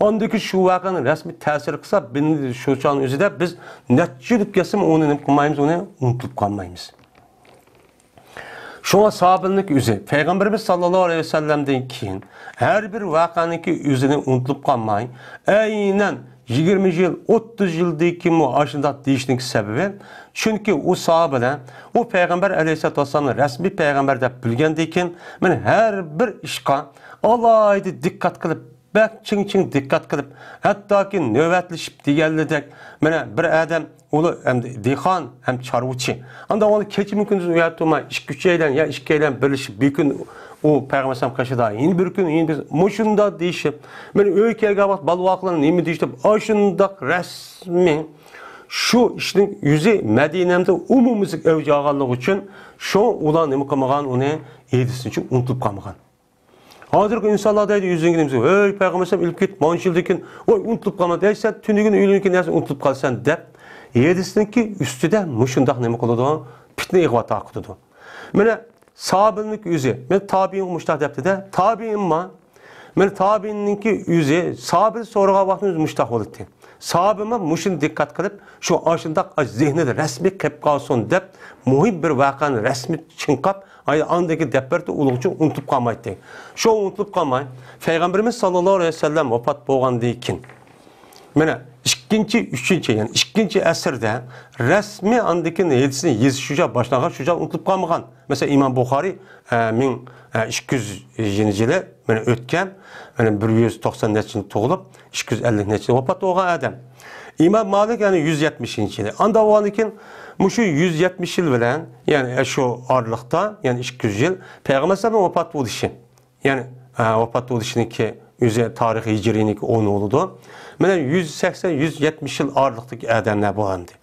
ئاندىكى شۇ ۋەقەنىڭ رەسمىي تەسىر قىلسا، بىن-، شۇ چاغنىڭ ئۆزىدە بىز نەچچە يىل ئۆتۈپ كەتسىمۇ ئۇنى نېمە قىلمايمىز، ئۇنى ئۇنتۇلۇپ قالمايمىز. شۇڭا ساھابىنىڭ ئۆزى، پەيغەمبىرىمىز ساللاللاھۇ ئەلەيھى ۋەسەللەمدىن كېيىن ھەر بىر ۋەقەنىڭكى ئۆزىنى ئۇنتۇلۇپ قالماي، ئەينەن يىگىرمە يىل، ئوتتۇز يىلدىن كېيىنمۇ ئاشۇنداق دېيىشنىڭ سەۋەبى، چۈنكى ئۇ ساھابىلەر ئۇ پەيغەمبەر ئەلەيھىسسالاتۇ ۋەسسالامنى رەسمىي پەيغەمبەر دەپ بىلگەندىن كېيىن، مانا ھەر بىر ئىشقا ئالاھىدە دىققەت قىلىپ، بەك چىڭ-چىڭ دىققەت قىلىپ، ھەتتاكى نۆۋەتلىشىپ دېگەنلىدەك، مانا بىر ئادەم ئۇلار ئەمدى دېھقان ھەم چارۋىچى. ئانداق ئۇلار كېچىمۇ كۈندۈز ئۇ يەردە تۇرماي، ئىككى ئۈچەيلەن يا ئىككىيلەن بىرلىشىپ، بىر كۈن ئۇ پەيغەمبەر ئەلەيھىسسالام قېشىدا، يەنە بىر كۈن، يەنە بىر، مۇشۇنداق دېيىشىپ، مانا ئۆيگە كەلگەن ۋاقىت بالا-ۋاقىلارنى نېمە دېيىشتى، ئاشۇنداق رەسمىي شۇ ئىشنىڭ ئۆزى مەدىنەمدە ئومۇميۈزلۈك ئەۋج ئالغانلىقى ئۈچۈن، شۇ ئۇلار نېمە قىلمىغان، ئۇنى ھەدىسىنچە ئۇنتۇلۇپ قالمىغان. ھازىرقى ئىنسانلار دەيدۇ، يۈزىنىڭ نېمىسى، ھەي، پەيغەمبەر ئەلەيھىسسالام ئۆلۈپ كېتىپ مانچە يىلدىن كېيىن، ۋاي، ئۇنتۇلۇپ قالما، ھەي، سەن تۈنۈگۈن ئۆيلەنگەن نەرسىنى ئۇنتۇلۇپ قالىسەن دەپ، ھەدىسنىڭكى ئۈستىدە مۇشۇنداق نېمە قىلىدۇ؟ پىتنە ئىغۋا تارقىتىدۇ. مانا ساھابىنىڭ ئۆزى، مانا تابىئىنغا مۇشۇنداق دەپتۇ-دە، تابىئىنما، مانا تابىئىننىڭكى ئۆزى، ساھابىدىن سورىغان ۋاقتىمىز مۇشۇنداق بولاتتى. ساھابىمۇ مۇشۇنى دىققەت قىلىپ، شۇ ئاشۇنداق زېھنىدە رەسمىي قېلىپ قالسۇن دەپ، مۇھىم بىر ۋەقەنى رەسمىي چىڭقاپ، ئاي، ئاندىن كېيىن دەپ بەردى، ئۇنىڭ ئۈچۈن ئۇنتۇپ قالمايتتى. شۇ ئۇنتۇپ قالماي، پەيغەمبىرىمىز ساللاللاھۇ ئەلەيھى ۋەسەللەم ۋاپات بولغاندىن كېيىن، مانا، ئىككىنچى، ئۈچىنچى، يەنى ئىككىنچى ئەسىردە رەسمىي ئاندىن كېيىن ھەدىسنى يېزىش شۇجا باشلانغان، شۇجا ئۇنتۇلۇپ قالمىغان. مەسىلەن، ئىمام بۇخارىي، ئە، مىڭ، ئە، ئىككى يۈز يىلى، مانا، ئۆتكەن، مانا، بىر يۈز توقسان نەچچە يىل تۇغۇلۇپ، ئىككى يۈز ئەللىك نەچچە يىل ۋاپات بولغان ئادەم. ئىمام مالىك، يەنى يۈز يەتمىشىنچى يىلى. ئاندا بولغاندىن كېيىن مۇشۇ يۈز يەتمىش يىل بىلەن، يەنى، ئە، شۇ ئارىلىقتا، يەنى ئىككى يۈز يىل پەيغەمبەر ئەلەيھىسسالامنىڭ ۋاپات بولۇشى. يەنى، ئە، ۋاپات بولۇشىنىڭكى ئۆزى تارىخ ھىجرىينىڭكى ئون بولىدۇ. مانا يۈز سەكسەن، يۈز يەتمىش يىل ئارىلىقتىكى ئادەملەر بولغانىدى.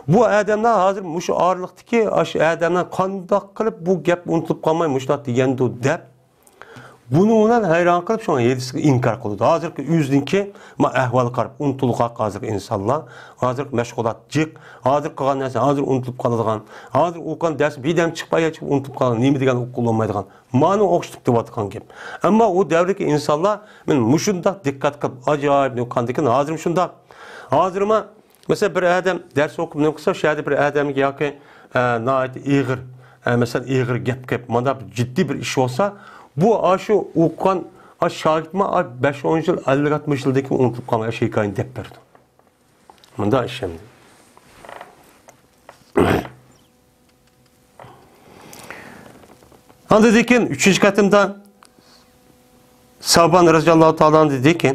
بۇ ئادەملەر ھازىر مۇشۇ ئارىلىقتىكى، ئاشۇ ئادەملەر قانداق قىلىپ بۇ گەپ ئۇنتۇلۇپ قالماي مۇشۇنداق دېگەندۇ دەپ، بۇنىڭ بىلەن ھەيران قېلىپ شۇڭا ھەدىسكە ئىنكار قىلىدۇ. ھازىرقى ئۆزىنىڭكى ما ئەھۋالغا قاراپ ئۇنتۇلغاق ھازىرقى ئىنسانلار. ھازىرقى مەشغۇلات جىق. ھازىر قىلغان نەرسە ھازىر ئۇنتۇلۇپ قالىدىغان. ھازىر ئوقۇغان دەرس بىردەم چىقىپ ئايا چىقىپ ئۇنتۇلۇپ قالغان. نېمە دېگەننى ئۇقۇپ بولمايدىغان. مانا ئوخشىتىپ دەۋاتقان گەپ. ئەمما ئۇ دەۋردىكى ئىنسانلار مانا مۇشۇنداق دىققەت قىلىپ، ئاجايىپ نۇقتىدىكىن ھازىرمۇ شۇنداق. ھازىرمۇ، مەسىلەن، بىر ئادەم دەرس ئوقۇپ نېمە قىلسا، شۇ يەردە بىر ئادەمگە ياكى، ئە، ناھايىتى ئېغىر، ئە، مەسىلەن، ئېغىر گەپ قىلىپ، مانا بىر جىددىي بىر ئىش بولسا، بۇ ئاشۇ ئوقۇغان، ئاشۇ شاگىرتمۇ، ئا، بەش ئون يىل، ئەللىك ئاتمىش يىلدىن كېيىن ئۇنتۇلۇپ قالغان ئاشۇ ھېكايىنى دەپ بېرىدۇ. مۇنداق ئىش ئەمدى. ئاندىن كېيىن ئۈچىنچى قېتىمدا سەۋبان رەزىياللاھۇ تائالا ئەنھۇ دېدىكى،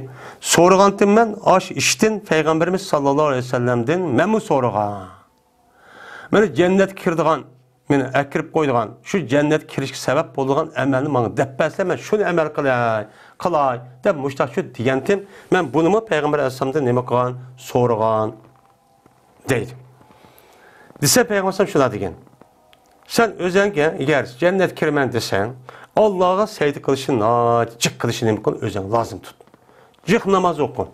سورىغانتىم مەن ئاش ئىشتىن پەيغەمبىرىمىز ساللاللاھۇ ئەلەيھى ۋەسەللەمدىن مەنمۇ سورىغان. مانا جەننەتكە كىرىدىغان، مېنى ئەكىرىپ قويىدىغان، شۇ جەننەتكە كىرىشكە سەۋەب بولىدىغان ئەمەلنى ماڭا دەپ بەرسە، مەن شۇنى ئەمەل قىلاي، قىلاي دەپ مۇشتاق شۇ دېگەنتىم، مەن بۇنىمۇ پەيغەمبەر ئەلەيھىسسالامدىن نېمە قىلغان؟ سورىغان دەيدۇ. دېسە پەيغەمبەر ئەلەيھىسسالام شۇنداق دېگەن. سەن ئۆزەڭگە ئەگەر جەننەتكە كىرىمەن دېسەڭ، ئاللاغا سەجدە قىلىشنى ناھايىتى جىق قىلىشنى نېمە قىل؟ ئۆزۈڭ لازىم تۇت. جىق ناماز ئوقۇ.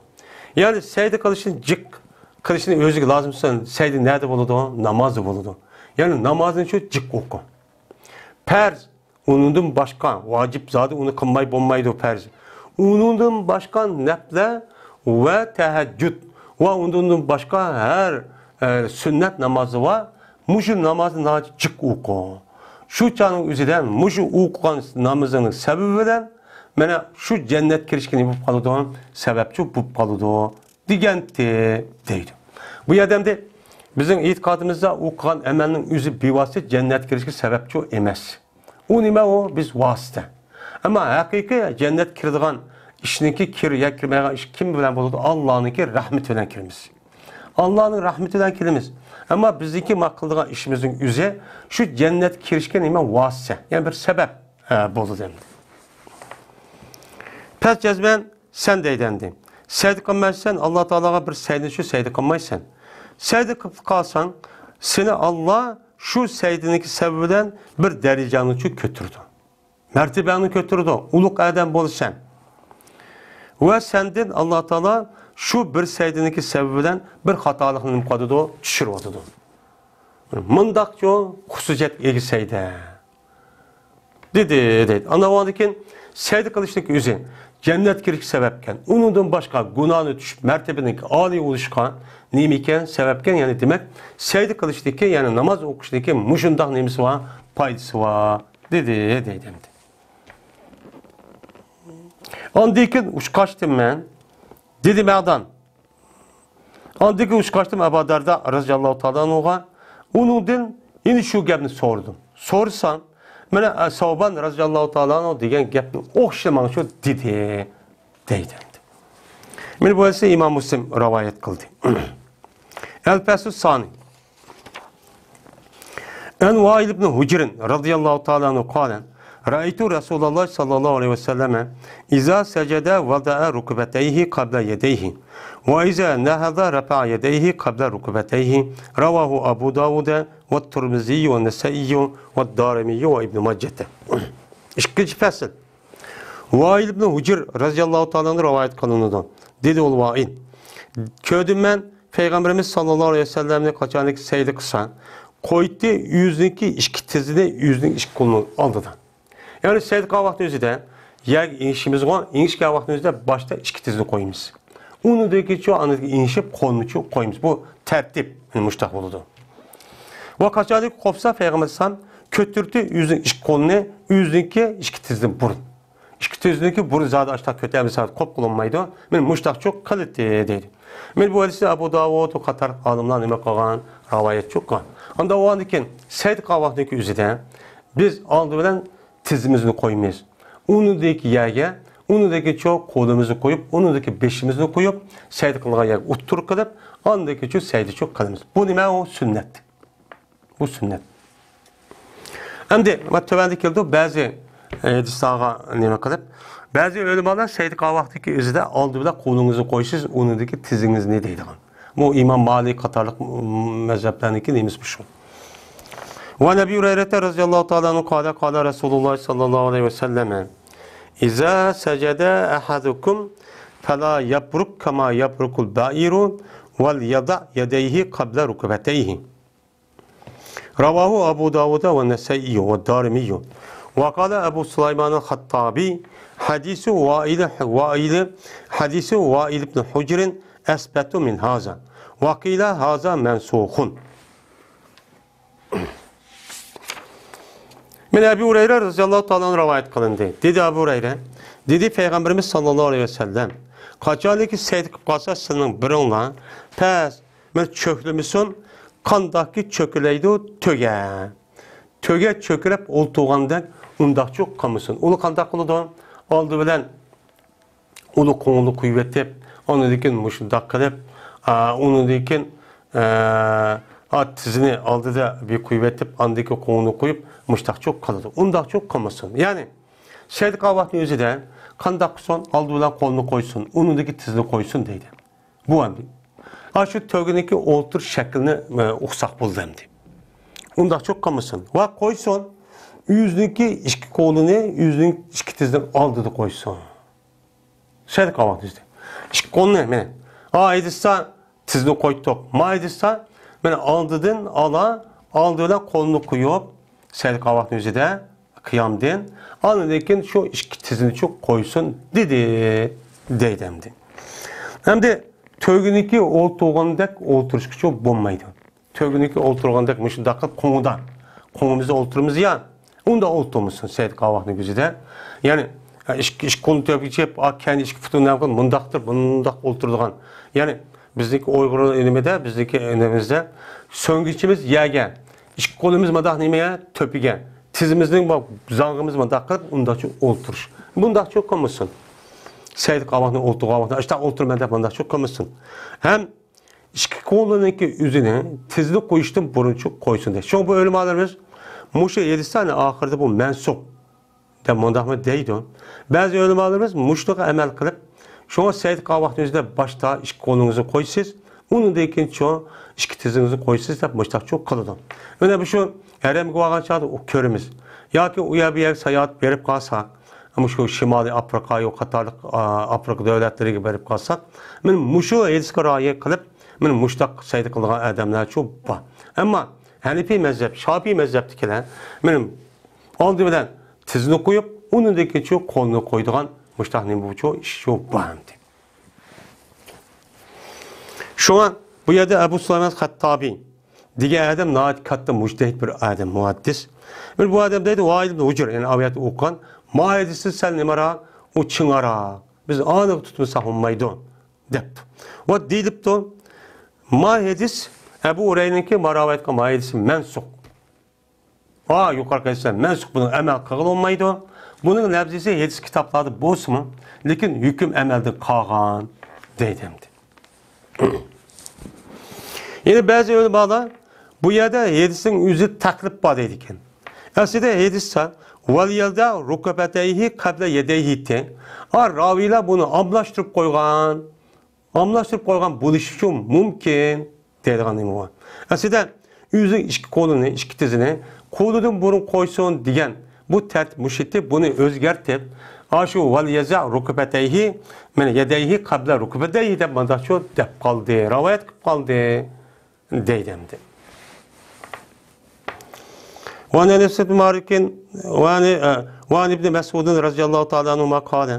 يەنى سەجدە قىلىشنى جىق قىلىشنى ئۆزىگە لازىم تۇتساڭ، سەجدە نەدە بولىدۇ؟ نامازدا بولىدۇ. يەنى نامازنى شۇ جىق ئوقۇ. پەرز، ئۇنىڭدىن باشقا ۋاجىپ زادى ئۇنى قىلماي بولمايدۇ، پەرز. ئۇنىڭدىن باشقا نەپلە ۋە تەھەججۇد ۋە ئۇنىڭدىن باشقا ھەر، ئە، سۈننەت نامازى بار. مۇشۇ نامازنى ناھايىتى جىق ئوقۇ. شۇ چاغنىڭ ئۆزىدە مۇشۇ ئوقۇغان نامىزىڭنىڭ سەۋەبى بىلەن مانا شۇ جەننەتكە كىرىشكە نېمە بولۇپ قالىدۇ؟ سەۋەبچى بولۇپ قالىدۇ دېگەنتى دەيدۇ. بۇ يەردە ئەمدى بىزنىڭ ئېتىقادىمىزدا ئوقۇغان ئەمەلنىڭ ئۆزى بىۋاسىتە جەننەتكە كىرىشكە سەۋەبچى ئەمەس. ئۇ نېمە ئۇ؟ بىز ۋاسىتە. ئەمما ھەقىقىي جەننەتكە كىرىدىغان ئىشنىڭكى كىر-، يا كىرمەيدىغان ئىش كىم بىلەن بولىدۇ؟ ئاللانىڭكى رەھمىتى بىلەن كىرىمىز. ئاللانىڭ رەھمىتى بىلەن كىرىمىز. ئەمما بىزنىڭكى ما قىلىدىغان ئىشىمىزنىڭ ئۆزى شۇ جەننەتكە كىرىشكە نېمە؟ ۋاسىتە. يەنى بىر سەۋەب، ئە، بولىدۇ ئەمدى. پەس جەزمەن سەن دەيدۇ ئەمدى. سەجدە قىلمايسەن، ئاللا تائالاغا بىر سەجدە شۇ سەجدە قىلمايسەن. سەجدە قىلىپ قالساڭ، سېنى ئاللا شۇ سەجدىنىڭكى سەۋەبى بىلەن بىر دەرىجەڭنى شۇ كۆتۈرىدۇ. مەرتىبەڭنى كۆتۈرىدۇ، ئۇلۇغ ئادەم بولىسەن. ۋە سەندىن ئاللا تائالا شۇ بىر سەجدىنىڭكى سەۋەبى بىلەن بىر خاتالىقنى نېمە قىلىۋاتىدۇ؟ چۈشۈرۈۋاتىدۇ. مۇنداقچۇ خۇسۇسىيەتكە ئىگە سەجدە. دېدى، دەيدۇ. ئاندىن كېيىن سەجدە قىلىشنىڭكى ئۆزى جەننەتكە كىرىشكە سەۋەبكەن. ئۇنىڭدىن باشقا گۇناھنى چۈشۈپ، مەرتىبىنىڭ ئالىي بولۇشقا نېمە ئىكەن؟ سەۋەبكەن. يەنى دېمەك، سەجدە قىلىشنىڭكى، يەنى ناماز ئوقۇشنىڭكى مۇشۇنداق نېمىسى بار؟ پايدىسى بار، دېدى، دەيدۇ ئەمدى. ئاندىن كېيىن ئۇچقاچتىم مەن، دېدى مەغدان. ئاندىن كېيىن ئۇچقاچتىم ئەبۇ دەردە رەزىياللاھۇ تائالا ئەنھۇغا. ئۇنىڭدىن يەنە شۇ گەپنى سورىدىم. سورىسام، مانا، ئە، سەۋبان رەزىياللاھۇ تائالا ئەنھۇ دېگەن گەپنى ئوخشىماڭ شۇ دېدى، دەيدۇ ئەمدى. مانا بۇ ھەدىسنى ئىمام مۇسلىم رىۋايەت قىلدى. ئەل پەسلۇ سانى. عن وائل بن حجر رضي الله تعالى عنه قال: رأيت رسول الله صلى الله عليه وسلم إذا سجد وضع ركبتيه قبل يديه، وإذا نهض رفع يديه قبل ركبتيه. رواه أبو داود والترمذي والنسائي والدارمي وابن ماجه. ئىككىنچى پەسىل. ۋائىل ئىبنى ھۇجر رەزىياللاھۇ تائالا ئەنھۇ رىۋايەت قىلىنىدۇ. دېدى ئۇ ۋائىل، كۆردۈم مەن پەيغەمبىرىمىز ساللاللاھۇ ئەلەيھى ۋەسەللەمنى قاچانكى سەجدە قىلسا، قويدى ئۆزىنىڭكى ئىككى تىزىنى ئۆزىنىڭ ئىككى قولىنىڭ ئالدىدا. يەنى سەجدە قىلغان ۋاقىتنىڭ ئۆزىدە يەرگە ئېڭىشىمىزغۇ، ئېڭىشكەن ۋاقىتنىڭ ئۆزىدە باشتا ئىككى تىزنى قويىمىز. ئۇنىڭدىن كېيىنچۇ ئاندىن ئېڭىشىپ قولنىچۇ قويىمىز. بۇ تەرتىپ، مانا مۇشۇنداق بولىدۇ. ۋە قاچانكى قوپسا پەيغەمبەر ئەلەيھىسسالام كۆتۈردى ئۆزىنىڭ ئىككى قولىنى ئۆزىنىڭكى ئىككى تىزىدىن بۇرۇن. ئىككى تىزنىڭكى بۇرۇن زادى ئاشۇنداق كۆتەرمىسە قوپ قىلىنمايدۇ. مانا مۇشۇنداقچۇ قىلدى دەيدۇ. مانا بۇ ھەدىسنى ئەبۇ داۋۇد قاتارلىق ئالىملار نېمە قىلغان؟ رىۋايەتچۇ قىلغان. ئاندىن ئۇنىڭدىن كېيىن سەجدە قىلغان ۋاقتىنىڭكى ئۆزىدە بىز ئالدى بىلەن تىزىمىزنى قويىمىز. ئۇنىڭدىكى يەرگە، ئۇنىڭدىكى چوق قولىمىزنى قويۇپ، ئۇنىڭدىكى بېشىمىزنى قويۇپ، سەجدە قىلغان يەرگە ئوتتۇرا قىلىپ، ئاندىكى چوق سەجدە چوق قىلىمىز. بۇ نېمە؟ ئۇ سۈننەت. بۇ سۈننەت. ئەمدى مانا تۆۋەندە كېلىدۇ، بەزى، ئە، ھەدىسلارغا نېمە قىلىپ، بەزى ئۆلىمالار سەجدە قىلغان ۋاقتىدىكى ئۆزىدە ئالدى بىلەن قولىڭىزنى قويىسىز، ئۇنىڭدىكى تىزىڭىزنى دەيدىغان. بۇ ئىمام مالىك قاتارلىق، م-، مەزھەپلەرنىڭكى نېمىسى بۇ شۇ. وعن أبي هريرة رضي الله تعالى عنه قال: قال رسول الله صلى الله عليه وسلم: إذا سجد أحدكم فلا يبرك كما يبرك البعير وليضع يديه قبل ركبتيه. رواه أبو داود والنسائي والدارمي. وقال أبو سليمان الخطابي: حديث وائل، وائل، حديث وائل بن حجر أثبت من هذا. وقيل هذا منسوخ. مانا ئەبۇ ھۇرەيرە رەزىياللاھۇ تائالا ئەنھۇ رىۋايەت قىلىندى. دېدى ئەبۇ ھۇرەيرە، دېدى پەيغەمبىرىمىز ساللاللاھۇ ئەلەيھى ۋەسەللەم، قاچانكى سەجدە قىلىپ قالسا سىلىنىڭ بىرىڭلار پەس مانا چۆكلىمىسۇن، قانداقكى چۆكلەيدۇ تۆگە. تۆگە چۆكۈرەپ ئولتۇرغاندەك ئۇنداقچۇ قىلمىسۇن. ئۇنى قانداق قىلىدۇ؟ ئالدى بىلەن ئۇنى قوڭىنى قويۇۋېتىپ، ئاندىن كېيىن مۇشۇنداق قىلىپ، ئا، ئۇنىڭدىن كېيىن، ئا، ئا، تىزىنى ئالدىدا بىر قويۇۋېتىپ، ئاندىن كېيىن قوڭىنى قويۇپ، مۇشۇنداقچۇ قىلىدۇ. ئۇنداقچۇ قىلمىسۇن. يەنى، سەيدى قاۋاقنىڭ ئۆزىدە قانداق قىلسۇن؟ ئالدى بىلەن قولىنى قويسۇن، ئۇنىڭدىن كېيىن تىزىنى قويسۇن دەيدۇ. بۇ ئەمدى. ئاشۇ تۆگىنىڭكى ئولتۇرۇش شەكلىنى، ئە، ئۇقساق بولدى ئەمدى. ئۇنداقچۇ قىلمىسۇن. ۋە قويسۇن. ئۆزىنىڭكى ئىككى قولىنى ئۆزىنىڭ ئىككى تىزىنىڭ ئالدىدا قويسۇن. سەل قاۋاق تۈزدى. ئىككى قولىنى مانا. ھەيدىسا تىزنى قويدۇق. مايدىسا مانا ئالدىدىن ئالا، ئالدى بىلەن قولنى قويۇپ، سەل قاۋاقنى ئۆزىدە قىيامدىن، ئاندىن كېيىن شۇ ئىككى تىزنى شۇ قويسۇن دېدى، دەيدۇ ئەمدى. ئەمدى تۆگىنىڭكى ئولتۇرغاندەك ئولتۇرۇشقىچۇ بولمايدۇ. تۆگىنىڭكى ئولتۇرغاندەك مۇشۇنداق قىلىپ قوڭىدا، قوڭىمىزدا ئولتۇرىمىز يا، ئۇنداق ئولتۇرمىسۇن سەيد قاۋاقنىڭ كۆزىدە. يەنى، ئىككى، ئىككى قولنى تۆپكە چېپ، كەينى ئىككى پۇتىنى نېمە قىلىپ، مۇنداقتۇر، مۇنداق ئولتۇرىدىغان. يەنى، بىزنىڭكى ئۇيغۇر ئىلمىدە، بىزنىڭكى ئىلمىمىزدە سۆڭگىچىمىز يەرگە، ئىككى قولىمىز مۇنداق نېمىگە، تۆپىگە، تىزىمىزنىڭ بۇ زاڭغىمىز مۇنداق قىلىپ، ئۇنداقچە ئولتۇرۇش. بۇنداقچە قىلمىسۇن. سەيد قاۋاقنى ئولتۇرغان ۋاقتىدا، ئاشۇنداق ئولتۇرىمەن دەپ مۇنداقچە قىلمىسۇن. ھەم ئىككى قولىنىڭكى ئۆزىنى تىزنى قويۇشتىن بۇرۇنچە قويسۇن دەيدۇ. شۇڭا بۇ ئۆلىمالىرىمىز مۇشۇ ھەدىسلەرنىڭ ئاخىرىدا بۇ مەنسۇخ دەپ مۇنداقمۇ دەيدۇ. بەزى ئۆلىمالىرىمىز مۇشۇنىڭغا ئەمەل قىلىپ، شۇڭا سەيد قاۋاقنى ئۆزىدە باشتا ئىككى قولىڭىزنى قويىسىز، ئۇنىڭدىن كېيىن شۇ ئىككى تىزىڭىزنى قويىسىز دەپ مۇشۇنداقچۇ قىلىدۇ. مانا بۇ شۇ ھەرەمگە بارغان چاغدا كۆرىمىز. ياكى ئۇ يەر بۇ يەرگە ساياھەت بېرىپ قالساق، مۇشۇ شىمالىي ئافرىقا يو قاتارلىق، ئا، ئافرىقا دۆلەتلىرىگە بېرىپ قالساق، مانا مۇشۇ ھەدىسكە رىئايە قىلىپ، مانا مۇشۇنداق سەيدە قىلىدىغان ئادەملەرچۇ بار. ئەمما ھەنىپىي مەزھەپ، شاپىئىي مەزھەپتىكىلەر مانا ئالدى بىلەن تىزنى قويۇپ، ئۇنىڭدىن كېيىنچۇ قولنى قويىدىغان مۇشۇنداق نېمە بۇچۇ ئىشچۇ بار ئەمدى. شۇڭا بۇ يەردە ئەبۇ سۇلايمان خەتتابى دېگەن ئادەم ناھايىتى كاتتا مۇجتەھىد بىر ئادەم، مۇھەددىس. بىر بۇ ئادەم دەيدۇ، ۋايىل ھۇجۇر، يەنى ئاۋۇ يەردە ئوقۇغان، ما ھەدىسى سەل نېمىراق، ئۇ چىڭراق. بىز ئانىغا تۇتمىساق بولمايدۇ، دەپتۇ. ۋە دېيىلىپتۇ، ما ھەدىس، ئەبۇ ھۇرەيرىنىڭكى ما رىۋايەت قىلغان ما ھەدىسى مەنسۇخ. ھا، يۇقىرىقى ھەدىسلەر مەنسۇخ، بۇنىڭ ئەمەل قىلغىلى بولمايدۇ. بۇنىڭ لەپزىسى ھەدىس كىتابلاردا بولسىمۇ، لېكىن ھۆكۈم ئەمەلدىن قالغان، دەيدۇ ئەمدى. يەنە بەزى ئۆلىمالار بۇ يەردە ھەدىسنىڭ ئۆزى تەقلىپ بار دەيدىكەن. ئەسلىدە ھەدىستا، ۋەليەزە رۇكبەتەيھى قەبلە يەدەيھى دە. ئا، راۋىيلار بۇنى ئالماشتۇرۇپ قويغان. ئالماشتۇرۇپ قويغان بولۇشىچۇ مۇمكىن دەيدىغان نېمە بار. ئەسلىدە ئۆزى ئىككى قولىنى، ئىككى تىزىنى قولىدىن بۇرۇن قويسۇن دېگەن بۇ تەرتىپ مۇشۇ ئىدى. بۇنى ئۆزگەرتىپ، ئاشۇ ۋەليەزە رۇكبەتەيھى، مانا يەدەيھى قەبلە رۇكبەتەيھى دەپ مۇنداقچۇ دەپ قالدى، رىۋايەت قىلىپ قالدى دەيدۇ ئەمدى. وعن أنس بن مالك وعن، وعن ابن مسعود رضي الله تعالى عنهما قال: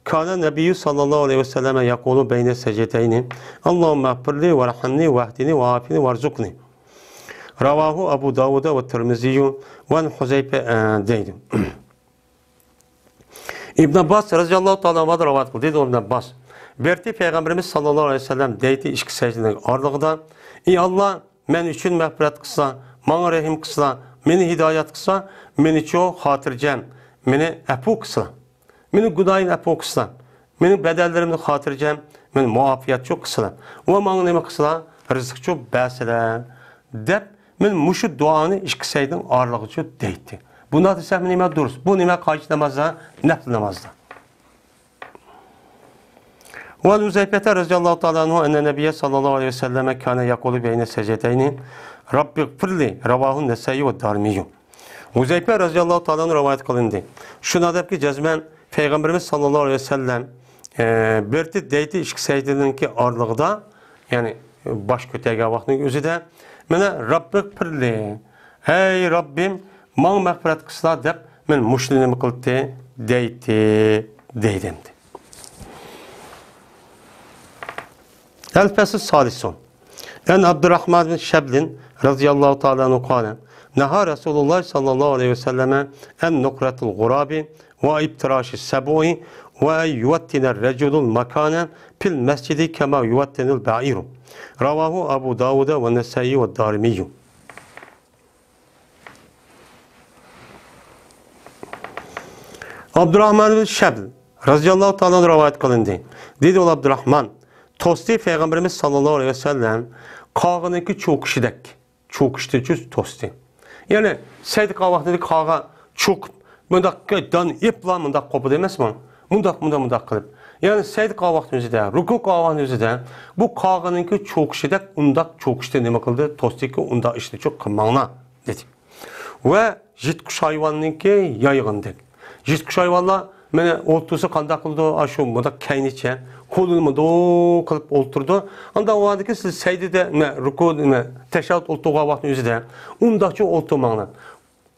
كان النبي صلى الله عليه وسلم يقول بين السجدتين: اللهم اغفر لي وارحمني واهدني وعافني وارزقني. رواه أبو داود والترمذي وعن حذيفة، دەيدۇ. ئىبن ئابباس رەزىياللاھۇ تائالا ئەنھۇدىن رىۋايەت قىلدى، دېدى ئىبن ئابباس. بىرتى پەيغەمبىرىمىز ساللاللاھۇ ئەلەيھى ۋەسەللەم دەيتتى ئىككى سەجدىنىڭ ئارىلىقىدا: ئى ئاللا، مەن ئۈچۈن مەغپىرەت قىلسا، ماڭا رەھىم قىلسا، مېنى ھىدايەت قىلسا، مېنىچۇ خاتىرجەم، مېنى ئەپۇ قىلسا، مېنى گۇناھىمنى ئەپۇ قىلسا، مېنىڭ بەدەنلىرىمنى خاتىرجەم، مېنى مۇئاپىيەتچۇ قىلسىلا، ۋە ماڭا نېمە قىلسىلا، رىزىقچۇ بەرسىلە، دەپ، مەن مۇشۇ دۇئانى ئىككى سەجدىنىڭ ئارىلىقىچۇ دەيتتى. بۇنداق دېسەم نېمە دۇرۇس؟ بۇ نېمە قايسى نامازدا؟ نەپلى نامازدا. وعن حذيفة رضي الله تعالى عنه أن النبي صلى الله عليه وسلم كان يقول بين السجدتين: رب اغفر لي. رواه النسائي والدارمي. ھۇزەيپە رەزىياللاھۇ تائالا ئەنھۇ رىۋايەت قىلىندى. شۇنداق دەپكى، جەزمەن پەيغەمبىرىمىز ساللاللاھۇ ئەلەيھى ۋەسەللەم، ئە، بىرتى دەيتتى ئىككى سەجدىنىڭكى ئارىلىقىدا، يەنى باش كۆتەرگەن ۋاقتىنىڭ ئۆزىدە، مانا، رەببىغفىرلى، ئەي رەببىم، ماڭا مەغپىرەت قىلسىلا دەپ، مانا مۇشۇنى نېمە قىلدى؟ دەيتتى، دەيدۇ ئەمدى. الفصل الثالث. عن عبد الرحمن بن شبل رضي الله تعالى عنه قال: نهى رسول الله صلى الله عليه وسلم عن نقرة الغراب وافتراش السبع وأن يوطن الرجل المكان في المسجد كما يوطن البعير. رواه أبو داود والنسائي والدارمي. ئابدۇراھمان ئىبن شەبل رەزىياللاھۇ تائالا ئەنھۇ رىۋايەت قىلىندى. دېدى ئۇ، ئابدۇراھمان توستى پەيغەمبىرىمىز ساللاللاھۇ ئەلەيھى ۋەسەللەم قاغىنىڭكى چوكۇشىدەك، چوكۇشتىچۇ توستى. يەنى سەجدە قىلغان ۋاقتىدا قاغا چوقۇپ، مۇنداق دان ئېپلا مۇنداق قوپىدۇ ئەمەسمۇ؟ مۇنداق، مۇنداق، مۇنداق قىلىپ. يەنى سەجدە قىلغان ۋاقتىنىڭ ئۆزىدە، رۇكۇ قىلغان ۋاقتىنىڭ ئۆزىدە بۇ قاغىنىڭكى چوكۇشىدەك ئۇنداق چوكۇشتى نېمە قىلدى؟ توستىكى ئۇنداق ئىشنىچۇ قىلماڭلار، دېدى. ۋە يىرتقۇچ ھايۋاننىڭكى يايغىنىدەك. يىرتقۇچ ھايۋانلار مانا ئولتۇرسا قانداق قىلىدۇ؟ ئاشۇ مۇنداق كەينىچە قولىنى مۇنداق قىلىپ ئولتۇرىدۇ. ئانداق ۋاقىتتىكى سىز سەجدىدە، نە، رۇكۇ، نە، تەشەھھۇد ئولتۇرغان ۋاقىتنىڭ ئۆزىدە ئۇنداقچە ئولتۇرماڭلار.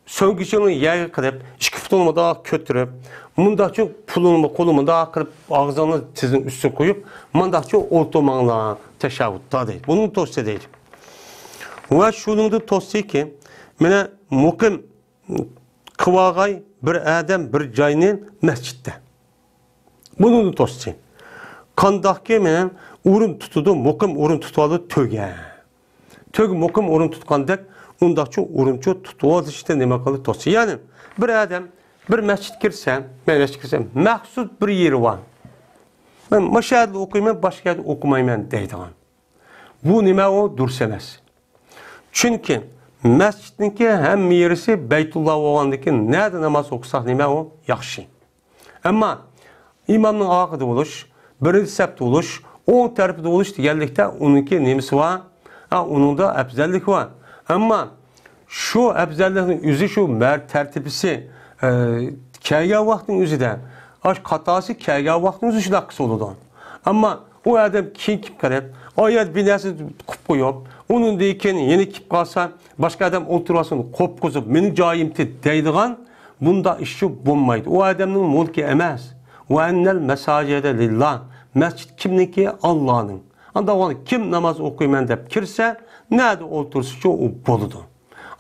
سۆڭىكىڭلارنى يەرگە قىلىپ، ئىككى پۇتۇڭلارنى مۇنداق كۆتۈرۈپ، مۇنداقچە پۇلۇڭلارنى، قولىنى مۇنداق قىلىپ، ئاغزىڭلارنى تىزنىڭ ئۈستىگە قويۇپ، مۇنداقچە ئولتۇرماڭلار تەشەھھۇدتا دەيدۇ. بۇنىڭ توستى دەيدۇ. ۋە شۇنىڭدىن توستىكى، مانا مۇقىم قىلىۋالغاي بىر ئادەم بىر جاينى مەسچىتتە. بۇنىڭدىن توستى. قانداقكى مانا ئورۇن تۇتىدۇ، مۇقىم ئورۇن تۇتۇۋالىدۇ تۆگە. تۆگە مۇقىم ئورۇن تۇتقاندەك، ئۇنداقچە ئورۇنچە تۇتۇۋېلىشتا نېمە قىلدى؟ توسا. يەنى بىر ئادەم بىر مەسچىتكە كىرسە، مەن مەسچىتكە كىرسەم، مەخسۇس بىر يېرى بار. مەن مۇشۇ يەردە ئوقۇيمەن، باشقا يەردە ئوقۇمايمەن دەيدىغان. بۇ نېمە ئۇ؟ دۇرۇس ئەمەس. چۈنكى مەسچىتنىڭكى ھەممە يېرىسى بەيتۇللا بولغاندىكىن، نەدە ناماز ئوقۇساق نېمە ئۇ؟ ياخشى. ئەمما ئىمامنىڭ ئارقىدا بولۇش، بىرىنچى سەپتە بولۇش، ئوڭ تەرىپىدە بولۇش دېگەنلىكتە ئۇنىڭكى نېمىسى بار؟ ھە، ئۇنىڭدا ئەپزەللىكى بار. ئەمما شۇ ئەپزەللىكنىڭ ئۆزى، شۇ مەر-، تەرتىپىسى، ئە، كەلگەن ۋاقىتنىڭ ئۆزىدە، ئاش قاتاسى كەلگەن ۋاقىتنىڭ ئۆزى شۇنداق قىلسا بولىدۇ. ئەمما ئۇ ئادەم كېيىن كېلىپ قېلىپ، ئايەت بىر نەرسە قىلىپ قويۇپ، ئۇنىڭدىن كېيىن يەنە كېلىپ قالسا، باشقا ئادەم ئولتۇرۇۋالسۇن، قوپقۇزۇپ، مېنىڭ جايىمتى دەيدىغان بۇنداق ئىش شۇ بولمايدۇ. ئۇ ئادەمنىڭ مۈلكى ئەمەس. ۋە ئەننەل مەساجىدە لىللا. مەسچىت كىمنىڭكى؟ ئاللانىڭ. ئانداق ۋاقىت كىم ناماز ئوقۇيمەن دەپ كىرسە، نەدە ئولتۇرسىچۇ ئۇ بولىدۇ.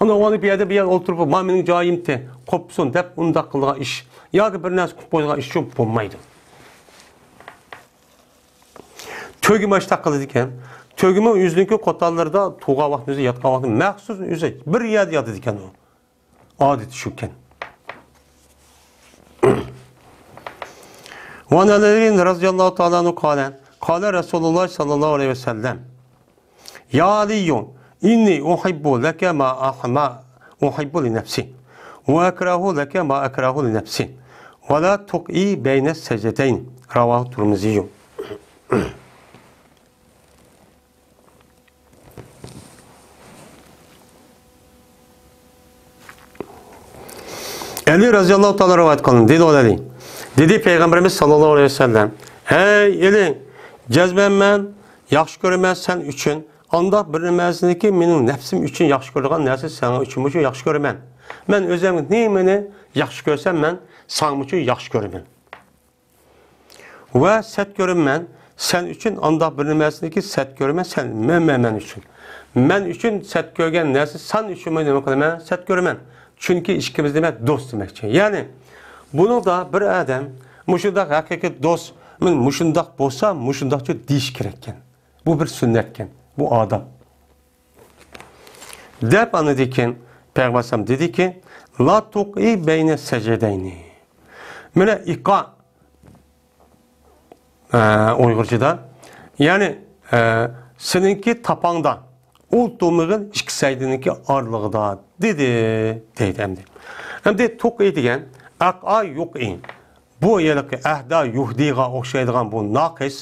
ئانداق ۋاقىت بۇ يەردە بۇ يەردە ئولتۇرۇپ، ما مېنىڭ جايىمتى، قوپسۇن دەپ ئۇنداق قىلىدىغان ئىش ياكى بىر نەرسە قىلىپ قويىدىغان ئىش شۇ بولمايدۇ. تۆگىمۇ ئاشتاق قىلىدىكەن. تۆگىمۇ ئۆزىنىڭكى قوتانلىرىدا تۇرغان ۋاقتى، ئۆزى ياتقان ۋاقتى مەخسۇس ئۆزى بىر يەردە ياتىدىكەن ئۇ. ئادىتى شۇكەن. وعن علي رضي الله تعالى عنه قال، قال رسول الله صلى الله عليه وسلم، يا علي، إني أحب لك ما أح-، ما أحب لنفسي، وأكره لك ما أكره لنفسي، ولا تقعي بين السجدتين. رواه الترمذي. ئەلى رەزىياللاھۇ تائالا رىۋايەت قىلىندى. دېدى ئۇ ئەلى. دېدى پەيغەمبىرىمىز ساللاللاھۇ ئەلەيھى ۋەسەللەم، ھەي ئەلى، جەزمەن مەن ياخشى كۆرىمەن سەن ئۈچۈن ئانداق بىر نەرسىنىكى مېنىڭ نەپسىم ئۈچۈن ياخشى كۆرىدىغان نەرسە ساڭا ئۈچۈنمۇ ياخشى كۆرىمەن. مەن ئۆزۈمگە نېمىنى ياخشى كۆرسەم، مەن ساڭىمۇ ياخشى كۆرىمەن. ۋە سەت كۆرىمەن سەن ئۈچۈن ئانداق بىر نەرسىنىكى سەت كۆرىمەن سەن، مەن، مەن، مەن ئۈچۈن. مەن ئۈچۈن سەت كۆرگەن نەرسە سەن ئۈچۈنمۇ نېمە قىلىمەن؟ سەت كۆرىمەن. چۈنكى ئىككىمىز نېمە؟ دوست دېمەكچى. يەنى بۇنىڭدا بىر ئادەم مۇشۇنداق ھەقىقىي دوست، مەن مۇشۇنداق بولسا مۇشۇنداقچۇ دېيىش كېرەككەن. بۇ بىر سۈننەتكەن. بۇ ئاداب. دەپ ئاندىن كېيىن پەيغەمبەر ئەلەيھىسسالام دېدىكى، لا تۇقئى بەينە سەجدەينى. مانا ئىقا، ئە، ئۇيغۇرچىدا. يەنى، ئە، سېنىڭكى تاپاڭدا ئولتۇرمىغىن ئىككى سەجدىنىڭكى ئارىلىقىدا دېدى، دەيدۇ ئەمدى. ئەمدى تۇقئى دېگەن ئەقئا يۇقئى. بۇ ھېلىقى ئەھدا يۇھدىغا ئوخشايدىغان بۇ ناقىس.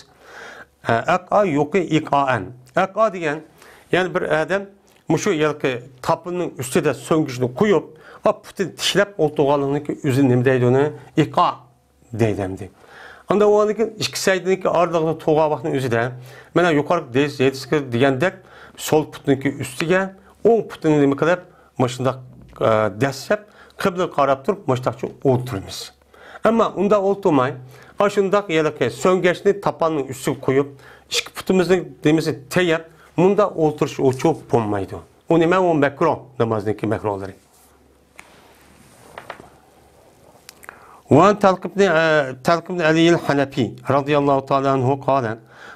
ئەقئا يۇقى ئىقائەن. ئەقئا دېگەن، يەنى بىر ئادەم مۇشۇ ھېلىقى تاپىنىڭ ئۈستىدە سۆڭگىچىنى قويۇپ، ئا، پۇتىنى تىكلەپ ئولتۇرغانلىقىنىڭكى ئۆزىنى نېمە دەيدۇ ئۇنى؟ ئىقا دەيدۇ ئەمدى. ئاندىن ئۇنىڭدىن كېيىن ئىككى سەجدىنىڭكى ئارىلىقىدا تۇرغان ۋاقىتنىڭ ئۆزىدە، مانا يۇقىرىقى دەيس-، دەيسكە دېگەندەك سول پۇتىنىڭكى ئۈستىگە ئوڭ پۇتىنى نېمە قىلىپ، مۇشۇنداق، ئە، دەسسەپ، قىبلىگە قاراپ تۇرۇپ، مۇشۇنداقچە ئولتۇرىمىز. ئەمما ئۇنداق ئولتۇرماي، ئاشۇنداق ھېلىقى سۆڭگەچنى تاپاننىڭ ئۈستىگە قويۇپ، ئىككى پۇتىمىزنىڭ نېمىسىنى تەيەپ، مۇنداق ئولتۇرۇش ئۇچۇ بولمايدۇ. ئۇ نېمە؟ ئۇ مەكرۇھ، نامازنىڭكى مەكرۇھلىرى. وعن طلق بن، آه، طلق بن علي الحنفي رضي الله تعالى عنه قال،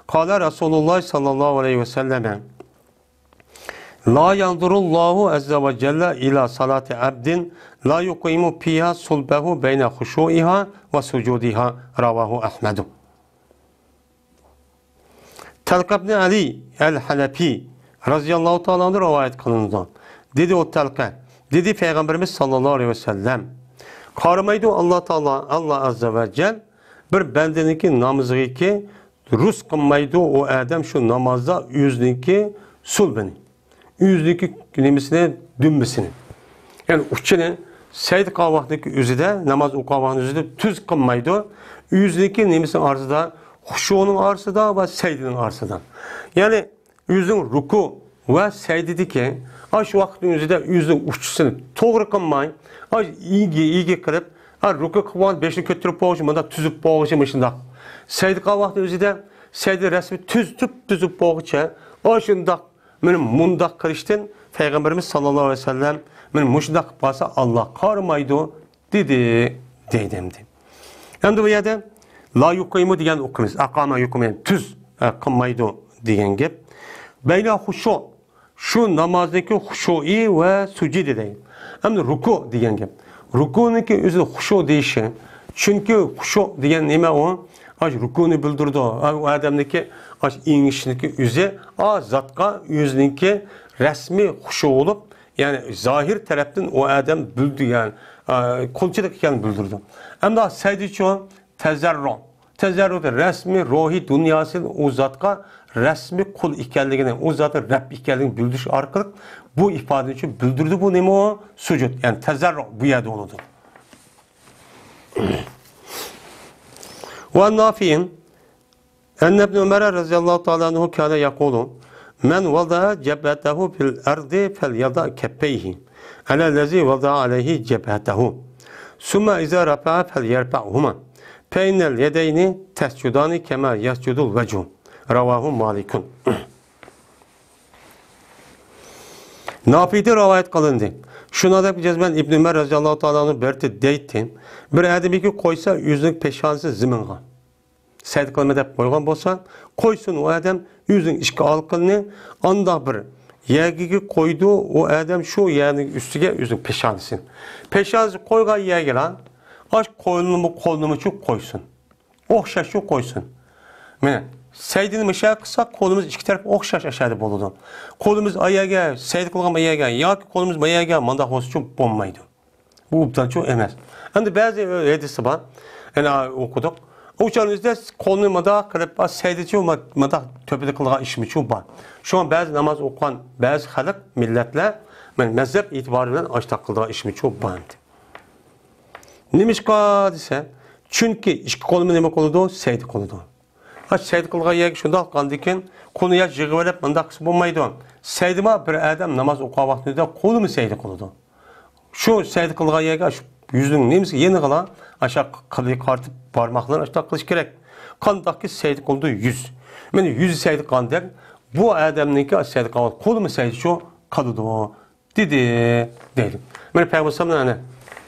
قال رسول الله صلى الله عليه وسلم، لا ينظر الله عز وجل إلى صلاة عبد لا يقيم فيها صلبه بين خشوعها وسجودها. رواه أحمد. تەلقە ئىبنى ئەلى ئەل-ھەلەپى رەزىياللاھۇ تائالا ئەنھۇ رىۋايەت قىلىنىدۇ. دېدى ئۇ تەلقە، دېدى پەيغەمبىرىمىز ساللاللاھۇ ئەلەيھى ۋەسەللەم، قارىمايدۇ ئاللا تائالا، ئاللا ئەززە ۋە جەل بىر بەندىنىڭكى نامىزىغىكى، رۇس قىلمايدۇ ئۇ ئادەم شۇ نامازدا ئۆزىنىڭكى سۇلبىنى، ئۆزىنىڭكى نېمىسىنى، دۈمبىسىنى، يەنى ئۇچىنى سەجدە قىلغان ۋاقتىدىكى ئۆزىدە، ناماز ئوقۇغان ۋاقتىنىڭ ئۆزىدە تۈز قىلمايدۇ. ئۆزىنىڭكى نېمىسىنىڭ ئارىسىدا، خۇشۇنىڭ ئارىسىدا ۋە سەجدىنىڭ ئارىسىدا. يەنى ئۆزىنىڭ رۇكۇ ۋە سەجدىدىكى ئاشۇ ۋاقىتنىڭ ئۆزىدە ئۆزىنىڭ ئۇچىسىنى توغرا قىلماي، ئاش ئىگە، ئىگە قىلىپ، ھە، رۇكۇ قىلغان بېشىنى كۆتۈرۈپ بولغۇچە، مۇنداق تۈزۈپ بولغۇچە، مۇشۇنداق. سەجدە قىلغان ۋاقىتنىڭ ئۆزىدە سەجدە رەسمى تۈز، تۈپ تۈزۈپ بولغۇچە، ئاشۇنداق مانا مۇنداق قىلىشتىن پەيغەمبىرىمىز ساللاللاھۇ ئەلەيھى ۋەسەللەم، مانا مۇشۇنداق قىلىپ قالسا، ئاللا قارىمايدۇ، دېدى، دەيدۇ ئەمدى. ئەمدى بۇ يەردە لا يۇقىمۇ دېگەننى ئوقۇيمىز. ئەقامە يۇقىمۇ، يەنى تۈز، ئە، قىلمايدۇ دېگەن گەپ. بەينە خۇشۇ، شۇ نامازنىڭكى خۇشۇئى ۋە سۇجۇدى دەيدۇ. ئەمدى رۇكۇ دېگەن گەپ. رۇكۇنىڭكى ئۆزى خۇشۇ دېيىشى. چۈنكى خۇشۇ دېگەن نېمە ئۇ؟ ئاش رۇكۇنى بىلدۈرىدۇ. ئا، ئۇ ئادەمنىڭكى ئاش ئېڭىشنىڭكى ئۆزى، ئا زاتقا ئۆزىنىڭكى رەسمىي خۇشۇ بولۇپ، يەنى زاھىر تەرەپتىن ئۇ ئادەم بىلدۈرگەن، ئا، قۇلچىلىق ئىكەنلىكىنى بىلدۈرىدۇ. ئەمدى سەجدىچۇ تەزەررۇ. تەزەررۇ رەسمىي روھىي دۇنياسى ئۇ زاتقا رەسمىي قۇل ئىكەنلىكىنى، ئۇ زاتنىڭ رەب ئىكەنلىكىنى بىلدۈرۈش ئارقىلىق بۇ ئىپادىنى بىلدۈرىدۇ. بۇ نېمە ئۇ؟ سۇجۇد. يەنى تەزەررۇ بۇ يەردە بولىدۇ. ۋە نافىئىن، ئەننە ئىبنى ئۆمەر رەزىياللاھۇ تائالا ئەنھۇ كانە يەقۇلۇ، مەن ۋەزەئە جەبھەتەھۇ فىل ئەرزى فەليەزە كەففەيھى ئەلەللەزى ۋەزەئە ئەلەيھى جەبھەتەھۇ، سۇممە ئىزا رەفەئە فەليەرفەئھۇما، فەئىننەل يەدەينى تەسجۇدانى كەمە يەسجۇدۇل ۋەجھۇ. رەۋاھۇ مالىكۇن. نافىدىن رىۋايەت قىلىندى. شۇنىڭدەك جەزمەن ئىبنى ئۆمەر رەزىياللاھۇ تائالا ئەنھۇ بەرتى دەيتتى، بىر ئادەمگە قويسا ئۆزىنىڭ پېشانىسى زېمىنغا، سەجدە قىلىمەن دەپ قويغان بولسا، قويسۇن ئۇ ئادەم ئۆزىنىڭ ئىككى ئالىقىنى ئانداق بىر يەرگە قويىدۇ، ئۇ ئادەم شۇ يەرنىڭ ئۈستىگە ئۆزىنىڭ پېشانىسىنى، پېشانىسى قويغان يەرگىلا ئاش قولىنىمۇ، قولىنىمۇچۇ قويسۇن. ئوخشاشچۇ قويسۇن. مانا، سەجدىنى مۇشۇ يەرگە قىلساق، قولىمىز ئىككى تەرەپ ئوخشاش ئەشەدە بولىدۇ. قولىمىز ئايەرگە، سەجدە قىلغان ئايەرگە ياكى قولىمىز مايەرگە مانداق بولسىچۇ بولمايدۇ. بۇ ئوبدانچۇ ئەمەس. ئەمدى بەزى ھەدىسى بار. يەنە ئوقۇدۇق. ئۇ چاغنىڭ ئۆزىدە قولنى مۇنداق قىلىپ، سەجدىچۇ مۇنداق تۆپىدە قىلغان ئىشمىچۇ بار. شۇڭا بەزى ناماز ئوقۇغان بەزى خەلق، مىللەتلەر، مەن مەزھەپ ئېتىبارى بىلەن ئاشتاق قىلىدىغان ئىشمىچۇ بار ئەمدى. نېمىشقا دېسە، چۈنكى ئىككى قولىمۇ نېمە قىلىدۇ؟ سەجدە قىلىدۇ. ھە، سەجدە قىلغان يەرگە شۇنداق قىلغاندىكىن، قولىنى يا يىغىۋېلىپ مۇنداق قىلسا بولمايدۇ. سەجدىما بىر ئادەم ناماز ئوقۇغان ۋاقتىدا قولىمۇ سەجدە قىلىدۇ. شۇ سەجدە قىلغان يەرگە شۇ يۈزنىڭ نېمىسى يېنىغىلا ئاشۇ قىلى قارىتىپ بارماقلىرىنى ئاشۇنداق قىلىش كېرەك. قانداقكى سەجدە قىلىدۇ يۈز. مانا يۈزى سەجدە قىلغاندەك، بۇ ئادەمنىڭكى سەجدە قىلغان قولىمۇ سەجدە شۇ قىلىدۇ. دېدى، دەيدۇ. مانا پەيغەمبەر ئەلەيھىسسالام ئەنە،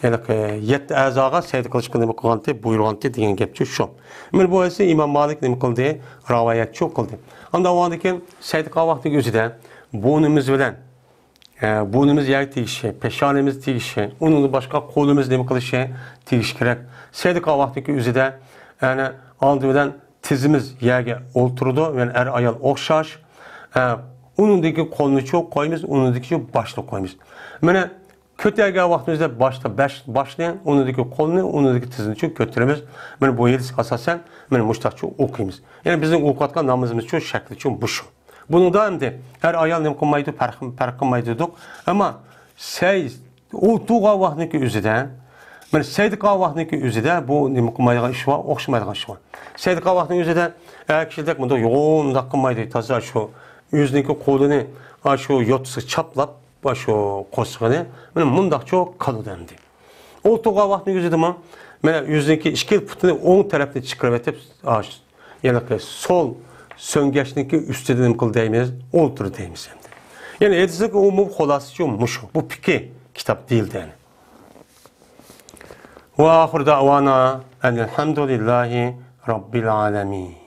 ھېلىقى يەتتە ئەزاغا سەجدە قىلىشقا نېمە قىلغانتى، بۇيرۇغانتى دېگەن گەپچۇ شۇ. مانا بۇ ھەدىستە ئىمام مالىك نېمە قىلدى؟ رىۋايەتچۇ قىلدى. ئاندىن ئۇنىڭدىن كېيىن سەجدە قىلغان ۋاقتىدىكى ئۆزىدە بۇرنىمىز بىلەن، ئە، بۇرنىمىز يەرگە تېگىشى، پېشانىمىز تېگىشى، ئۇنىڭدىن باشقا قولىمىز نېمە قىلىشى، تېگىشى كېرەك. سەجدە قىلغان ۋاقتىدىكى ئۆزىدە، ئەنە، ئالدى بىلەن تىزىمىز يەرگە ئولتۇرىدۇ، يەنى ئەر-ئايال ئوخشاش. ئە، ئۇنىڭدىكى قولنىچۇ قويىمىز، ئۇنىڭدىكىچۇ باشنى قويىمىز. مانا كۆتەرگەن ۋاقتىمىزدا باشتا باش، باشنى، ئۇنىڭدىكى قولنى، ئۇنىڭدىكى تىزنىچۇ كۆتۈرىمىز. مانا بۇ ھەدىسكە ئاساسەن، مانا مۇشۇنداقچۇ ئوقۇيمىز. يەنى بىزنىڭ ئوقۇۋاتقان نامىزىمىزچۇ شەكلىچۇ مۇشۇ. بۇنىڭدا ئەمدى ئەر-ئايال نېمە قىلمايدۇ، پەرق، پەرق قىلمايدۇ دېدۇق. ئەمما سەي-، ئولتۇرغان ۋاقتىنىڭكى ئۆزىدە، مانا سەجدە قىلغان ۋاقتىنىڭكى ئۆزىدە بۇ نېمە قىلمايدىغان ئىش بار، ئوخشىمايدىغان ئىش بار. سەجدە قىلغان ۋاقتىنىڭ ئۆزىدە ئەر كىشىدەك مۇنداق يوغان مۇنداق قىلمايدۇ، تازا شۇ ئۆزىنىڭكى قولىنى ئاشۇ يوتىسىغا چاپلاپ، ئاشۇ قورسىقىنى مانا مۇنداقچۇ قىلىدۇ ئەمدى. ئولتۇرغان ۋاقتىنىڭ ئۆزىدىمۇ مانا ئۆزىنىڭكى ئىككى پۇتىنى ئوڭ تەرەپتىن چىقىرىۋېتىپ، ئاش-، يەنى سول سۆڭگەچنىڭكى ئۈستىدە نېمە قىل دەيمىز؟ ئولتۇر دەيمىز ئەمدى. يەنى ھەدىسنىڭكى ئومۇمىي خۇلاسىسىچۇ مۇشۇ. بۇ پىكى كىتاب دېيىلدى يەنى. ۋە ئاخىر دەۋانا ئەنىل ھەمدۇلىللاھى رەببىل ئالەمىن.